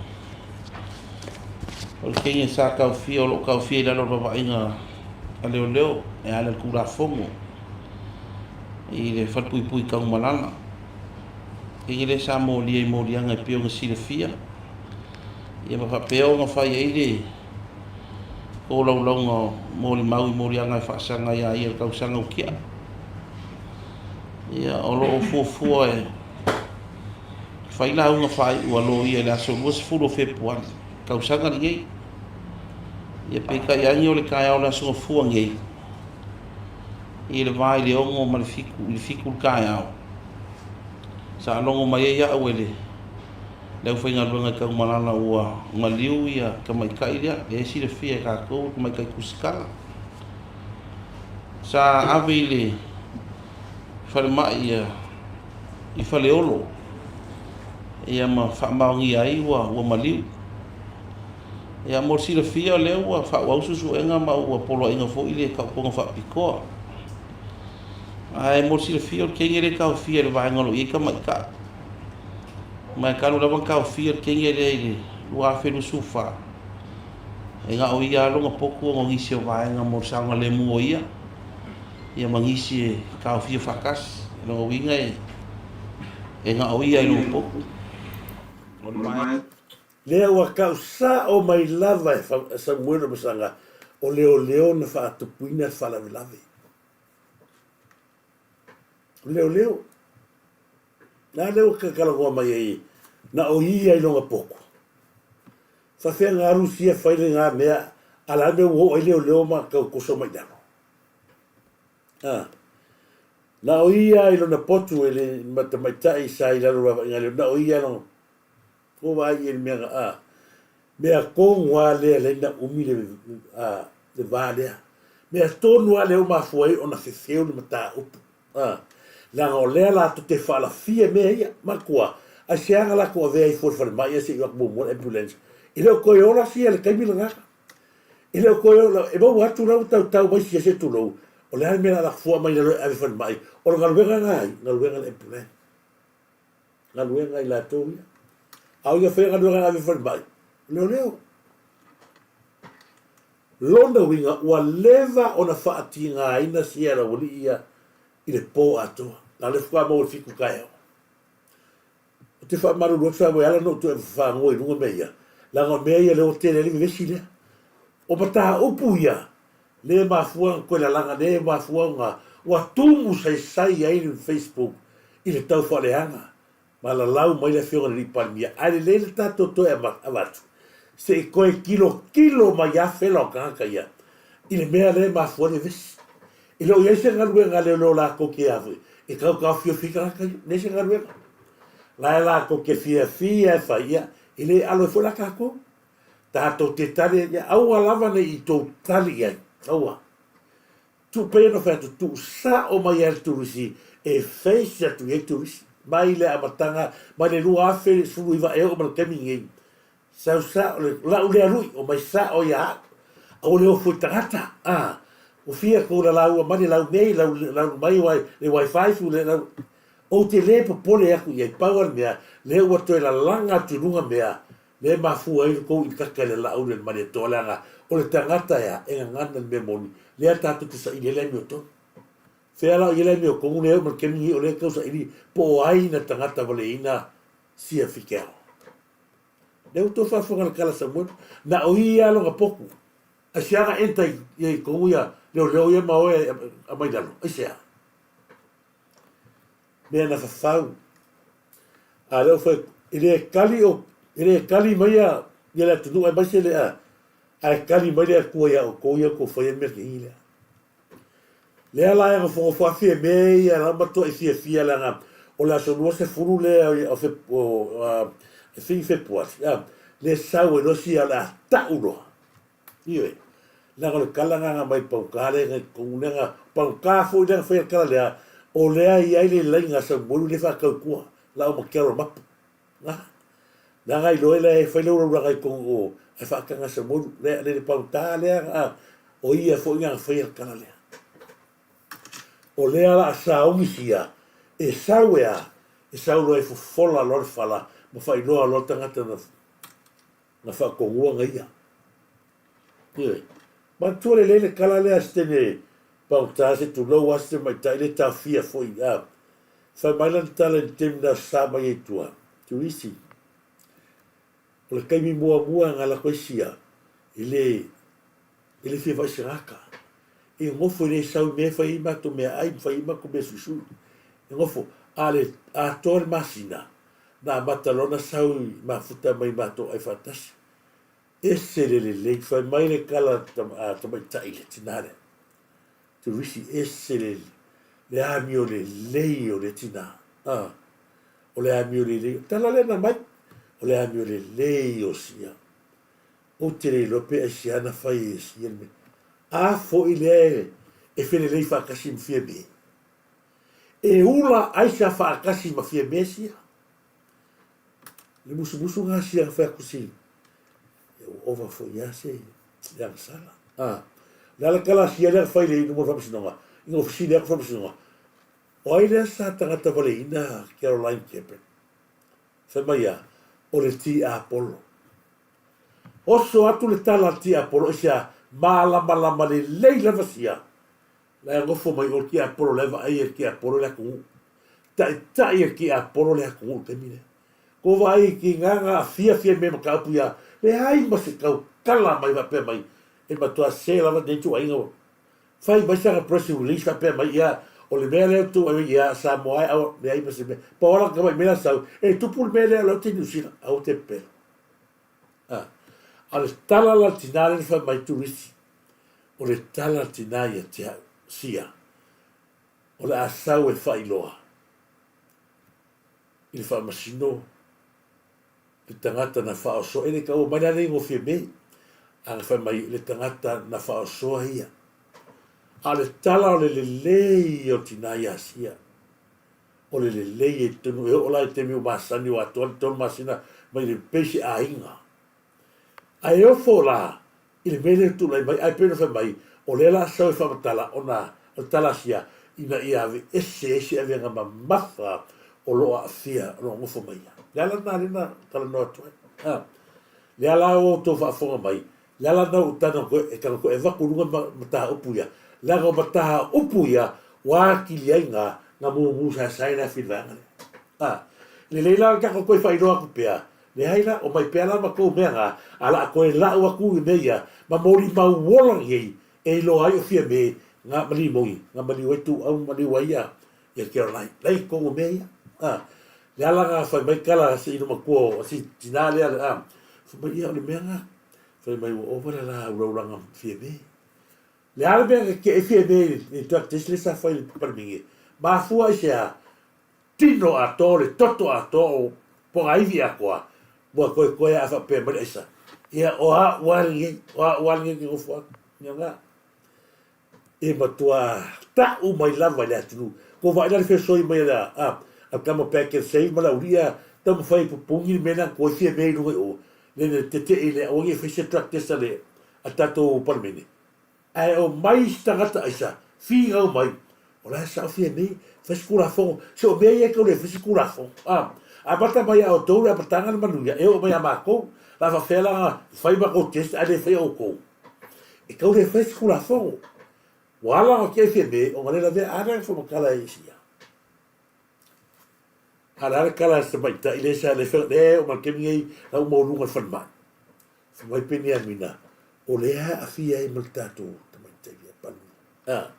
o le kenya sa taofia, o lo o taofia i lalo o le vaavaaiga a leoleo e ala i le Tulafono i le Falepuipui Tanumalala. Kenya lea sa molia i moliaga e pei ona silafia, ia ma faapea ona fai ai le tolaulauga o molimau i moliaga e faasaga iā ia i le tausaga ua tia. Ia, o lo o fuafua e fai lauga faaiu a loia i le aso 20 o Fepuari, tausaga lenei. Ia, peitai ane o le taeao o le aso Gafua nei, i le va i le 6 ma le 7, i le 7 le taeao, sa logo mai ai au e le le aufaigaluega i Taumalala ua maliu ia tamaitai lea, lea e silafia e tatou le tamaitai tusitala. Sa ave i le falemai ia i Faleolo ia ma faamaonia ai ua, ua maliu. Ia mo le silafia lea ua faaauau suesuega ma ua poloaiga foi le taotoga faapitoa. Ae mo le silafia o le teine lea e taofia i le vaega o lo o i ai tamaitai. Ma e talu lava ona taofia le teine lea i le 2024, e na o ia lava lona potu ona o nisi o vaega mo le saogalemu o ia, ia ma nisi e taofia faatasi. O lona uiga e na o ia i lona potu. O le vaega. Lea ua tau sao mai lava e Samuele Masaga o leoleo na faatupuina le faalavelave. O leoleo. Na lea ua talanoa mai ai na o ia i lona potu. Faafefea na alu sia fai lena mea a le a le mea ua oo ai leoleo ma tau toso mai i lalo. A. Na o ia i lona potu e le ma tamaitai sa i lalo o vaavaiga a leoleo na o ia i lona Ua vaai i ai le mea na a mea tonu lava lea lea na umi le a le va lea. Mea tonu lava lea ua mafua ai ona fefeu le mataupu. A leaga o lea latou te faalafia mea ia. Manatua, aisea na latou avea ai fua i le falemai ae se i o atu muamua le ambulance. E le o toe ola sia i le taimi lena. E le o toe ola, e maua atu la ua tautau mai sia se tulou, o le a le mea o le a latou fua mai i lalo e ave i le falemai. O le galuega lena a ai? Galuega a le ambulance. Galuega i latou ia. A o ia faia galuega e ave i falemai, leoleo. Lona uiga ua leva ona faatigaina sia e le aualii ia i le po atoa. Na o le faatoa maua i le fitu taeao. Ou te faamalulu atu sa e ala ona ou toe fafagoa i luga mea ia, leaga o mea ia lea ua tele ai le vevesi lea. O mataupu ia, lea e mafua ona toe lalaga, lea e mafua ona ua tumu saisai ai le Facebook i le tau faaleaga ma lalau mai le Afioga i le Alii Palemia, ae lelei le tatou toe avatu se i toe tilotilo mai lava fela o tagata ia i le mea lea e mafua ai le vevesi. E le o i ai se galuega a leoleo latou te a foi e tau taofiofi ai tagata ia, leai se galuega. La e latou te fiafia e fai, ia, e le alo ai foi la tatou. Tatou te tali ai, ia aua lava ne i tou tali i ai, aua. Tuu pei ona fai atu, tuu sao mai ai le turisi e face atu i ai turisi. Mai le amataga, mai le 2019 e oo mai le taimi lenei, sau sao le, lau lea lui, omai sao ia au. Aua le ofo i tagata, a, ua fia tou lalaua mai le lau nei, lau, lau mai le wifi fu le lau, ou te le popole atu i ai, pau lava le mea, lea ua toe lalaga atu i luga mea, Lea e mafua ai le tou i kaka i le laau le Malietoa leaga o le tagata ea e gagana le mea moni lea tatou te saili ai le amiotonu. Fea la o i ai le amiotonu lea e oo mai le taimi nei o lea e tau saili po o ai na tagata valeina sia fikeao. Lea ua tou faafofoga i le tala a Samuelu, na o ia lona potu. Aisea na enter i totonu ia leoleo ia ma o e aumai lalo? Aisea? Mea na fafau. A lea ua fai atu, e le kali o, e le kali mai ia, ia le atunuu aemaise le a, ae kali mai le Atua ia outou ia outou faia mea kei lea. Lea la e nofonofo a Fiame ia la matuai fiafia leaga o le aso 20 lea o, o, o, I think Fepuari, a, le sau ai loa sia o le a ta'u loa. Ioe. Leaga o le tala lena na aumai i pagota lea na i totonu lea na, pagota foi lea na faia le tala lea, o lea e i ai le laina a Samuelu lea e faatau i tua, la o ma Carol Mapu. Na. Leaga iloa ai la e fai le ulaulaga i totonu o, ae faataga e Samuelu, le, le, le pagota lea na, o ia foi na na faia le tala lea. O lea la a sauni sia, e sau e a, e sau loa e fofola loa le fala ma faailoa loa le tagata na, na faatonua na ia. Ioe. Manatua lelei le tala lea a se teine pagota se tulou a se tamaitai le taofia foi a. Fai mai lana tala i le taimi na sa mai ai i tua, Turisi. O le taimi muamua na alu atu ai sia, e le, e le fia vaai se tagata. E nofo e le sau i mea e fai ai matou meaai ma fai ai matou mea suisui. E nofo, a le atoa le masina, Na amata loa ona sau i mafuta mai matou ai faatasi. Ese le lelei, fai mai le tala a tamaitai le tina lea. Turisi ese le, le amio lelei o le tina. Ah, o le amio lelei. Tala lea na mai, o le amio lelei o sia. Ou te le iloa pe aisea na fai e sia le mea. A foi lea e felelei faatasi ma Fiame. E ula ai sa faatasi ma Fiame sia. Le musumusu nga sia na fai atu si, ia ua ova foi ia se le agasala. A, le ala tala sia lea na fai le inu mo le faamasinoga, ina ua fesili atu le faamasinoga, o ai lea sa tagata valeina Caroline Kepler? Fai mai a, o le tiapolo. Oso atu le tala a le tiapolo, aisea, malamalama lelei lava sia La e nofo mai o le tiapolo la e vaai e le tiapolo le atunuu. Taitai e le tiapolo le atunuu i le taimi lea. Ko vaai ki nga nga afiafi e me mataupu ia, leai ma se kau kala mai faapea mai, e matua se lava nei ituaiga ua fai mai sana press release faapea mai ia, o le mea lea tou ave ia Samoa e aua leai ma se mea. Pau ala ka mai mea sau, e tupu le mea lea o lea ou te i Niu Sila, aua te pepelo. A, a o le tala la le tina lea na fai mai turisi, o le tala le tina ia te au, sia, o le a sau e faailoa. I le faamasino le tagata na faaosoa, e le taua mai la le igoa Fiamē, a na fai mai le tagata na faaosoa ia. A o le tala o le lelei o le tina ia Asia, o le lelei e tonu e oo la i taimi ua masani ua atoa le tolu masina mai le pei se aiga. Ae ofo la i le mea lea e tulai mai, ae pei ona fai mai, o lea la sau e faamatala ona o le tala asia ina ia aveese ai se avega mamafa o lo o aafia o lo o nofo mai ia. Le ala lena lea na talanoa atu ai. A, lea la ua outou faafofoga mai, le ala lena ua ou tago atu e tago atu e avatu i luga mataupu ia, leaga o mataupu ia ua atili ai na na mumu saesae le afi i le vaega lea. A, lelei la le tatou toe faailoa atu pea, Leai la, omai pea la ma tou mea na, a la toe lau atu i mea ia, ma molimau ola nei e iloa ai o Fiame na malimoi, na maliu ai Tuuau ma maliu ai ia ia Caroline. La i totonu o mea ia. A, le ala na fai mai tala a si inu matua o si tina lea, a, fai mai, ia o le mea na, fai mai ua ova le la ulaulaga Fiame. Le a le mea na tetee Fiame i le drug test lea sa fai i le Palemene? Mafua i se a? Tino atoa, le toto atoa o pogaiwi atoa, ua koekoe a faapea mai le aisa, ia o a'u a lenei, o a'u a lenei ou te nofo atu. Ia na. E matua ta'u mai lava i le atunuu. Ua vaai la le fesoi mai a le a, a le tama pack and save ma le auli'i a taumafai e pupuni le mea lea na toe fia mea i luga i o, le le tete'e i le aua ne i fai se drug test a le a le tatou Palemene. Ae omai isi tagata aisa, finau mai, o la e sao Fiamē, fai se Tulafono. Se o mea ia e tau le fai se Tulafono. A, amata mai ia outou le amataga le manuia, e oo mai ia matou, la faapefea la ona fai matou test ae le faia outou. E tau le fai se Tulafono. Ua ala ona tiai Fiamē, ona le lavea a lea na faamatala e isi ia. A o le a le tala a le tamaitai lea sa le fai, lea e oo mai le taimi nei, la ua maualuga i le falemai. Fai mai Peniamina, O lea e aafia ai ma le tatou tamaitai ia Palemia. A,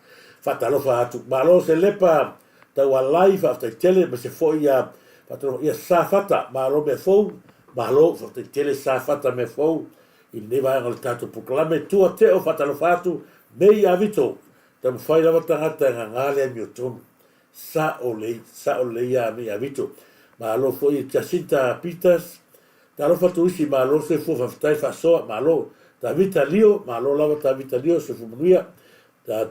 faatalofa atu. Malo se lepa taualai, faafetai tele, ma se foi ia, faatalofa, ia Safata, malo mea fou, malo, faafetai tele Safata mea fou, i lenei vaega o le tatou polokalame. Tua Teo, faatalofa atu, Mei Avito, taumafai lava tagata e gagā le amiotonu. Sao lelei, sao lelei ia Mei Avito. Malo foi Jacinta Peters, Talofa Tuisi, malo soifua faafetai faasoa, malo. Tavita Lio, malo lava Tavita Lio, soifua manuia.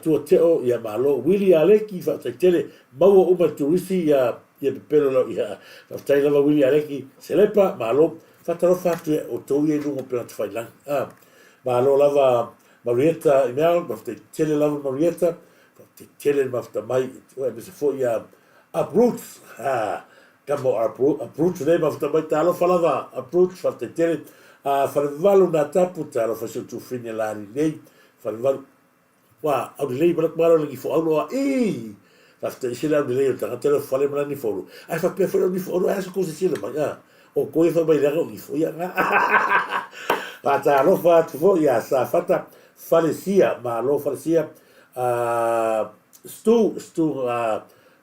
Tua Teo, ia malo. Willie Aleki, faafetai tele, maua uma e Tuisi ia ia pepelo lau ia. Faafetai lava Willie Aleki, Selepa, malo. Faatalofa atu ia outou ia i luga o upegatafailagi. Ah, malo lava Marietta Imel, faafetai tele lava Marietta, faafetai tele le mafuta mai, aemaise foi ia Uproots, ah, Kamo a Bruce nei mafuta mai talofa lava a Bruce faafetai tele a Falevalu na tapu talofa si o tufine la ali nei Falevalu wa au lelei ma malo le nifo au loa i faafetai ese le au lelei o le tagata le fale ma la nifo au ai faapea foi le nifo au ai se kuse sila mai a o koe fa mai leaga o nifo ia nga faatalofa atu foi ia Safata Falesia malo Falesia a Stu Stu a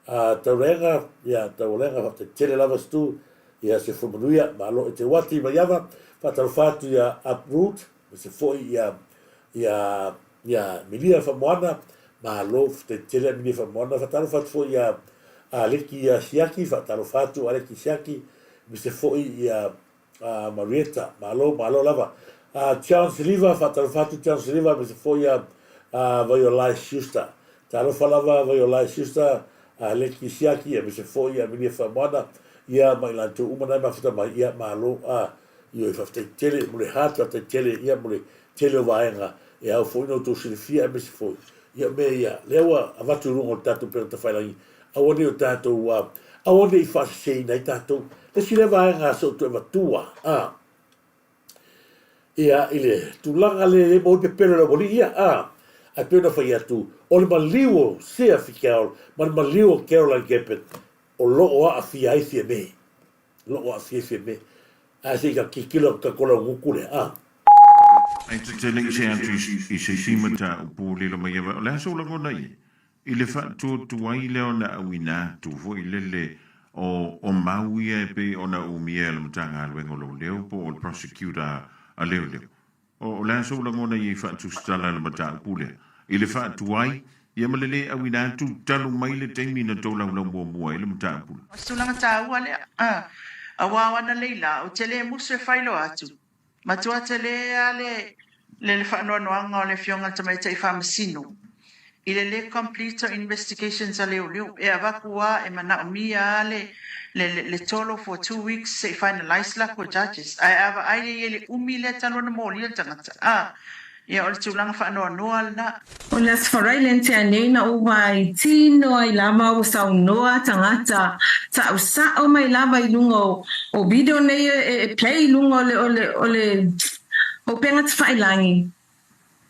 A Taulega, ia Taulega faafetai tele lava Stu, ia se fua manuia, malo e te uati mai ava, faatalofa atu ia Uproot, ma se foi ia ia ia Milia Famoana, malo faafetai tele Milia Famoana, faatalofa atu foi ia Aleki ia Siaki, faatalofa atu Aleki Siaki, ma se foi ia a Marietta, malo, malo lava. A John Siliva, faatalofa atu John Siliva, aemaise foi a a Vaiolai Schuster. Talofa lava Vaiolai Schuster, a Leki Siaki, aemaise foi a Milia Faamoana, ia ma i latou uma na e mafuta mai, ia malo, a ioe faafetai tele mo le heart, faafetai tele ia mo le tele o vaega e ao foi ona outou silafia aemaise foi ia mea ia lea ua avatu i luga o le tatou upega tafailagi Aua ne i o tatou, aua ne i faaseseina ai tatou. Le isi lea vaega se o toe avatua, a, ia, i le tulaga le le maua ai pepelo i le aualii ia, a, ae pei ona fai atu, o le maliu o Sea Fikel ma le maliu o Caroline Gapin o lo o aafia ai Fiame. Loo aafia i Fiame. Ae se i ka tilotilo atu tatou laugutu lea, a. Ae ta te le i see atu i se isi mataupu lilo mai ava, o le a sou lagona i ai i le faatuatuai lea ona auina atu foi lele o o mau ia e pei ona umia e le Matagaluega o Leoleo po o le Prosecutor a Leoleo? O le a sou lagona i ai faatusitala i le mataupu lea i le faatuai ia ma le le auina atu talu mai le taimi na tolaulau muamua ai le mataupu lea? O se tulaga taua lea, aua o ana lei la, ou te le musu e faailoa atu, Matua tele a le le faanoanoaga o le Afioga i le Tamaitai Faamasino i le le complete o investigations a leoleo. E avatu a e manaomia a le le tolo for 2 weeks se i finalize latou charges. Ae a vaai e i ai le umi lea talu ona molia le tagata a, ia o le tulaga faanoanoa lena. O le Aso Faraile na tea nei na ou vaai tino ai lava ua saunoa tagata tausao mai lava i luga o video nei e play i luga o le o le o le upega tafailagi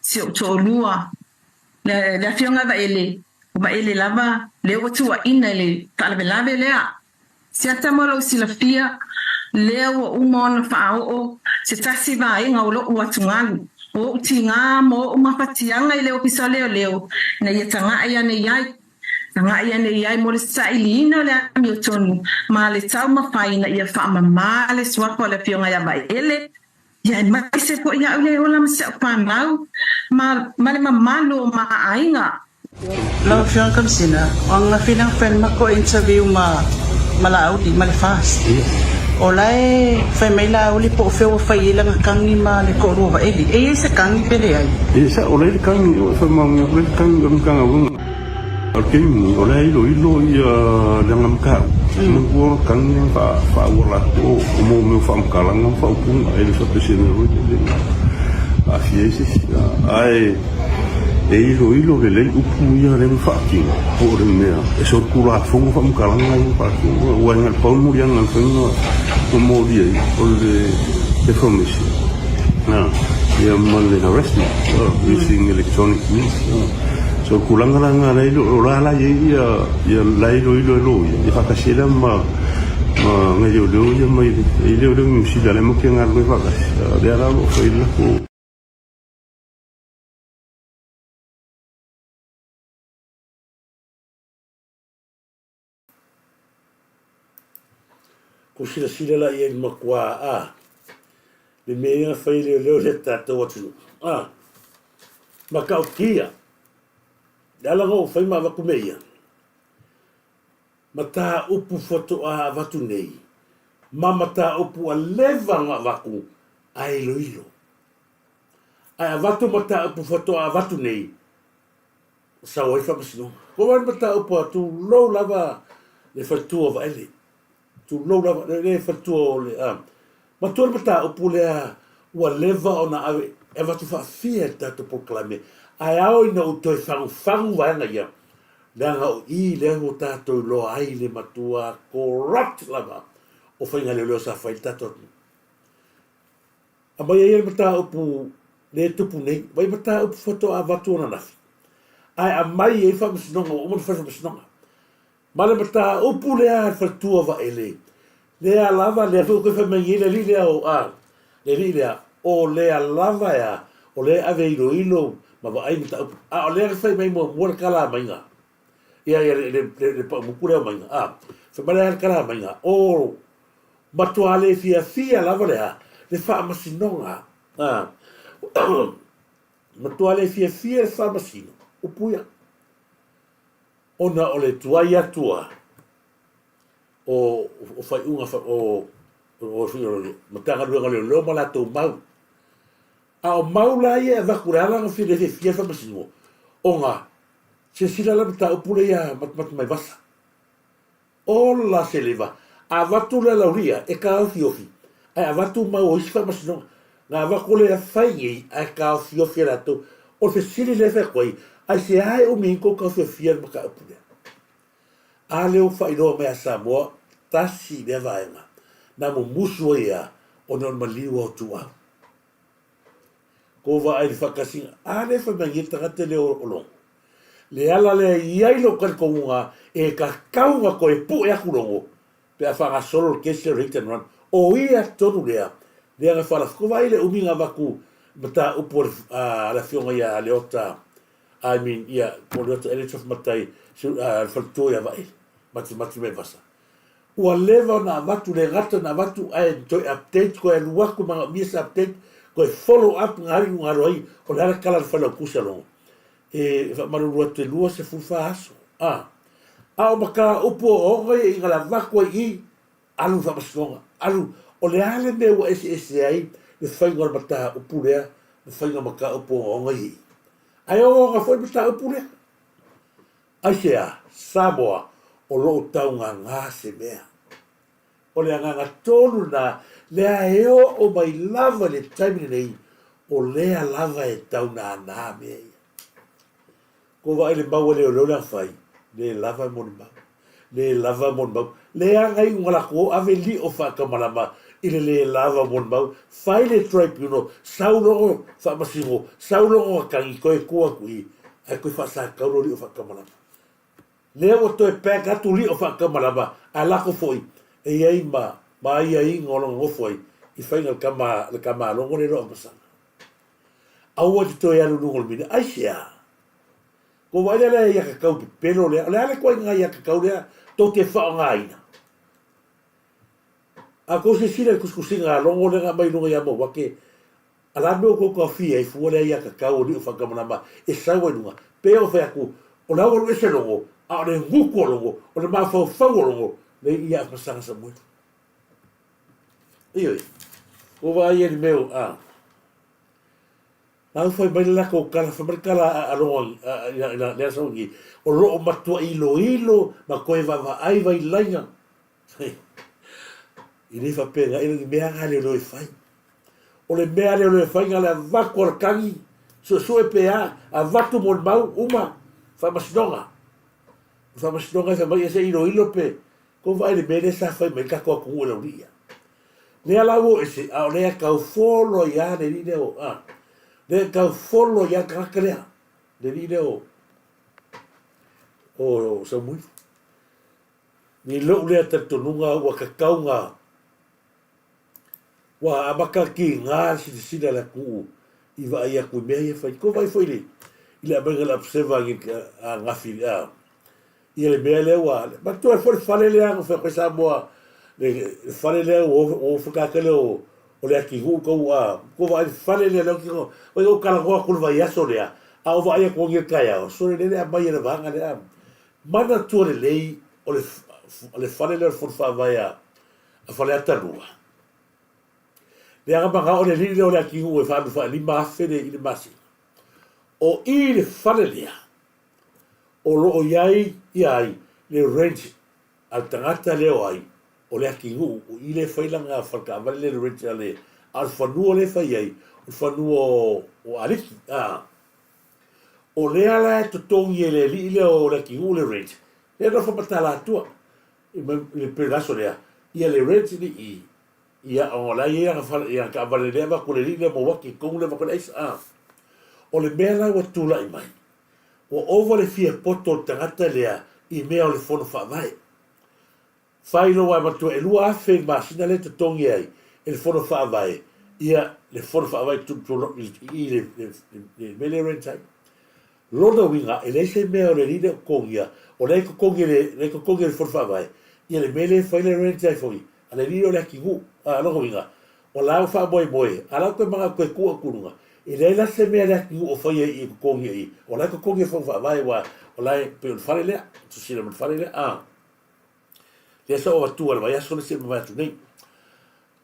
si ou toalua le le afioga ia Vaele o Vaele lava lea ua tuuaina i le faalavelave lea. Siata mo lou silafia, lea ua uma ona faaoo se tasi vaega o lo'u atugalu, o o'u tigā ma o'u mafatiaga i le Ofisa o Leoleo ina ia taga'i ane i ai, taga'i ane i ai mo le sailiina o le amiotonu ma le taumafai ina ia faamamā le suafa o le Afioga ia Vaele, Ia aemaise foi au le ola ma si au fanau ma ma le mamalu o ma aiga. Lau Afioga Kamisina, o aga fina friend ma ko interview ma ma Laauli ma le FAST. O la e fai mai Laauli po o fea ua fai ai lana kagi ma le toalua Vaeli. E i ai se kagi pe leai? Ia sa o la e le kagi, o e fai mai o la e le kagi o le Matagaluega. O le taimi o la e iloilo ia le agamatau, manatua o le tagi na faaauala atu o mo mea o faamatalaga ma faaupuga, e le faapea foi lele na aafia ai se isi. Ae e iloilo lelei upu ia lea na faatino, po o le mea e solitulafono faamatalaga ia na faatino. Aua e na o le pau le moliaga na mafai ona molia ai, o le defamation ia ma le harassment using electronic means. So o le tulaga la lena la o la la i ai ia ia la e iloilo e loia ia faatasi ai la ma ma nai leoleo ia mai le e i leoleo Niu Sila la e matou te galulue faatasi a lea la o lo o fai le latou. Ko silasila la i ai le matua a le mea ia na fai e leoleo i le tatou atunuu a matautia le ala na ou fai ma avatu mea ia mataupu faatoa avatu nei ma mataupu ua leva ona avatu ae iloilo ae avatu mataupu faatoa avatu nei Sau ai faamasinoga. Ko wai mataupu a tulou lava le faletua o Vaele. Tulou lava le, le faletua o le a. Matua le mataupu lea ua leva ona ave e avatu faafia i le tatou polokalame ae ao ina ou toe fagufagu vaega ia leaga o i lea ua tatou iloa ai le matua corrupt lava o faiga leoleo sa fai i le tatou atunuu. Aumai ai le mataupu le tupu nei, vai mataupu faatoa avatu ananafi, ae aumai ai faamasinoga, ua uma ona fai faamasinoga. Ma le mataupu lea a le faletua Vaele, lea lava, lea foi ua toe fai mai nei le alii lea o, a, le alii lea, o lea lava ea, o lea e ave e iloilo ma vaai mataupu, a o lea na fai mai muamua le tala maiga, ia, ia, le, le, le, le paumutu lea o maiga, a, fai mai lea le tala maiga, o, Matua le fiafia lava le a? Le faamasinoga. A. Matua le fiafia le faamasino, upu ia. Ona o le tuai atu a o, o faaiuga o, o, o Matagaluega o Leoleo ma latou mau. A o mau la ia e avatu le ala na le fiafia le faamasinoga, ona silasila la mataupu lea ia Matamataimavasa. Ola se leva, avatu le alaulia e taofiofi, ae avatu mau o isi faamasinoga. Na avatu lea fai nei ae taofiofi e latou. O le fesili lea e fai atu ai, aisea e umi ai tou taofiofia le mataupu lea? A lea ua faailoa mai ia Samoa, tasi lea vaega na mumusu ai ea ona o le maliu o ituau. Kou vaai i le faatasiga, a lea e fai mai nei le tagata lea o Logo. Le ala lea e i ai lou talitonuga e tatau ona toe pue atu Logo. Pe a faagasolo le kesi o le hit and run, o ia tonu lea, lea na faalafua ai le umi na avatu mataupu a le afioga ia Leota, I mean, ia, po o Leota ea le tofi matai, le faletua ia Vaele, Matimati mai Vasa. Ua leva ona avatu, le gata na avatu, ae toe update, toe alu atu, manaomia se update, toe follow up ngā iuga na alu ai, o le a le tala a le Failautusi a Logo? E faamalulu atu e 24 aso. A, a o mataupu ogaoga ia ina le avatu ai i i, alu i le faamasinoga, alu, o le a le mea ua eseese ai le faiga o le mataupu lea ma faiga o mataupu ogaoga ia i i? Ae ogaoga foi le mataupu lea. Aisea, Samoa, o lo o taugāgā se mea. O le agaga tonu lena, lea e oo mai lava i le taimi lenei, o lea lava e tau nānā mea ia. Ko vaai le mau a leoleo le fai, le lava molimau, le lava molimau. Leaga iuga latou o ave lio faatamalama i le le lava molimau, fai le tribunal, sau logo faamasino, sau logo atagi, toe tuu atu i i, ae toe faasatau lo lio faatamalama. Lea ua toe pack atu lio faatamalama, ae lako foi, e i ai ma ma aiaiga o lona nofo ai i faiga le tama le tama logo le loa masaga. Aua e te toe alu i luga o le mina. Aisea? Ua vaai lea le aiatatau pepelo lea. O le a le ituaiga aiatatau lea tou te faaaogaina? A tou silasila i le tusitusiga a Logo lea na aumai i luga ia Mauake, a la mea ua tou taofia ai fua le aiatatau o Liu Faatamalama e sau ai i luga? Pei ona fai atu, o la ua alu ese Logo, a o le gutu o Logo, o le mafaufau o Logo, lea i i a Masaga Samuelu. Ioe, ua vaai ai i le mea o, a. Lau fai mai le latou tala, fai mai le tala a Logo lea sau i, o lo o matua iloilo ma toe vaavaai vailaiga. I le faapena, e le o ni mea a leoleo e fai. O le mea a leoleo e fai, na o le avatu o le tagi, suesue pe a, avatu molimau, uma, faamasinoga. O le faamasinoga e fai mai, ia se i iloilo pe, tou vaai i le mea lea sa fai mai ai le tatou atunuu e Laulii ia. Lea la ua oo ese, a o lea e tau folo ai lava le alii lea o, a, lea e tau folo ai lava le tagata lea, le alii lea o, o Samuilu. I lou lea talitonuga ua tatau na ua amata kiga le silasila a le atunuu i vaai atu i mea ia e fai. Tou vaai foi i le i le aumaiga o le observer a Gafi a ia le mea lea ua manatua ai foi le fale lea na fai atu ai Samoa le fale lea ua ofo o o le atinuu tou a tou vaai i le fale lea lea ou te talanoa atu i le vaiaso lea a ou vaai atu i le taeao sole lele aumai e le vaega lea. Manatua lelei o le le fale lea o le Fono Faavae a a Faleata 2. Leaga manao le alii lea o le atinuu e faaalu faa-5000 i le masina. O i le fale lea o lo o i ai ia ai le rent a le tagata lea o ai o le atinuu o i lea e fai lana faletaavale lea le rent a le a o le fanua lea e fai ai o le fanua o o Aliki a O lea la e totogi e le alii lea o Leatinuu le rent, lea e nofo ma Talatua i le pei o le aso lea, ia le rent i i, ia ona o la e i ai ana fale, ia taavale lea e avatu e le alii lea mo Waki, tonu lea avatu e le aisa, a. O le mea la ua tulai mai, ua ova le fia poto o le tagata lea i mea o le fono faavae. Fai lou ae matua 2000 i le masina lea e totogi ai e le Fono Faavae ia le Fono Faavae i le mea lea e rent ai. Lona uiga e leai se mea o le alii lea o totogia, o lea e totogi e le, lea e totogi e le Fono Faavae ia le mea lea e fai le rent ai foi a le alii lea o le atinuu. A, lona uiga, o la ua faamoemoe, a la ua toe manatu e tuu atu i luga, e leai la se mea a le atinuu o faia i i e totogi ai, o la e totogi e le Fono Faavae aua o la e pei o le fale lea, silasila ma le fale lea, a. Lea sa ou avatua i le vaiaso lea se i mavae atu nei.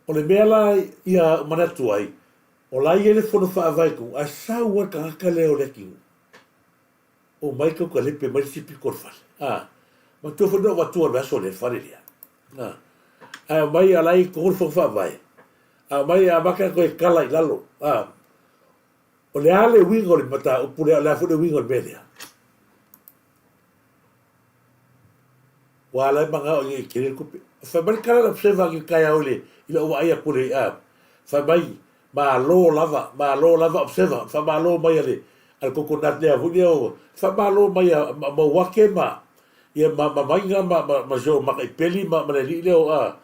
O le mea la ia manatu ai, o la e i ai le fono faavae tuu, ae sau lava le tagata lea o Leatinuu, omai tau talepe mai le isi pito o le fale. A, manatua foi na ou avatua i le vaiaso lea le fale lea. A, ae omai a la e i totonu le fono faavae, a omai e amata ona toe kala i lalo. A, o le a le uiga o le mataupu lea, o le a foi le uiga o le mea lea? Ua ala ai manao ina ia tele le tupe. Fai mai le tala a le observer i le taeao i le i lau vaai atu i le a fai mai, malo lava, malo lava observer, faamalo mai a le a le coconut lea foi lea o faamalo mai a Mauake ma Ia ma ma maiga ma ma ma sio makaipeli ma ma le alii lea o a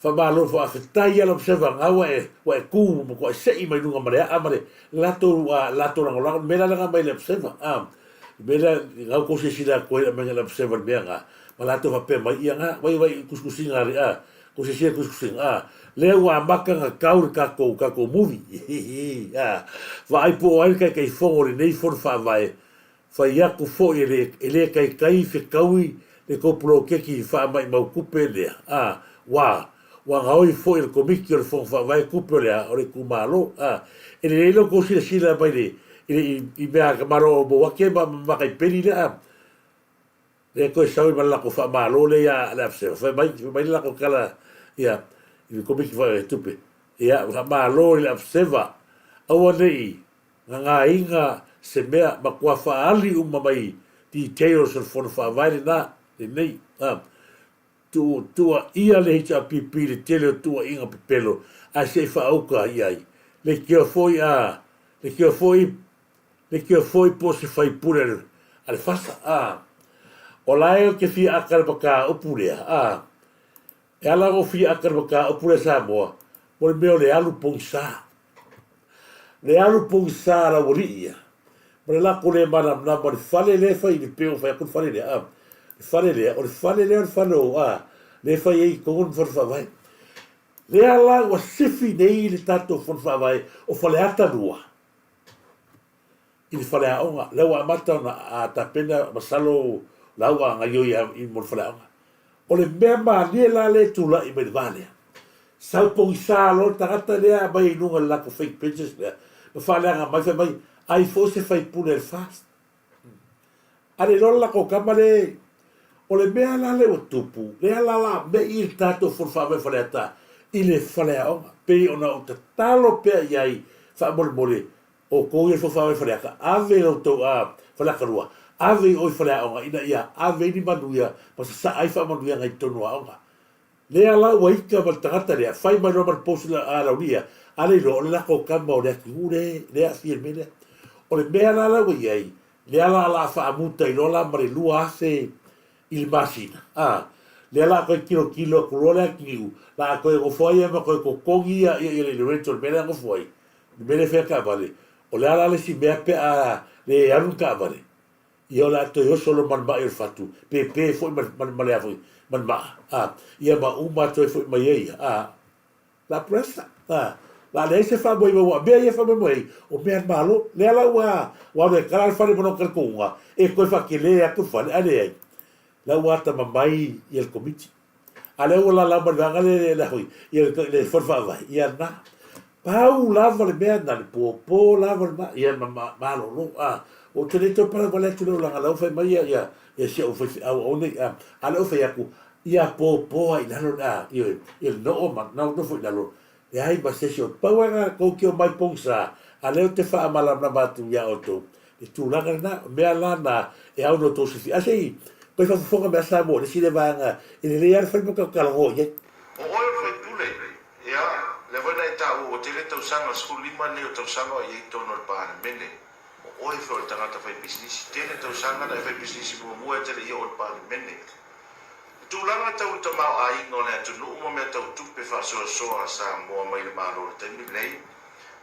Faamalo faafetai ia Lomseva nga ua e ua e ku ma kua e se'i mai luga ma le a'a ma le latou a latou lagolago le mea la laga mai le Lomseva a le mea lea nga ua kou silasila atu ai le aumaiga Lomseva le mea nga ma latou faapea mai ia nga vai vai i kusikusiga a le a kou silasila i kusikusiga a lea ua amata na kau le tatou tatou movie hihi a vaai po o ai le Taitaifono o lenei fono faavae Fai atu foi e le, e le taitai fetaui le tou poloketi faamaimau tupe lea, a, ua, ua gaoi foi e le Komiti o le Fono Faavae tupe o le a, o le itumalo, a. E lelei lo tou silasila mai le, i le, i, i mea a tamaloa o Mouake ma, ma Mataipeli lea, a. Lea toe sau ai ma le latou faamalo lea ia le Absela. Fai mai, fai mai le latou tala ia, i le Komiti Faavae Tupe, ia, faamalo i le Abseva, aua ne i, Gagaiga se mea matua faaali uma mai details o le fono faavae lena, lenei, a. Tuu, tuuaia le HRPP i le tele o tuuaiga pepelo ae se i faauka i ai. Leitioa foi a, leitioa foi, leitioa foi po o se faipule a le, a le FASA, a. O la e ou te fia ata i le mataupu lea, a. E ala ona ou fia ata i le mataupu lea Samoa, mo le mea o le alu pogisa. Le alu pogisa a le aualii ia, ma le lako le malamalama o le fale lea e fai i le pei ona fai atu le fale lea, a, le fale lea, o le fale lea o le fale o, a, lea e fai ai i totonu le fono faavae. Lea la ua sifi nei le tatou fono faavae o Faleata 2 i le faleaoga, lea ua amata ona a tapena masalo la ua gaioi i mo le faleaoga. O le mea malie la lea e tulai mai le va lea, sau pogisa loa le tagata lea aumai ai i luga i le latou fake pages lea ma faaleaga mai fai mai ai foi se faipule a le FAST. A le iloa le latou tama le O le mea la lea ua tupu, lea la la me'i le tatou Fono Faavae Faleata i le faleaoga, pei ona ou tatalo pea i ai faamolemole Outou ia le fofa ave Faleata, ave lo outou a Faleata 2, ave i o i faleaoga ina ia ave ai ni manuia ma sasaa ai faamanuiaga i totonu o aoga. Lea la ua ita ma le tagata lea, fai mai loa ma le post a Laulia, a le iloa o le latou tama o Leatinuu le le aafia i le mea lea. O le mea la la ua i ai, lea la la faamuta i loa la ma le 2000 i le masina, a, lea la a toe tilotilo atu loa Leatiniu, la a toe nofo ai ia ma toe totogi ia ia le rent o le mea lea e nofo ai, le mea lea e fai a taavale, o le a la le isi mea pe a le alu le taavale, ia o le a toe oso loa ma le ma'i o le fatu, pe pe foi ma le, ma le a foi, ma le ma'a, a, ia ma uma atu ai foi ma ia ia, a, la pressa, a, la leai se faamoemoe, aua o mea ia e faamoemoe ai, o mea a le Malo. Lea la ua, ua alu e kala le fale ma lona talitonuga, e toe faatele atu le fale, ae leai, la ua atamamai ia le Komiti. A lea ua lalau mai le vaega lea le a ia le fono faavae, ia na. Pau lava le mea na, le popo lava le ma, ia ma malolo. A, ou te le toe palau vale atu lea leaga la ua fai mai ia, ia, ia si au faifeau au nei, a, a lea ua fai atu, ia popo ai i lalo, a, ia, ia le noo ma, na nofo i lalo, leai ma se isi o, pau lava na tou te omai pogisa, a lea ou te faamalamalama atu ia outou, Le tulaga lena, o mea la na e ao ona outou silafia. A se i toe faafofoga mai a Samoa i le isi lea vaega e lelei lava le fai ma talanoa i ai. O oe o le faipule, ia, lea foi na e taua ua tele tausaga, 15 nei o tausaga o i ai i totonu o le Palemene. O oe foi o le tagata fai pisinisi, tele tausaga na e fai pisinisi muamua e te le i oo i le Palemene. Le tulaga tau le tamaoaiga o le atunuu ma mea tau tupe faasoasoa a Samoa mai le Malo i le taimi lenei,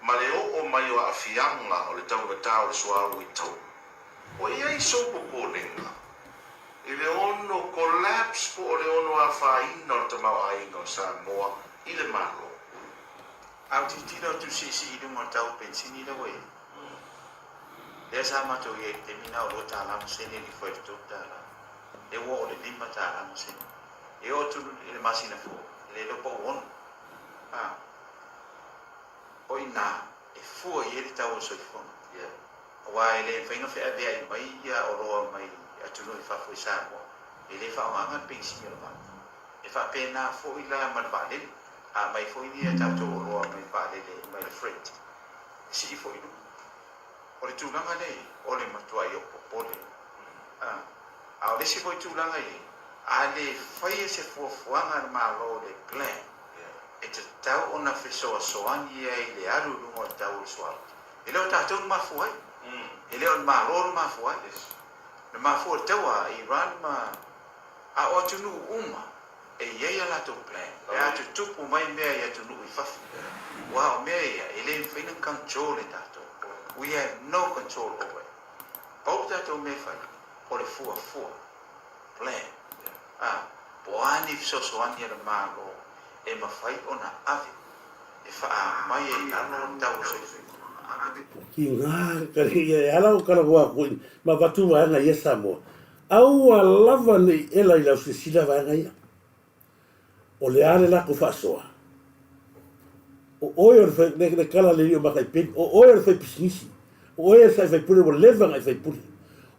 ma le oo mai o aafiaga o le taugata o le suauu i tau. Ua i ai sou popolega i le ono collapse po o le ono afaina o le tamaoaiga o Samoa i le Malo. A ou tilotilo atu siisii i luga o le tau o penisini lea ua i ai, lea sa matou i ai i le taimi lena o $2 ma sene e lifo ai i le $3, lea ua oo i le $5 ma sene. E oo atu i le masina fou, e le iloa po ua ono. A. O i ina e fua i ai le tau o le soifuaga, aua e le mafai ona feaveai mai ia oloa mai atunuu i fafo i Samoa, e le faaaogaina le penisini o le vaa. E faapena foi la ma le vaalele, a aumai foi ni a tatou oloa mai vaalele mai le freight, e sii foi i luga. O le tulaga lea i ai, o le matuai ou popole. A o le isi foi tulaga i ai, a le faia se fuafuaga a le Malo le plan, e tatau ona fesoasoani ai i le alu i luga o le tau o le suauu. E le o tatou na mafua ai. E le o le Malo na mafua ai. Na mafua le taua a Iran ma a o atunuu uma e i ai a latou plan pe a tutupu mai mea i atunuu i fafo. Aua o mea ia e le mafai ona control e tatou. We have no control over it. Pau le tatou mea e fai o le fuafua, plan, a po o a ni fesoasoani a le Malo e mafai ona ave e faaamai ai i lalo le tau o soifua. Ki ngā kare ia e ala o kalagoa aku i ma vatu vaega ia Samoa. Aua lava nei ela i lau silasila vaega ia. O le a le lako faasoa? O oe o le fai, le, le kala le lio maka i peni, o oe o le fai pisinisi, o oe sa i faipule ua leva na i faipule.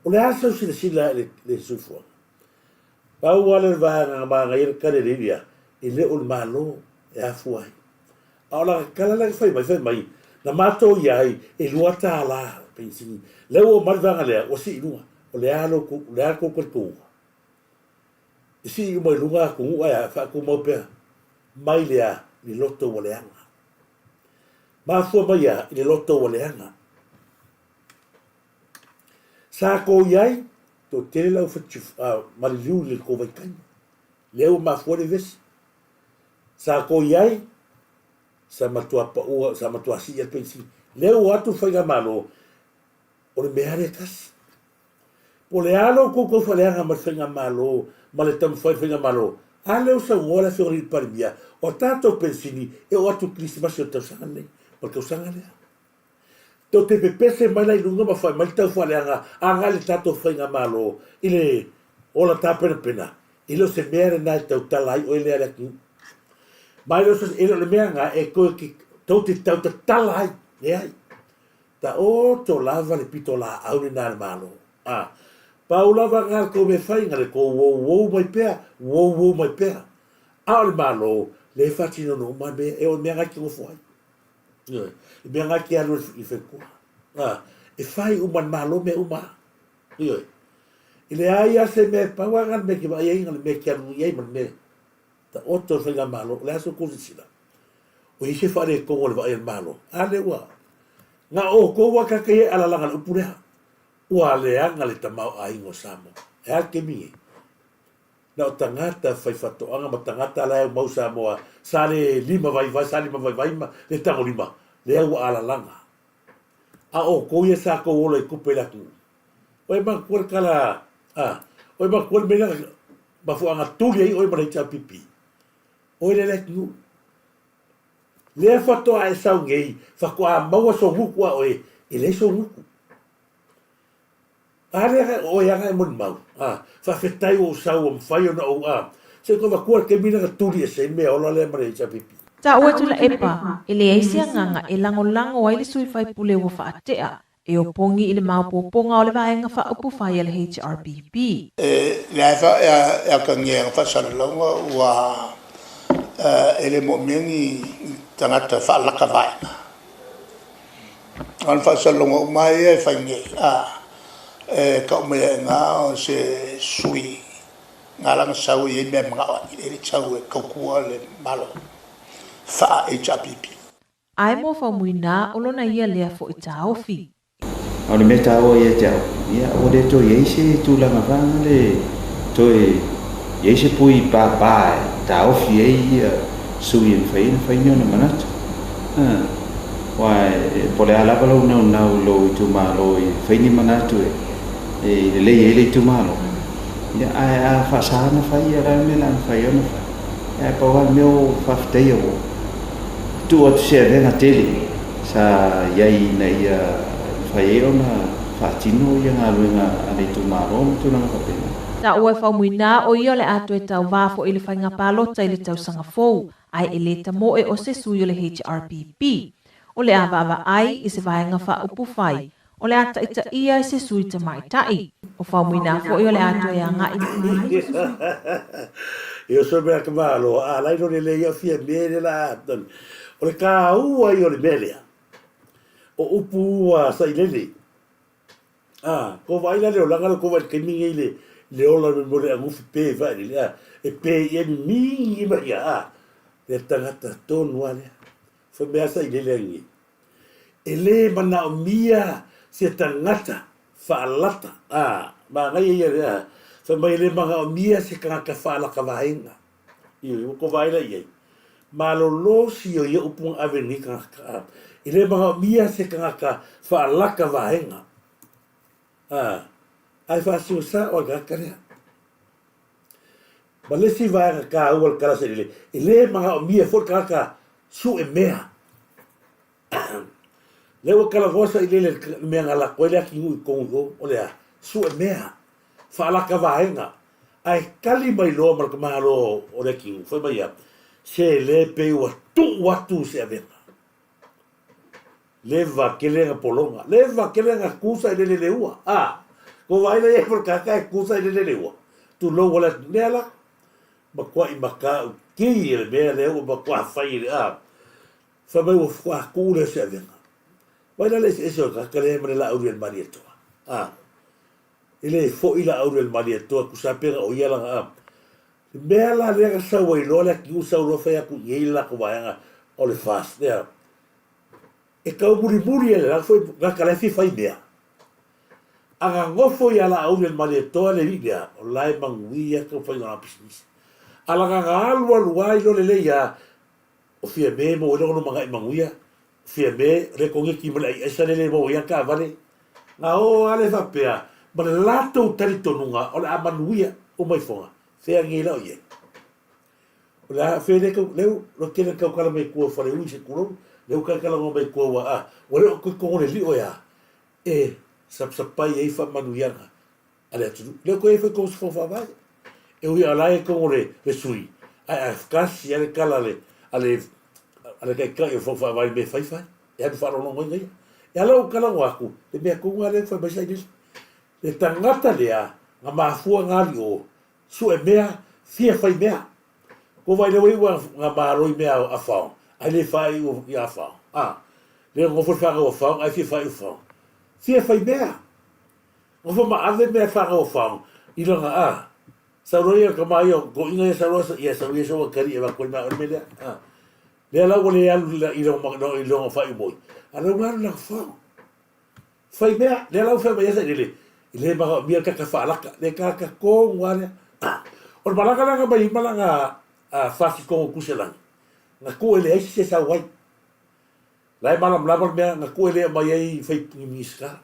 O le a sau silasila i le, le soifuaga? Pau lava lea o le vaega na manaia le kale le ia, e le o le Malo e afua ai. A o lana tala lea na fai mai, fai mai, na matou i ai e $2 penisini. Lea ua oo mai le vaega lea, ua sii i luga. O le a lo, o le a le tou talitonuga? E sii uma i luga atunuu ae a faatumau pea mai le a i le loto ua leaga. Mafua mai a i le loto ua leaga. Sa kou i ai, toatele le au maliliu i le tou vaitaimi. Lea ua mafua le vesi. Sa kou i ai, sa matua paua, sa matua sii ai le penisini. Lea ua o atu le faigamalo, o le mea lava lea e tasi. Po o le a lo outou taufaaleaga ma le faigamalo ma le taumafai o le faigamalo, a lea ua saunoa le Afioga i le Palemia, o a tatou penisini e oo atu i le Kerisimasi o le tausaga lenei ma le tausaga lea. Tou te pepese mai la i luga ma fai mai le taufaaleaga agai le tatou faigamalo i le ola tapenapena, e le o se mea lena e tautala ai oe lea le atunuu. Ma e le o se, e le o le mea lena e toe tou te tautatala ai, leai. Taoto lava le pitolaau lena a le Malo. A, pau lava lena le tou mea fai, na le tou uouou mai pea, uouou mai pea. A o le Malo, lea e faatinoina uma mea, e oo i mea na e te nofo ai. Ioe, i mea na e te alu i faletua. A, e fai uma e le Malo mea uma lava. Ioe. E leai lava se mea e pau lava lena le mea e te vaai ai, na le mea e te alu i ai ma le mea. Taoto le Faigamalo, o le a se tou silasila? Ua i ai se faaletonu o le vaai a le Malo? A lea ua na o outou lava tagata ia e alalaga i le upu lea. Ua leaga le tamaoaiga o Samoa. E a le taimi nei? Na o tagata faifaatoaga ma tagata la e aumau Samoa sa le lima vaivai, sa lima vaivai ma le tagolima, lea ua alalaga. A o outou ia sa tou ola i tupe i le atunuu. Ua e manatua le tala a, ua e manatua le mea lea mafuaaga tuli ai oe ma le HRPP. Oe lea le atunuu. Lea faatoa e sau nei, faatoa maua sou gutu a oe, e leai sou gutu. A lea o oe ana e molimau, a, faafetai ua ou sau ua mafai ona ou, a, se i toe avatua le taimi lea na tuli ese ai le meaola lea ma le HRPP. Taua Tuilaepa, e leai se agaga e lagolago ai le sui faipule ua faatea e opogi i le maopoopoga o le Vaega Faaupufai a le HRPP. E leai e atagia i faasalalauga ua e le moomia ni tagata faalaka vaega. O faasalalauga uma ia e fai nei, e tau mai ai iina o se sui na ala ona sau e i ai mea e manao ai, e le sau e tautua le Malo faa-HRPP. Ae mo Faumuina, o lona ia lea foi taofi. A o le mea taua ia te au, ia ua le toe i ai se tulaga vaga le toe i ai se pui pāpā e taofi ai ia sui e mafai ai ona fai ni ona manatu. A, aua po o le a lava lou naunau i lou itumalo e fai ni manatu e e lelei ai le itumalo, ia ae a faasa ona fai, ia o le a le mea o le a mafai ai ona fai? Ae pau lava le mea ua ou faafetaia ua tuu atu se avega tele sa i ai ina ia mafai ai ona faatino ia galuega a le itumalo ma tulaga faapena. Taua e Faumuina o ia o le a toe tauva foi i le faiga palota i le tausaga fou, ae e le tamoe o se sui o le HRPP. O le a vaavaai i se vaega faaupufai O le a taitaia e se sui tamaitai. O Faumuina foi o le a toe agai mai. Ia so mea ka malo a lai lo le le ia fia me le la o le taua ia o le mea lea o upu ua sailele a ko vaai la le olaga le ko vaai le taimi nei le le ola me mo le agufi pe vaai le a e pe ia ni mingi mai ia a le tagata tonu a lea fai mea sailele ai E lē manaomia se tagata faalata, a. Manaia ia lea, fai mai e le manaomia se tagata faalakavaega. Ioe, ua kovai la i ai. Malolosi o ia upu na ave i lenei tagata, a. E le manaomia se tagata faalakavaega, a. Ae faasiosao lava le tagata lea. Ma le isi vaega taua o le tala sailele, e le manaomia foi le tagata sue mea. Lea ua talanoa sailele i le mea na lako ai le atinuu i totonu i o, o le a? Sue mea, faalata vaega. Ae tali mai loa ma le tamaloa o le atinuu, fai mai a, se le pei ua tuu atu se avega. Leva tele na pologa, leva tele na tu sailele i le ua. A, ua vaai la i ai ma le tagata e tu sailele i le ua, tulou a le atunuu. Lea la, matuai matauti e le mea lea ua matua fai e le a. Fai mai ua faatoa tuu lea o se avega. Vaai la le eseese o le tagata lea ma le Laauli-a-le-Malietoa. A, e le foi Laauli-a-le-Malietoa tusa pe na o ia lana a. Le mea la lea na sau ai loa le atunuu sau loa fai atu i ai le latou vaega o le FAST lea. E tau mulimuli e le la foi tagata la e fia fai mea. A na nofo ia Laauli-a-le-Malietoa le alii lea, o la e manuia tau faiga o lana pisinisi. A lana na alu alu ai loa lelei a, O Fiame maua ai lona lumanai manuia, o Fiame o lea e koneti ma le ai aisa lele e maua ai ana taavale. Na o lava lea faapea ma le latou talitonuga o le a manuia uma ifoga, fea nei la o i ai? O le a, fea lea tau, lea ua tele na tautala mai tua o Faleui se tulou, lea ua talatalanoa mai tua ua a, ua le o toe togo le lio e a, e sapasapai ai faamanuiaga a le atunuu. Lea toe i ai foi tou fono faavae. E ui a la e togo le, le sui, ae a kasi a le tala a le, a le, a le taitai o le fono faavae i mea e fai fai. E alu faalogologo ai ia. E ala ou talanoa atu, le mea tonu lava lea na fai mai Sailele. Le tagata lea, na mafua na ali o, sue mea, fia fai mea. Ko vai lea ua na malo i mea a fao, ai le fai i a fao. A, le nofo le whanau a fao, ai fia fai u fao. Fia fai mea. Nofo ma ave mea whanau a fao, i lana a. Sau loa ia tama ia, toeaina ia sau loa, ia sau ia sau a kali e vaku ai ma oe le mea lea. A. Lea la ua le alu i lona, i lona faaiu moi. A lea ua alu lana fao. Fai mea, lea la ua fai mai ai Sailele, e le manaomia le tagata faalaka, le tagata tonu lava lea. O le malaga lea na aumai ai malaga a Fasitoo i Tuselagi, na tuu e leai se isi e sau ai. La e malamalama le mea na tuu e le aumai ai fai Minisita.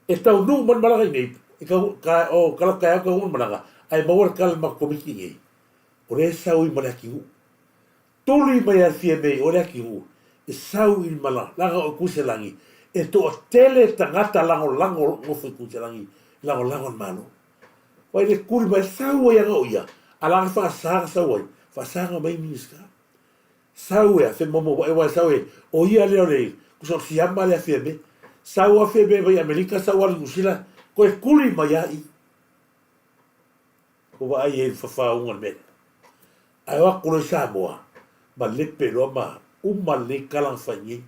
E taunuu mai le malaga i inei, e tau, ka, o kalaka taeao taunuu le malaga, ae maua le tala i le matou komiti i inei, o lea e sau i ma le atinuu. Tuli mai a Fiamē o le atinuu e sau i mala laga o Kuiselagi e toatele tagata lagolago nofo i Kuiselagi lagolago le Malo. Wai le tuli mai sau ai ana o ia a laga faasa na sau ai faasa na mai Minista. Sau ea fe momo wae wae sau e o ia lea o le kusa o siama lea Fiamē. Sau a Fiamē mai Amerika sau a Niusila koe tuli mai a i. Ko vaai ai le fafauga o le mea lea. Ae o atu loa i Samoa, malepe loa ma uma lenei tala na fai nei.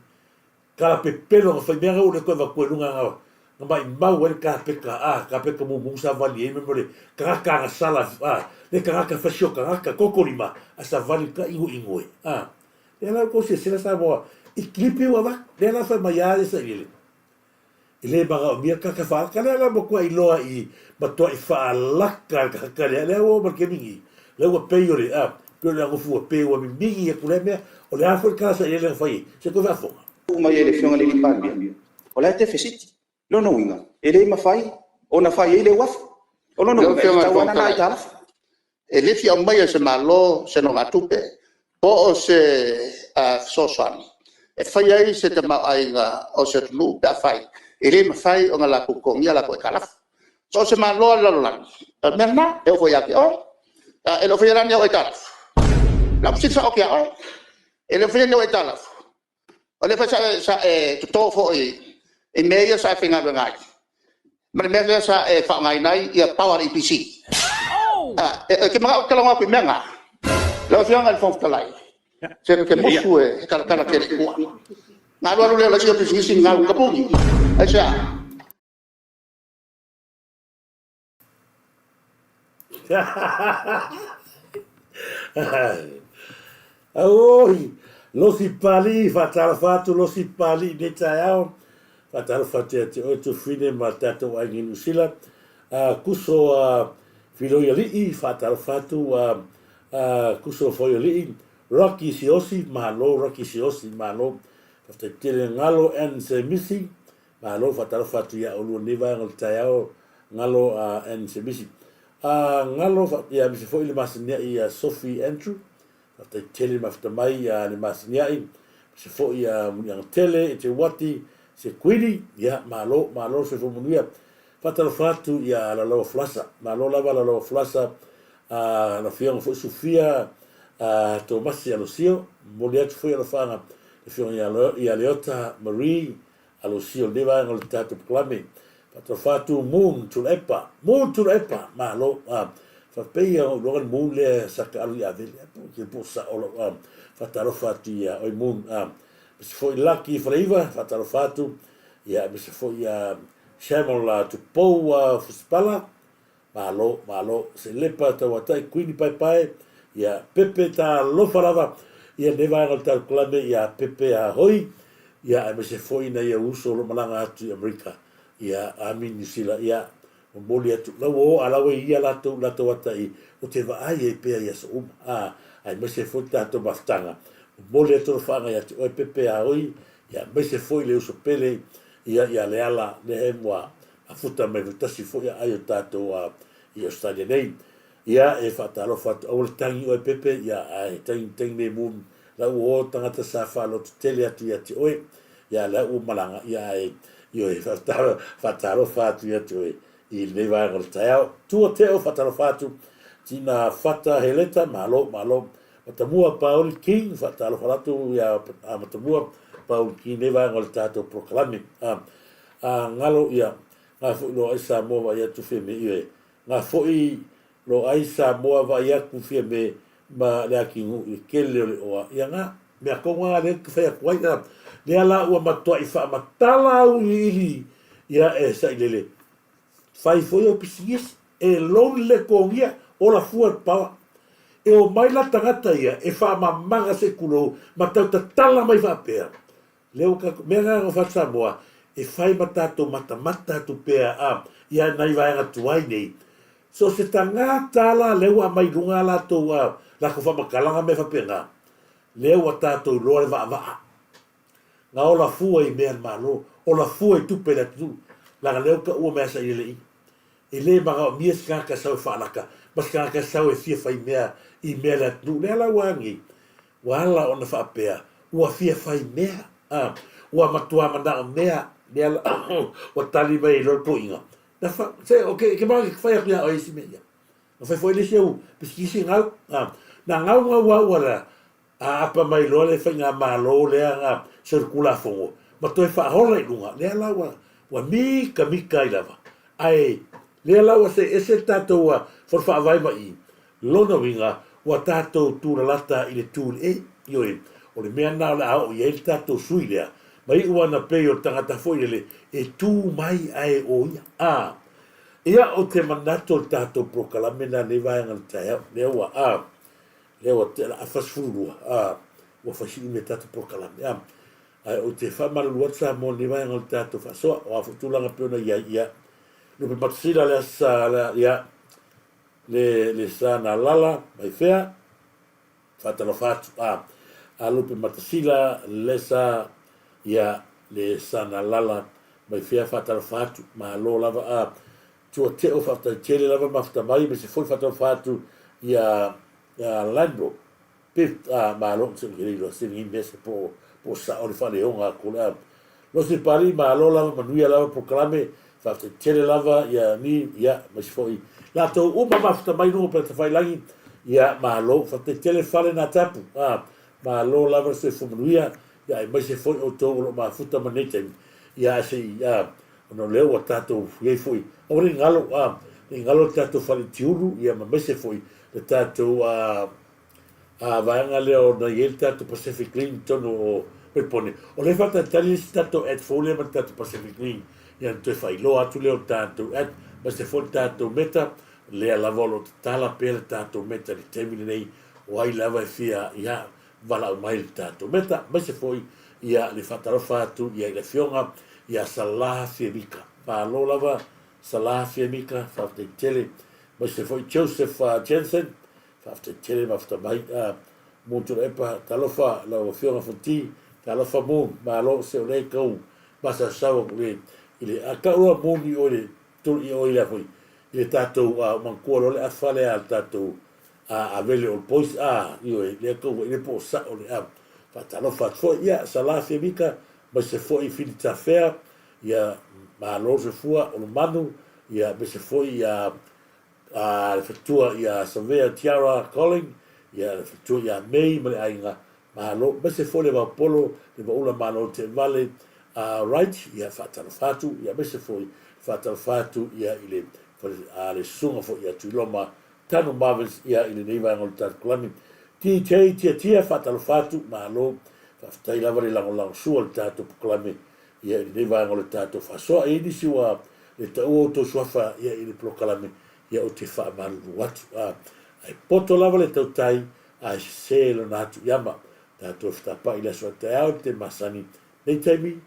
Tala pepelo na fai mea na ua le toe avatua i luga na, na maimau ai le kapeta, a, kapeta mumu savali ai mea o le tagata agasala, a, le tagata fasio tagata, tokolima, a savali ka iguigu ai, a. Lea la ua tou silasila Samoa i kilipi ua avatu, lea la fai mai a ia sailele. E le manaomia ka ka faalaka lea la matuai iloa i matuai faalaka le tagata lea lea ua oo mai le taimi nei lea ua pei o le a pei o le agofu ua pe ua mimigi atu lea mea o le a foi le tala sailele na fai ai se toe faafofoga. Tuu mai e le Afioga i le Palemia, o la e tefesiti. Lona uiga, e le mafai ona fai ai le uafu. O lona Lau uiga, e Afioga i le tatau lava Fofoga ona na Fetalai, aitalafu. e le fia aumaia e se Malo se nogatupe po o se fesoasoani e fai ai se tamaoaiga o se atunuu pe afai e le mafai ona latou totogia a latou aitalafu. So o se Malo lava o le lalolagi, o le mea lena, e oo foi ia te oe. E le o faia la ni au aitalafu? O lau fesili sao atu ia oe. E le o faia ni au aitalafu? O lea foi sa e toto foi i mea ia sa e faigaluega ai, ma le mea lea sa e faaaogaina ai power a le EPC. E te manao ou te talanoa atu i mea na? Lau Afioga i le Fofoga Fetalai, se ou te musu e talatala tele i tua. Ona alu alu lea o le isi au pisinisi gau, tapuni. Aisea? Auoi, Losi Papalii, faatalofa atu Losi Papalii i lenei taeao. Faatalofa atu ia te oe Tufine ma le tatou aiga i Niu Sila. Kuso Filoialii, faatalofa atu Kuso Foialii, Rocky Siosi, malo Rocky Siosi, malo. Faafetai tele Galo and Semisi, malo faatalofa atu ia oulua lenei vaega o le taeao Galo and Semisi. Galo, ia aemaise foi le masiniai ia Sophie Andrew, Faafetai tele le mafuta mai ia le masiniai, aemaise foi ia Muniagatele, e te Uati, se Kuini, ia malo, malo le soifua manuia. Faatalofa atu ia Lalaoa Fulasa, malo lava Lalaoa Fulasa, a le Afioga foi Sufia a Tomasi Alosio, momoli atu foi alofaaga le Afioga ia Leota Marie Alosio i lenei vaega o le tatou polokalame. Faatalofa atu Moon Tuilaepa, Moon Tuilaepa, malo. A faapei ona ou iloa le Moon lea sa taalu i Avele, po o po o sao lau a faatalofa atu ia oi Moon. A aemaise foi Lucky Faleiva, faatalofa atu ia aemaise foi ia Samuel Tupou Fusipala, Malo, malo, se lepa tauatai Kuini Paepae, ia Pepe talofa lava, ia lenei vaega o le talukalame ia Pepe a hoi, ia aemaise foi nai ou uso o lo o malaga atu i Amerika, ia Ami Niu Sila, ia momoli atu, la ua oo a la ua i ia latou, latou ata i, ou te vaai ai pea i aso uma, a, aemaise foi le tatou mafutaga, momoli atu alofaaga ia te oe Pepe a hoi, ia aemaise foi le uso pele, ia ia Leala Nehemua, A futa mai foi tasi foi aai o tatou a i Australia nei. Ia e faatalofa atu aua le tagi oe Pepe ia ae tagi tagi me mu la ua o tagata sa faaloto tele atu ia te oe ia la ua malaga ia ae ioe faatalofa atu ia te oe i lenei vaega o le taeao. Tua Teo faatalofa atu Tina Fata Heleta malo malo Matamua Pauli King faatalofa atu ia Matamua Pauli King lenei vaega o le tatou polokalame. A galo ia, nga foi lo ai Samoa vaai atu fia me ioe. Nga foi lo ai Samoa vaai atu fia me ma le atinu'u i le tele o le oa. Ia nga, mea tonu a lea ou te fai atu ai, a lea la ua matuai faamatala auiliili ia e sailele. Fai foi au pisinisi, e loan le togia, ola fua le power. E omai la tagata ia e faamamaga se tulou ma tau tatala mai faapea, Lea ua tatou, mea na o Samoa, e fai ma tatou matamata atu pea a, ia nai vaega tuai nei. So se tagata la lea ua aumai i luga a latou a, latou faamatalaga mea faapena, lea ua tatou iloa le vaavaa. Na ola fua i mea a le Malo, ola fua i tupe a le atunuu, leaga lea ua taua mea sailele i. E le manaomia se tagata e sau e faalaka, ma se tagata e sau e fia fai mea i mea a le atunuu. Lea la ua agi, Ua ala ona faapea, ua fia fai mea, a, ua matua manao mea, lea la, ua tali mai ai loa le toeaina, Na fa, se, o ke, ke mana ke fai atu iā oe isi mea ia. Na fai foi le isi au pisikisi gau, a, na gau gau au ala, a apa mai loa le faigamalo lea, a, se o le Tulafono, ma toe faahola i luga, lea la ua, ua mikamika ai lava. Ae, lea la ua see ese le tatou, a, fono faavae ma i, Lona uiga, ua tatou tulalata i le tū i le Ioe, o le mea lena o le a oo i ai le tatou sui lea, ma iu ana pei o le tagata foi lele e tū mai ae o ia. Ā, ia ou te manatu o le tatou polokalame lena nei vaega i le taeao, lea ua, ā, lea ua tea la afa 12, ā, ua fai si umi e tatou polokalame, ā, ae ou te faamalulu atu Samoa i lenei vaega o le tatou faasoa, o a foi tulaga pei ona i ai, ia, Lupe Matasila le Asa, ia, Le le sa na lala mai fea faatalofa atu a a lupe matasila le sa ia le sa na lala mai fea faatalofa atu malo lava a tua teo faafetai tele lava mafuta mai me se foi faatalofa atu ia ia Landro Pip, a, malo, se ke iloa se ni mea se po, po sa'o le faaleoga atu o le a. Losi Papalii, malo lava, manuia lava polokalame, faafetai tele lava ia ni, ia, aemaise foi latou uma mafuta mai luga o Pelatafailangi, ia, malo, faafetai tele fale na tapu, a, malo lava le soifua manuia, ia, aemaise foi outou o lo o mafuta ma nei taimi, ia, ae se i, a, ona o lea ua tatou i ai foi, aua ne i galo, a, ne i galo le tatou fale i Tiulu, ia, ma aemaise foi le tatou, a, a vaega lea ona i ai le tatou Pacific Green i totonu o Melbourne. O lea e faatalitali le isi tatou ad fou lea ma le tatou Pacific Green ia ona toe faailoa atu lea o le tatou ad aemaise foi le tatou meta lea lava o lo o tatala pea le tatou meta i le taimi lenei o ai lava e fia ia valaau mai le tatou meta aemaise foi ia le faatalofa atu ia i le afioga ia Salah Fiamika. Malo lava. Sala Fiamika, faafetai tele. Aemaise foi Joseph Jensen, faafetai tele mafuta mai. Moon Tuilaepa, talofa lau Afioga Fonti, talofa Moon, malo se o lea e tau masalasau atu i le, a tau loa Moon i o i le tolu i o i le a foi, i le tatou manatua loa le afa lea a le tatou Avele Old Boys, a, ioe, lea tau foi le po o sao le a. Faatalofa atu foi, ia, Sala Fiamika, aemaise foi Fili Tafea, ia, malo le soifua, Olomanu, ia, aemaise foi ia, a, le faletua ia Savea Tiara Colling, ia, le faletua ia May ma le aiga, malo, aemaise foi le Vaopolo, le Vaula Malo Teevale, a, Wright, ia, faatalofa atu, ia, aemaise foi, faatalofa atu, ia, i le, fale, a, le susuga foi ia Tuiloma Tanu Marvins ia i lenei vaega o le tatou kalame. DJ Tiatia faatalofa atu, malo, faafetai lava le lagolago sua i le tatou pokalame ia i lenei vaega o le tatou faasoa. E i ai nisi ua le taua outou suafa ia i le polokalame, ia ou te faamalulu atu. A, ae poto lava le tautai ae sese lona atu iama. Tatou e fetapai i le aso a taeao i le taimi masani, nei taimi,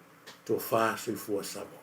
tofa soifua Samoa.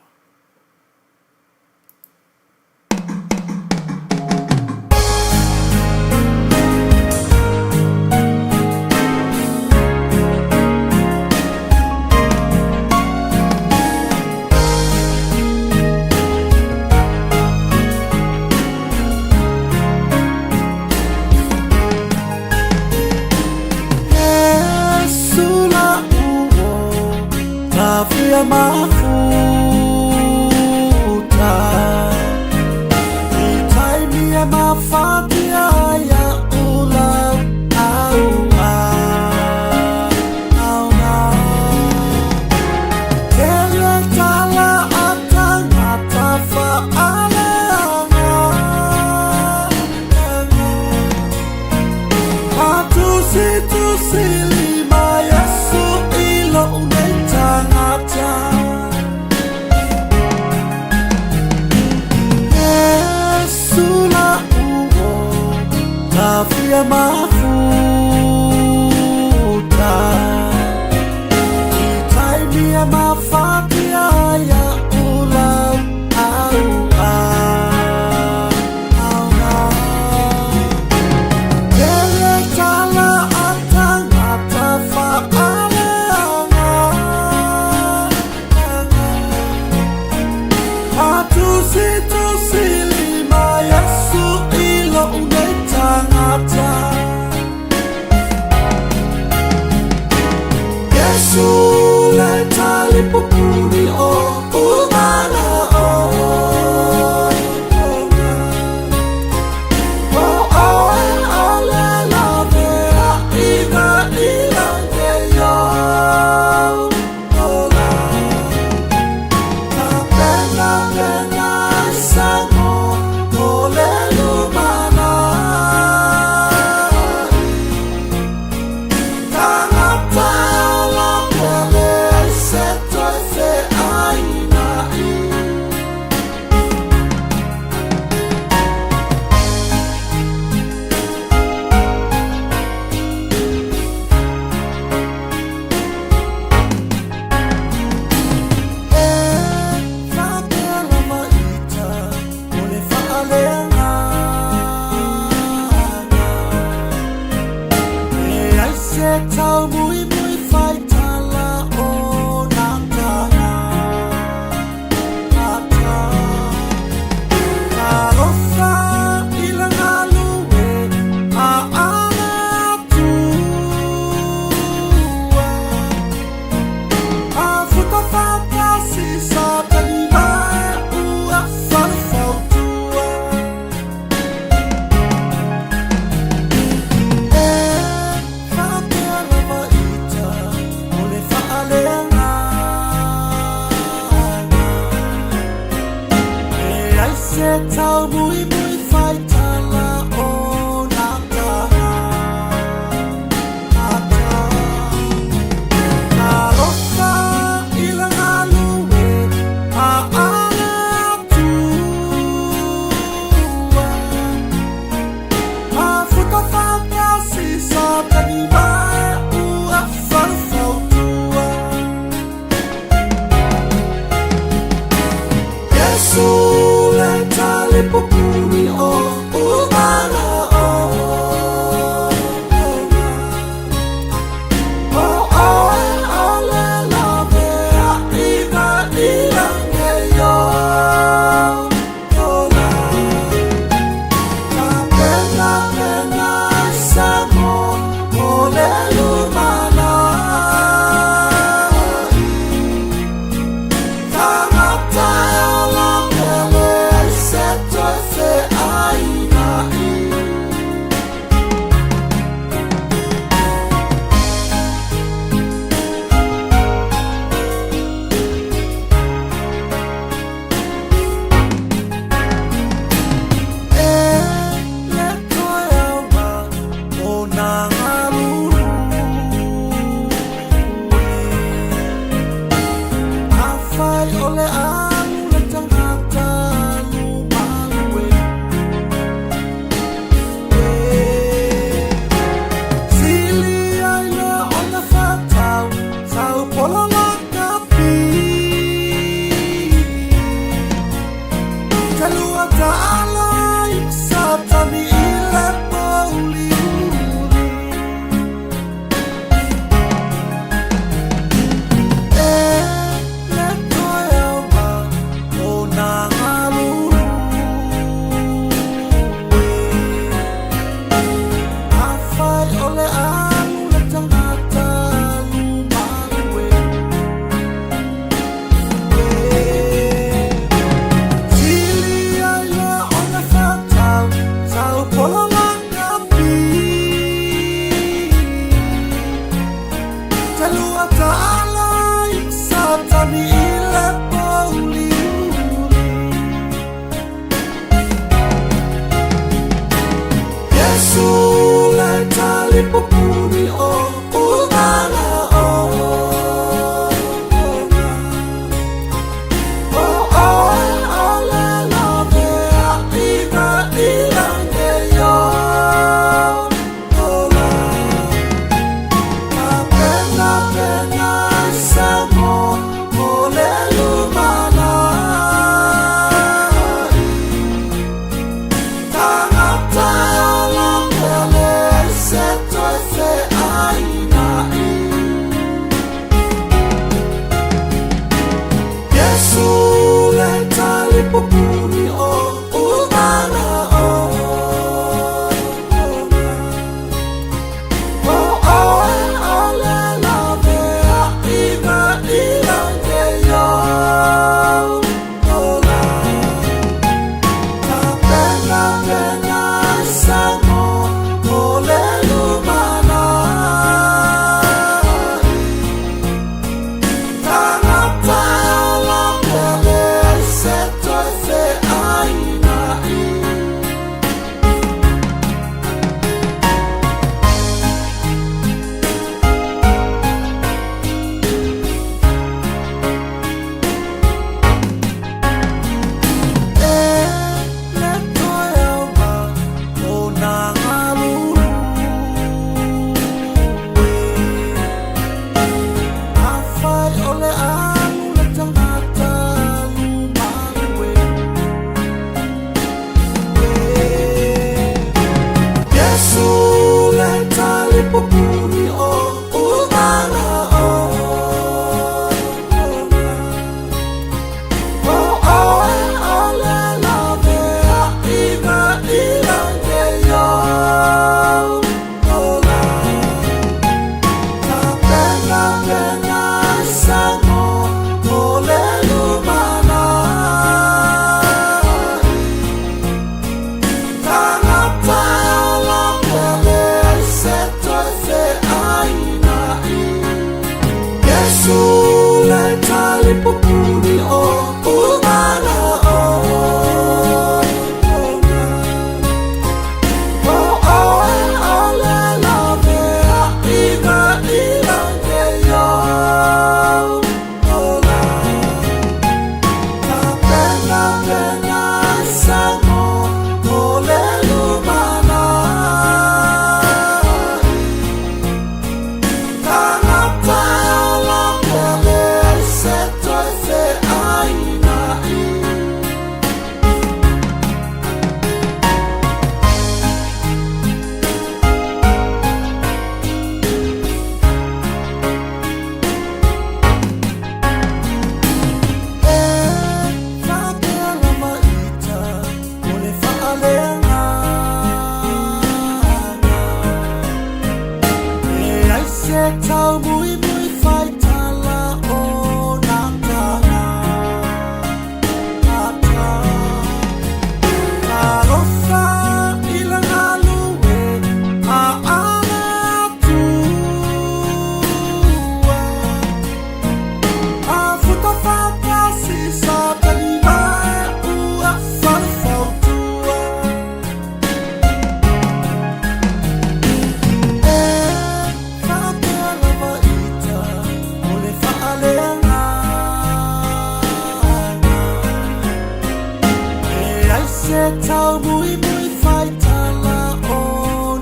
se tau muimui fai tala o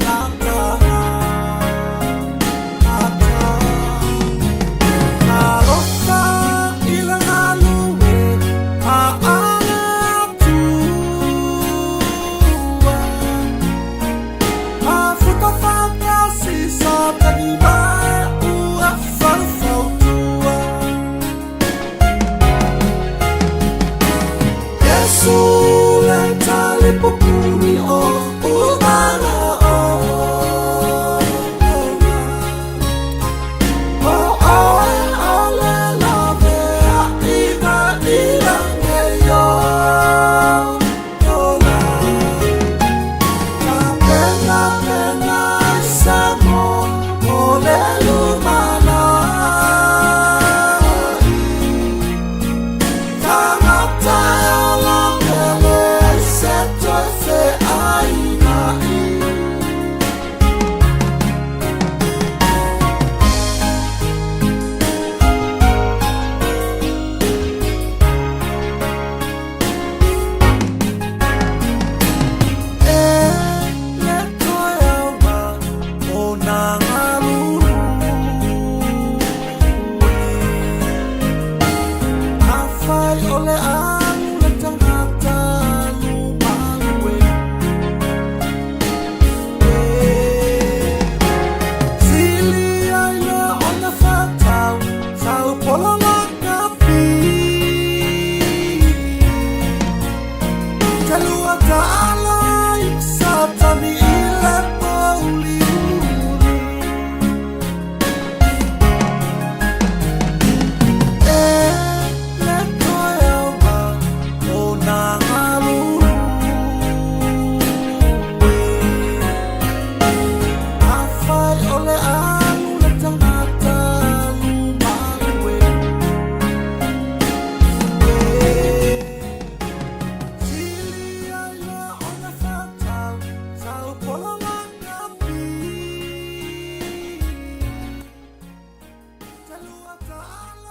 nā tagata. Talofa i le galue a le Atua. Mafuta faatasi Satani ma ua faufautua. Iesu le talipupuni o umana ona. O oe o le lavea i ka ilange i ola. Tapenapena i Samoa mo le lumanai. Tagata e ola pele ai se toe feaina'i. E le toe aoga o nā galulue. Afai o le alu le tagata alu malue. Sili ai le ona whatau, tau pola la kapi. Te lua ta'ala i Satani.